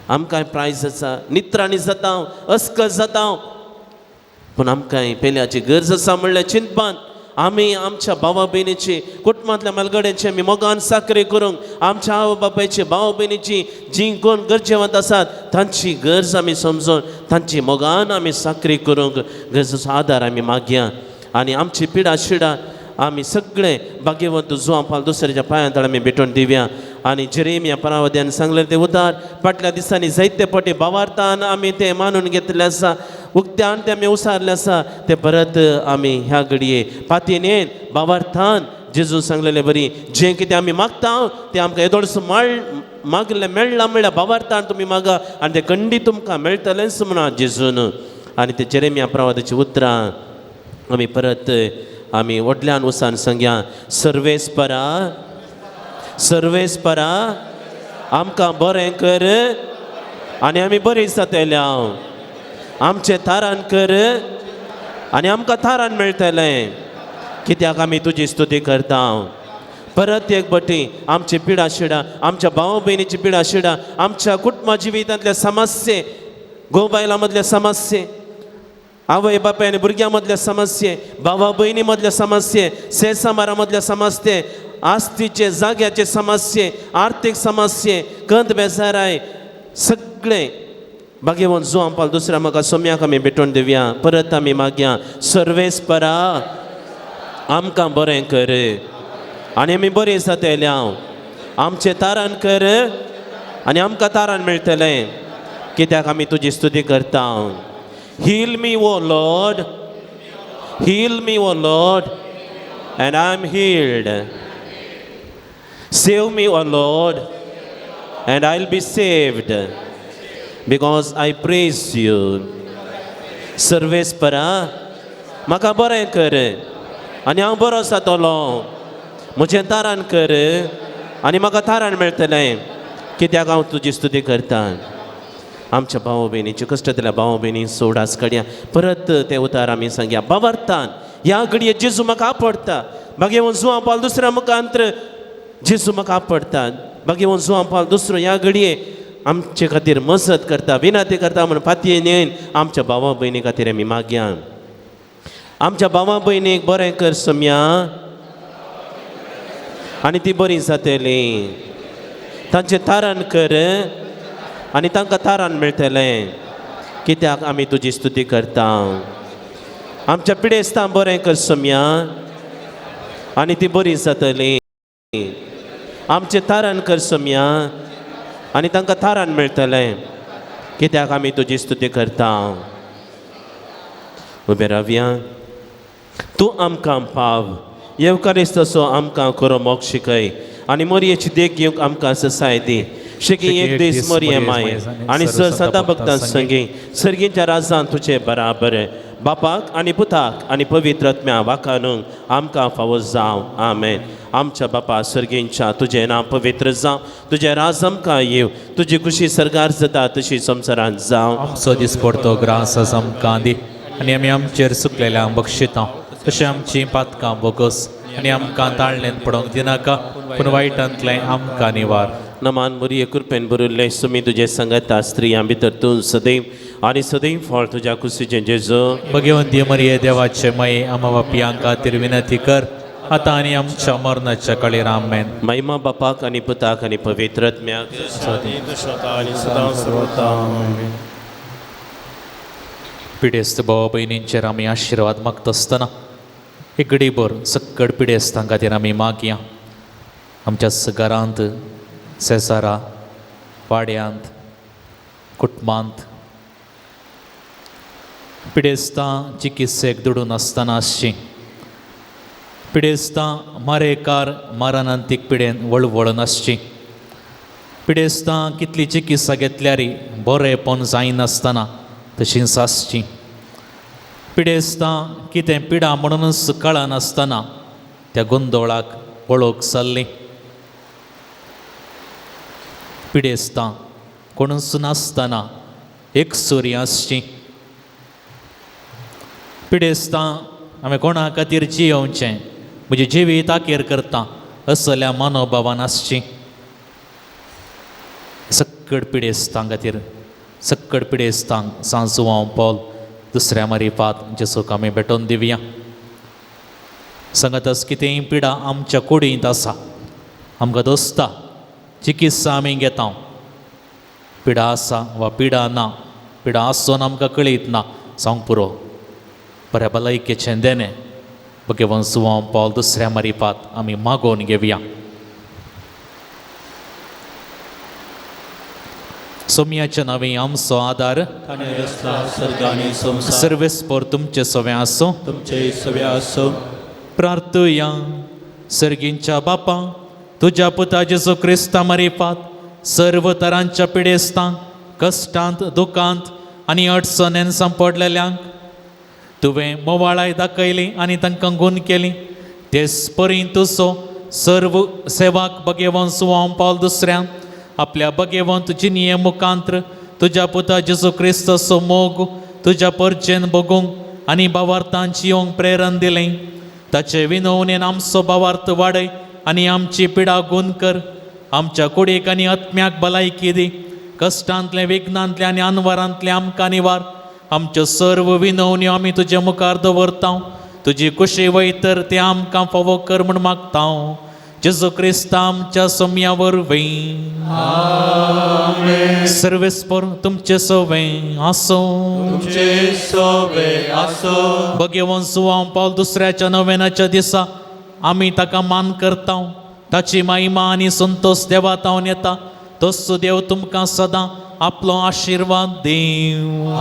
आमकांय प्रायज आसा नित्राणी जाता अस्कल जाता पूण आमकांय पेल्याची गरज आसा म्हणल्यार चिंतपान आमी आमच्या भावा भयणीची कुटुंबांतल्या म्हालगड्यांची आमी मोगान साकरी करूंक आमच्या आवय बापायची भाव भयणीची जीं कोण गरजेवंत आसात तांची गरज आमी समजून तांची मोगान आमी साकरी करूंक गरजेचो आदार आमी मागया. आनी आमची पिडा शिडा आमी सगळे भाग्यवंत जुवां पाल दुसऱ्याच्या पांयां तळ आमी भेटोवन दिवया. आनी जेरेमिया परावद्यान सांगलें तें उतार फाटल्या दिसांनी जायते फावटी भावार्थान आमी तें मानून घेतलें आसा उक्त्यान तें आमी उसारलें आसा तें परत आमी ह्या घडये पातयेन येन भावार्थान जेजून सांगलेले बरी जें कितें आमी मागता तें आमकां येदोळसो मागलें मेळ्ळां म्हळ्यार भावार्थान तुमी मागा आनी तें खंडीत तुमकां मेळटलेंच म्हणा जेजून. आनी ते जेरेमिया प्रवादाची उतरां आमी परत आमी व्हडल्यान उसान सांगया, सर्वेस्परा सर्वेस्परा आमकां बरें कर आनी आमी बरीं जातले, आमचें थारान कर आनी आमकां थारान मेळटलें, कित्याक आमी तुजी स्तुती करता. परत एक बटी आमची पिडा शिडा, आमच्या भाव भयणीची पिडा शिडा, आमच्या कुटुंबा जिवितांतले समस्ये, घोव बायलां मदले समस्ये, आवय बापाय आनी भुरग्यां मदले समस्ये, भावा भयणी मदले समस्ये, सेसामारा मदले समस्ये, आस्तीचे जाग्याचे समस्ये, आर्थीक समस्ये, कंद बेजाराय सगळे भाग्यवंत जुवां पाल दुसऱ्या म्हाका सोम्याक आमी भेटोवन दिवया. परत आमी मागया, सर्वेस्परा आमकां बरें कर आनी आमी बरीं जातले, आमचें तारान कर आनी आमकां तारान मेळटलें, कित्याक आमी तुजी स्तुती करता. Heal me O Lord, heal me O Lord and I am healed. Save me O Lord and I will be saved because I praise you. सर्वेस्परा म्हाका बरें कर आनी हांव बरो जातलो, म्हजें तारान कर आनी म्हाका तारान मेळटलें, कित्याक हांव तुजी स्तुती करता. आमच्या भाव भयणीचे कश्टांतल्या भाव भयणी सोडास कडया परत ते उतार आमी सांगया, भावार्थान ह्या घडये जेजू म्हाका आपडटा, भाग्यवंत जुवां पाल दुसऱ्या मुखांत्र जेजू म्हाका आपडटा, भाग्यवंत जुवां पाल दुसरो ह्या घडये आमचे खातीर मजत करता, विनंती करता म्हूण फातयेन येवन आमच्या भावा भयणी खातीर आमी मागया. आमच्या भावा भयणीक बरें कर सोम्या आनी ती बरी जातली, तांचें तारण कर आनी तांकां तारण मेळटलें, कित्याक आमी तुजी स्तुती करता. आमच्या पिडेस्तां बरें कर सोम्या आनी ती बरी जातली, आमचें तारण कर सोम्या आनी तांकां तारण मेळटलें, कित्याक आमी तुजी स्तुती करता. उबे रावया. तूं आमकां पाव येवकारिस्त असो आमकां खरो मोग शिकय आनी मोरयेची देख घेवंक आमकां ससाय दी. शेकी एक दीस मोरये माय आनी सदां भक्तां संगी सर्गीच्या राजान तुजे बराबर बापाक आनी पुताक आनी पवित्र आत्म्या वाखाणूंक आमकां फावो जावं. आमेन. आमच्या बापा सर्गींच्या तुजें नांव पवित्र जावं, तुजें राज आमकां येवं, तुजी खुशी सर्गार जाता तशी संवसारांत जावं. आमचो दिसपडतो ग्रास आमकां दी आनी आमी आमचेर सुकलेल्या बक्षिता तशें आमचीं पातकां बोगस आनी आमकां ताळणेंत पडोवंक दिनाका, पूण वायटांतलें आमकां निवार. नमान मोरये कृपेन भरिल्लें सुमी तुजें संगता, स्त्रियां भितर तूं सदैव आनी सदैव फळ तुज्या कुशीचें जेजू. भगवंती मरिये देवाचे माये आमा बापयां खातीर विनंती कर आतां आनी आमच्या मरणाच्या कळीर. आमेन. महिमा बापाक आनी पुताक आनी पवित्र आत्म्याक. पिडेस्त भाव भयणींचेर आमी आशिर्वाद मागता आसतना एक घडीभर सक्कड पिडेस्तां खातीर आमी मागया. आमच्या घरांत, शेजारा, वाड्यांत, कुटुंबांत पिडेस्तां चिकित्सेक दुडू नासतना आसचीं, पिडेस्तां मारेकार मारानांतीक पिडेन वळवळून आसचीं, पिडेस्तां कितली चिकित्सा घेतल्यार बरेंपण जायनासतना तशींच आसचीं, पिडेस्तां कितें पिडा म्हणूनच कळनासतना त्या गोंदोळाक वळख जाल्लीं, पिडेस्तां कोणूच नासतना एकसुरी आसचीं, पिडेस्तां हांवें कोणा खातीर जियोवचें म्हजें जिवीत आखेर करता असल्या मनोभावान आसचीं. सक्कड पिडेस्तां खातीर, सक्कड पिडेस्तांक सांजुवांव पॉल दुसऱ्या मारिफात जेजूक आमी भेटोवन दिवया. सांगातच कितेंय पिडा आमच्या कुडींत आसा, आमकां दोसता, चिकित्सा आमी घेता, पिडा आसा वा पिडा ना, पिडा आसून आमकां कळीत ना, सांग पुरो बऱ्या भलायकेचें देणें भगवान जुवांव पावल दुसऱ्या मारिफात आमी मागोवन घेवया. सोम्याच्या नांवे आमचो आदार सर्वेस्पर तुमचे सवे आसूं, तुमचे सवे आसूं. प्रार्थुया. सर्गींच्या बापा, तुज्या पुता जेजू क्रिस्ता मारिफात सर्व तरांच्या पिडेस्तांक, कश्टांत, दुखांत आनी अडचणेन सांपडलेल्यांक तुवें मोवाळाय दाखयली आनी तांकां गूण केली. तेच परी तुजो सर्व सेवाक भगेवन सुवांव पावल दुसऱ्यां आपल्या भगेवंत जिणये मुखांत्र तुज्या पुता जेजू क्रिस्ताचो मोग तुज्या परचेन बगूंक आनी भावार्थान जियोंक प्रेरण दिलें. ताचे विनवणेन आमचो भावार्थ वाडय आनी आमची पिडा गूण कर. आमच्या कुडीक आनी आत्म्याक भलायकी दी. कश्टांतलें, विघ्नांतलें आनी अनवरांतलें आमकां निवार. आमच्यो सर्व विनवण्यो आमी तुजे मुखार दवरता. तुजी कुशी वयतर तें आमकां फावो कर म्हूण मागता. जेजू क्रिस्ता आमच्या सोम्या वरवीं. सर्वेस्पर तुमचे सवें आसूं. तुमचे सोबे आसो. भगेवन सुवांव पावल दुसऱ्याच्या नव्यानाच्या दिसा आमी ताका मान करता. ताची महिमा आनी संतोश देवा तावन येता. तोच देव तुमकां सदां आपलो आशिर्वाद दिवं.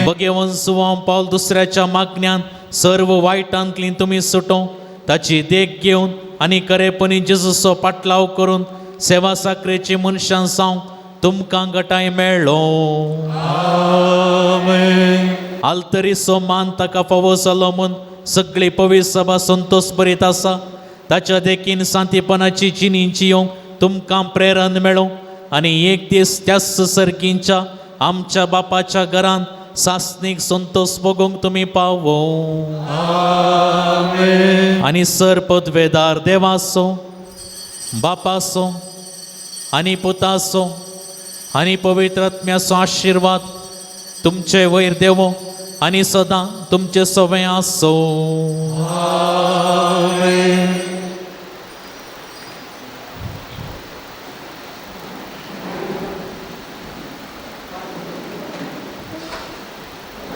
भगेवन सुवांव पावल दुसऱ्याच्या मागण्यान सर्व वायटांतली तुमी सुटों. ताची देख घेवन आनी खरेपणी जेजूचो पाटलाव करून सेवा साकरेची मनशां सावन तुमकां गटाय मेळ्ळो. आल्तरीचो मान ताका फावो जालो म्हूण सगळी पवित्र सभा संतोश बरीत आसा. ताच्या देखीन सांतीपणाची जिणी जियोंक तुमकां प्रेरण मेळो आनी एक दीस त्याच सर्गींच्या आमच्या बापाच्या घरान सासणीक संतोश भोगूंक तुमी पावो. आनी सर पदवेदार देवाचो, बापाचो आनी पुताचो आनी पवित्र आत्म्याचो आशिर्वाद तुमचे वयर देवो आनी सदां तुमचे सवें आसो.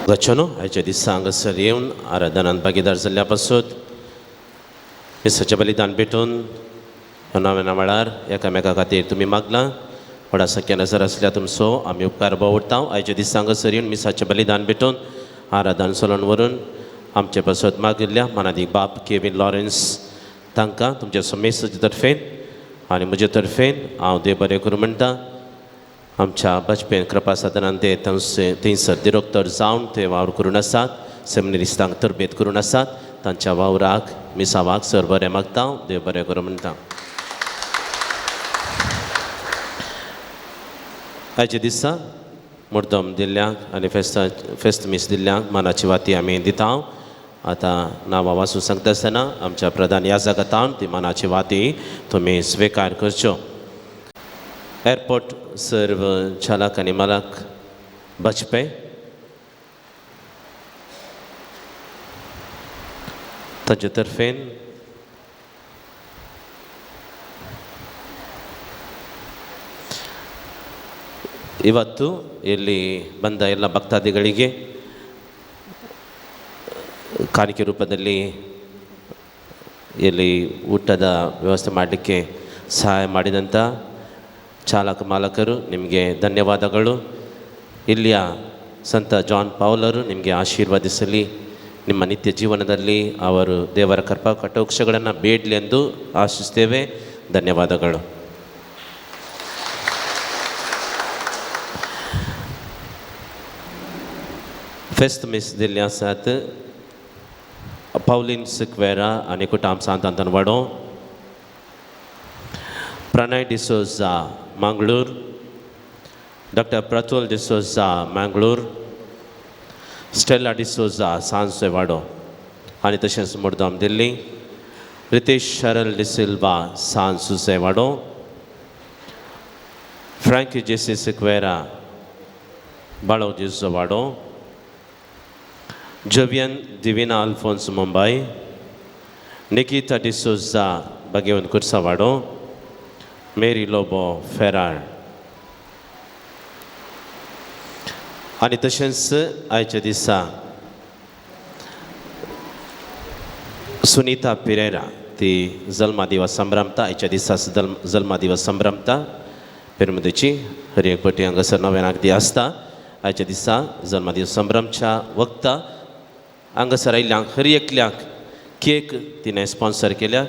गच्छनो आयच्या दिसा हांगासर येवन आराधनांत भागीदार जाल्ल्या पासत मिसाचें बलिदान भेटून नव्या वेळार एकामेका खातीर तुमी मागलां. व्हडा संख्येन नजर आसल्या तुमचो आमी उपकार बावडटा. आयच्या दिसा हांगासर येवन मिसाचें बलिदान भेटून आराधन चलोवन व्हरून आमचे पासत मागिल्ल्या मानादीक बाप केवीन लॉरेन्स तांकां तुमच्या समेस्ताचे तर्फेन आनी म्हजे तर्फेन हांव देव बरें करूं म्हणटा. आमच्या बचपेन कृपा साधनान ते थंयसर दिरोक्तर जावन ते वावर करून आसात, सेमिनरिस्तांक तरबेत करून आसात. तांच्या वावराक मिसावाक सर बरें मागता. देव बरें करूं म्हणटा. आयच्या दिसा मुर्दम दिल्ल्यांक आनी फेस्त मीस दिल्ल्यांक मानाची वाती आमी दिता. आतां नांवां वाचून सांगता आसतना आमच्या प्रधान याजकातान ती मानाची वाती तुमी स्विकार करच्यो. एअरपोर्ट सर्व चालक आनी मालक बचपे, ताचे तर्फेन ಇವತ್ತು ಇಲ್ಲಿ ಬಂದ ಎಲ್ಲ ಭಕ್ತಾದಿಗಳಿಗೆ ಕಾಣಿಕೆ ರೂಪದಲ್ಲಿ ಇಲ್ಲಿ ಊಟದ ವ್ಯವಸ್ಥೆ ಮಾಡಲಿಕ್ಕೆ ಸಹಾಯ ಮಾಡಿದಂಥ ಚಾಲಕ ಮಾಲಕರು ನಿಮಗೆ ಧನ್ಯವಾದಗಳು. ಇಲ್ಲಿಯ ಸಂತ ಜಾನ್ ಪೌಲರು ನಿಮಗೆ ಆಶೀರ್ವದಿಸಲಿ. ನಿಮ್ಮ ನಿತ್ಯ ಜೀವನದಲ್ಲಿ ಅವರು ದೇವರ ಕೃಪಾ ಕಟಾಕ್ಷಗಳನ್ನು ಬೇಡಲಿ ಎಂದು ಆಶಿಸ್ತೇವೆ. ಧನ್ಯವಾದಗಳು. फेस्त मिस दिल्ली आसात पावलीन सिक्वेरा आनी कुटाम सांत वाडो, Pranay D'Souza Mangalore, doctor Pratul D'Souza Mangalore, Stella D'Souza Sanjewado आनी तशेंच मुर्दाम दिल्ली रितेश शरल डिसिल्वा सांजुसेवाडो, फ्रँकी जेसी सिक्वेरा बाळो जिसोवाडो, जोवियन दिविना अल्फोन्स मुंबय, निकिता डिसोजा बागेवन कुर्सावाडो, मेरी लोबो फेरार आनी तशेंच आयच्या दिसा सुनीता पिरेरा ती जल्मा दिवस संभ्रमता. आयच्या दिसा जल्मा दिवस संभ्रमता पेरमुदेची हर एक पटी हांगासर नव्यान ती आसता. आयच्या दिसा जल्मा दिवस संभ्रमच्या वक्ता हांगासर आयिल्ल्यांक हर एकल्याक केक तिणें स्पॉन्सर केल्या.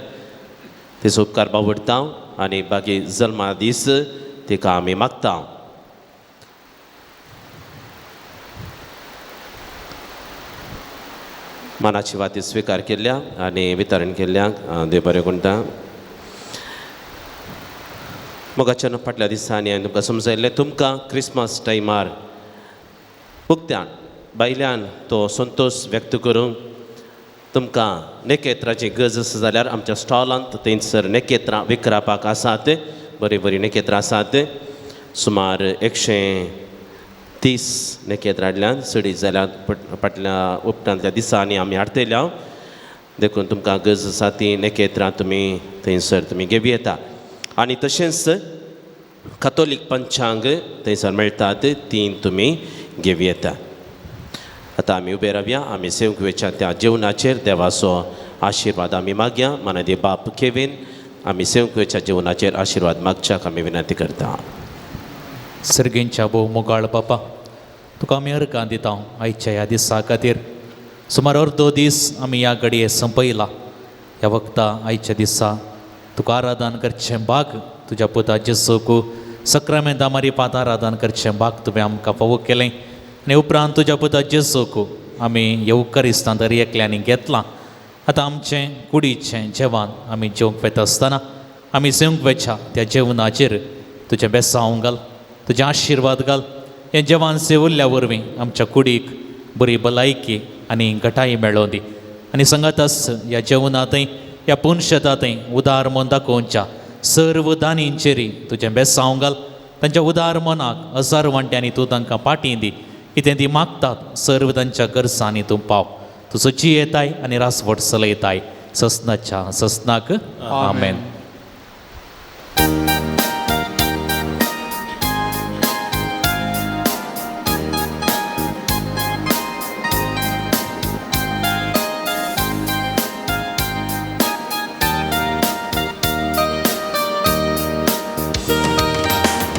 तेचो उपकार बावडटा आनी बाकी जल्मा दीस तिका आमी मागता. मानाची वाती स्विकार केल्ल्या आनी वितरण केल्ल्या देव बरें कोणता. मोगाच्यान फाटल्या दिसांनी हांवें तुमकां समजायल्लें तुमकां क्रिसमस टायमार उक्त्यान भायल्यान तो संतोश व्यक्त करूंक तुमकां नेकेत्राची गरज आसा जाल्यार आमच्या स्टॉलांत थंयसर नेकेत्रां विकरापाक आसात, बरीं बरीं नेकेत्रां आसात. सुमार 130 नेकेत्रां हाडल्यान चडीत जाल्यार फाटल्या उपरांतल्या दिसांनी आमी हाडटले. देखून तुमकां गरज आसा ती नेकेत्रां तुमी थंयसर तुमी घेवं येता. आनी तशेंच कातोलीक पंचांग थंयसर मेळटात, ती तुमी घेवं येता. आतां आमी उबे रावया, आमी सेवंक वेच्या त्या जेवणाचेर देवाचो आशिर्वाद आमी मागया. मानादी बाप केवीन आमी सेवंक वेच्या जेवणाचेर आशिर्वाद मागच्याक आमी विनंती करता. सर्गेंच्या भोव मोगाळ बापा, तुका आमी अर्गां दिता आयच्या ह्या दिसा खातीर. सुमार अर्दो दीस आमी ह्या घडये संपयला. ह्या वखता आयच्या दिसा तुका आराधन करचें भाग तुज्या पुता जेजूक सक्रामेंता मारिपात आराधन करचें भाग तुवें आमकां फावो केलें आनी उपरांत तुज्या पुता जेजूक आमी येवकरिस्तान दर एकल्यांनी घेतलां. आतां आमचें कुडीचें जेवण आमी जेवंक वता आसतना आमी जेवंक वेच्या त्या जेवणाचेर तुजें बेसांव घाल, तुजें आशिर्वाद घाल. हें जेवण सेवल्ल्या वरवीं आमच्या कुडीक बरी भलायकी आनी घटाय मेळों दी. आनी सांगातच ह्या जेवणांतय ह्या पुनशतांतय उदार मन दाखोवच्या सर्व दानींचेरय तुजें बेसांव घाल. तांच्या उदार मनाक हजार वांट्यांनी तूं तांकां पाटी दी. कितें ती मागतात सर्व तांच्या गरजांनी तूं पाव. तुजो जियेताय आनी रासवट चलयताय ससनाच्या ससनाक. आमेन.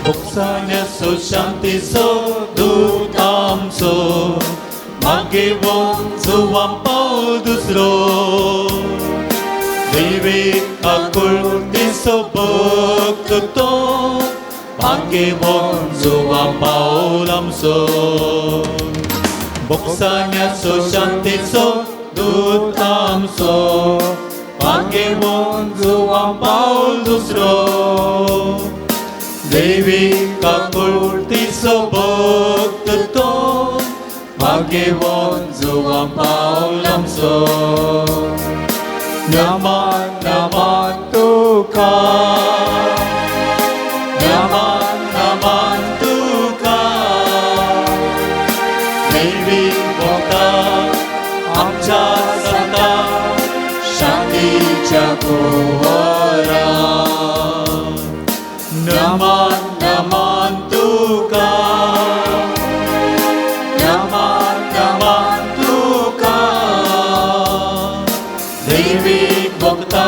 भोगसाण्याचो शांतीचो दूत आमचो मागेवोन जुवां पावल दुसरो देवी आकुळतीचो भक्त तो मागेवोन जुवां पावल आमचो. भोगसाण्याचो शांतीचो दूत आमचो मागेवोन जुवां पावल दुसरो देवी काकुळतीचो भक्त तो मागेवोन जुवां पावल आमचो. नमन नमन तुका, नमन नमन तुका, देवी भक्ता आमच्या संता शांतीच्या कुंवरा. नमन नमन तुका, नमन नमन तुका, देवी भक्ता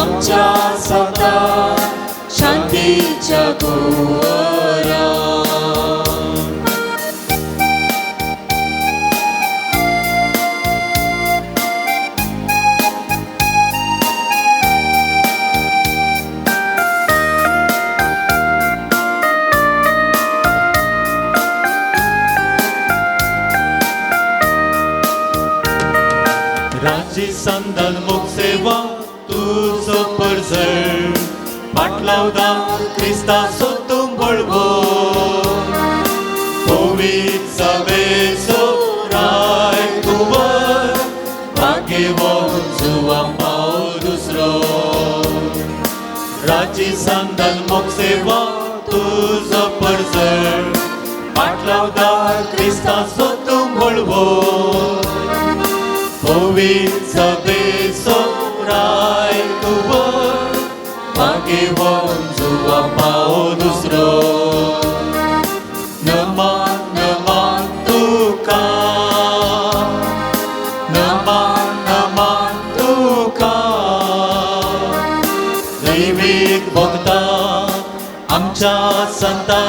आमच्या संता शांतीच्या कुंवरा. संदन मुख सेवा तुजो परजळ पाटलावदा क्रिस्ताचो तूं बळवो पवित्र सभेचो राय कुंवर भाग्यवान जुवां पावल दुसरो. राजी संदन मुख सेवा तुजो परजळ पाटलावदा क्रिस्ताचो तूं बळवो पवित्र सभेचो राय कुंवर भाग्यवान जुवां पावल दुसरो. नमन नमन तुका, नमन नमन तुका, दैवीक भक्ता आमच्या संता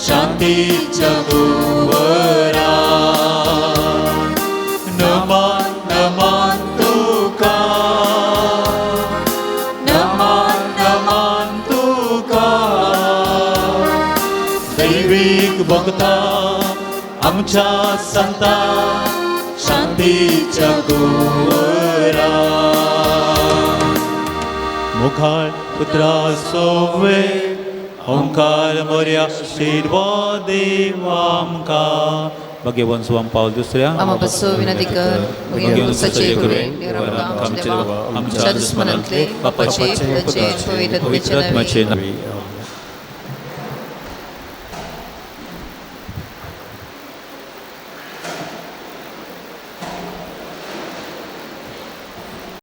शांतीच्या कुंवरा. नमन नमन तुका, दैवीक भोगता आमच्या संता शांतीच्या कुंवरा. मुखार पुत्रा सोवे ओंकार मोर्या आशिर्वाद देवा आमकां. भगवान सुवाम पावल दुसऱ्या आमा बसो विनंती कर, भगवंताचे कृपेन आमच्या देवा, आमच्या दुस्मनांतले बापाचे, पुताचे, पवित्र पवित्र आत्म्याचे आत्म्याचे नावे.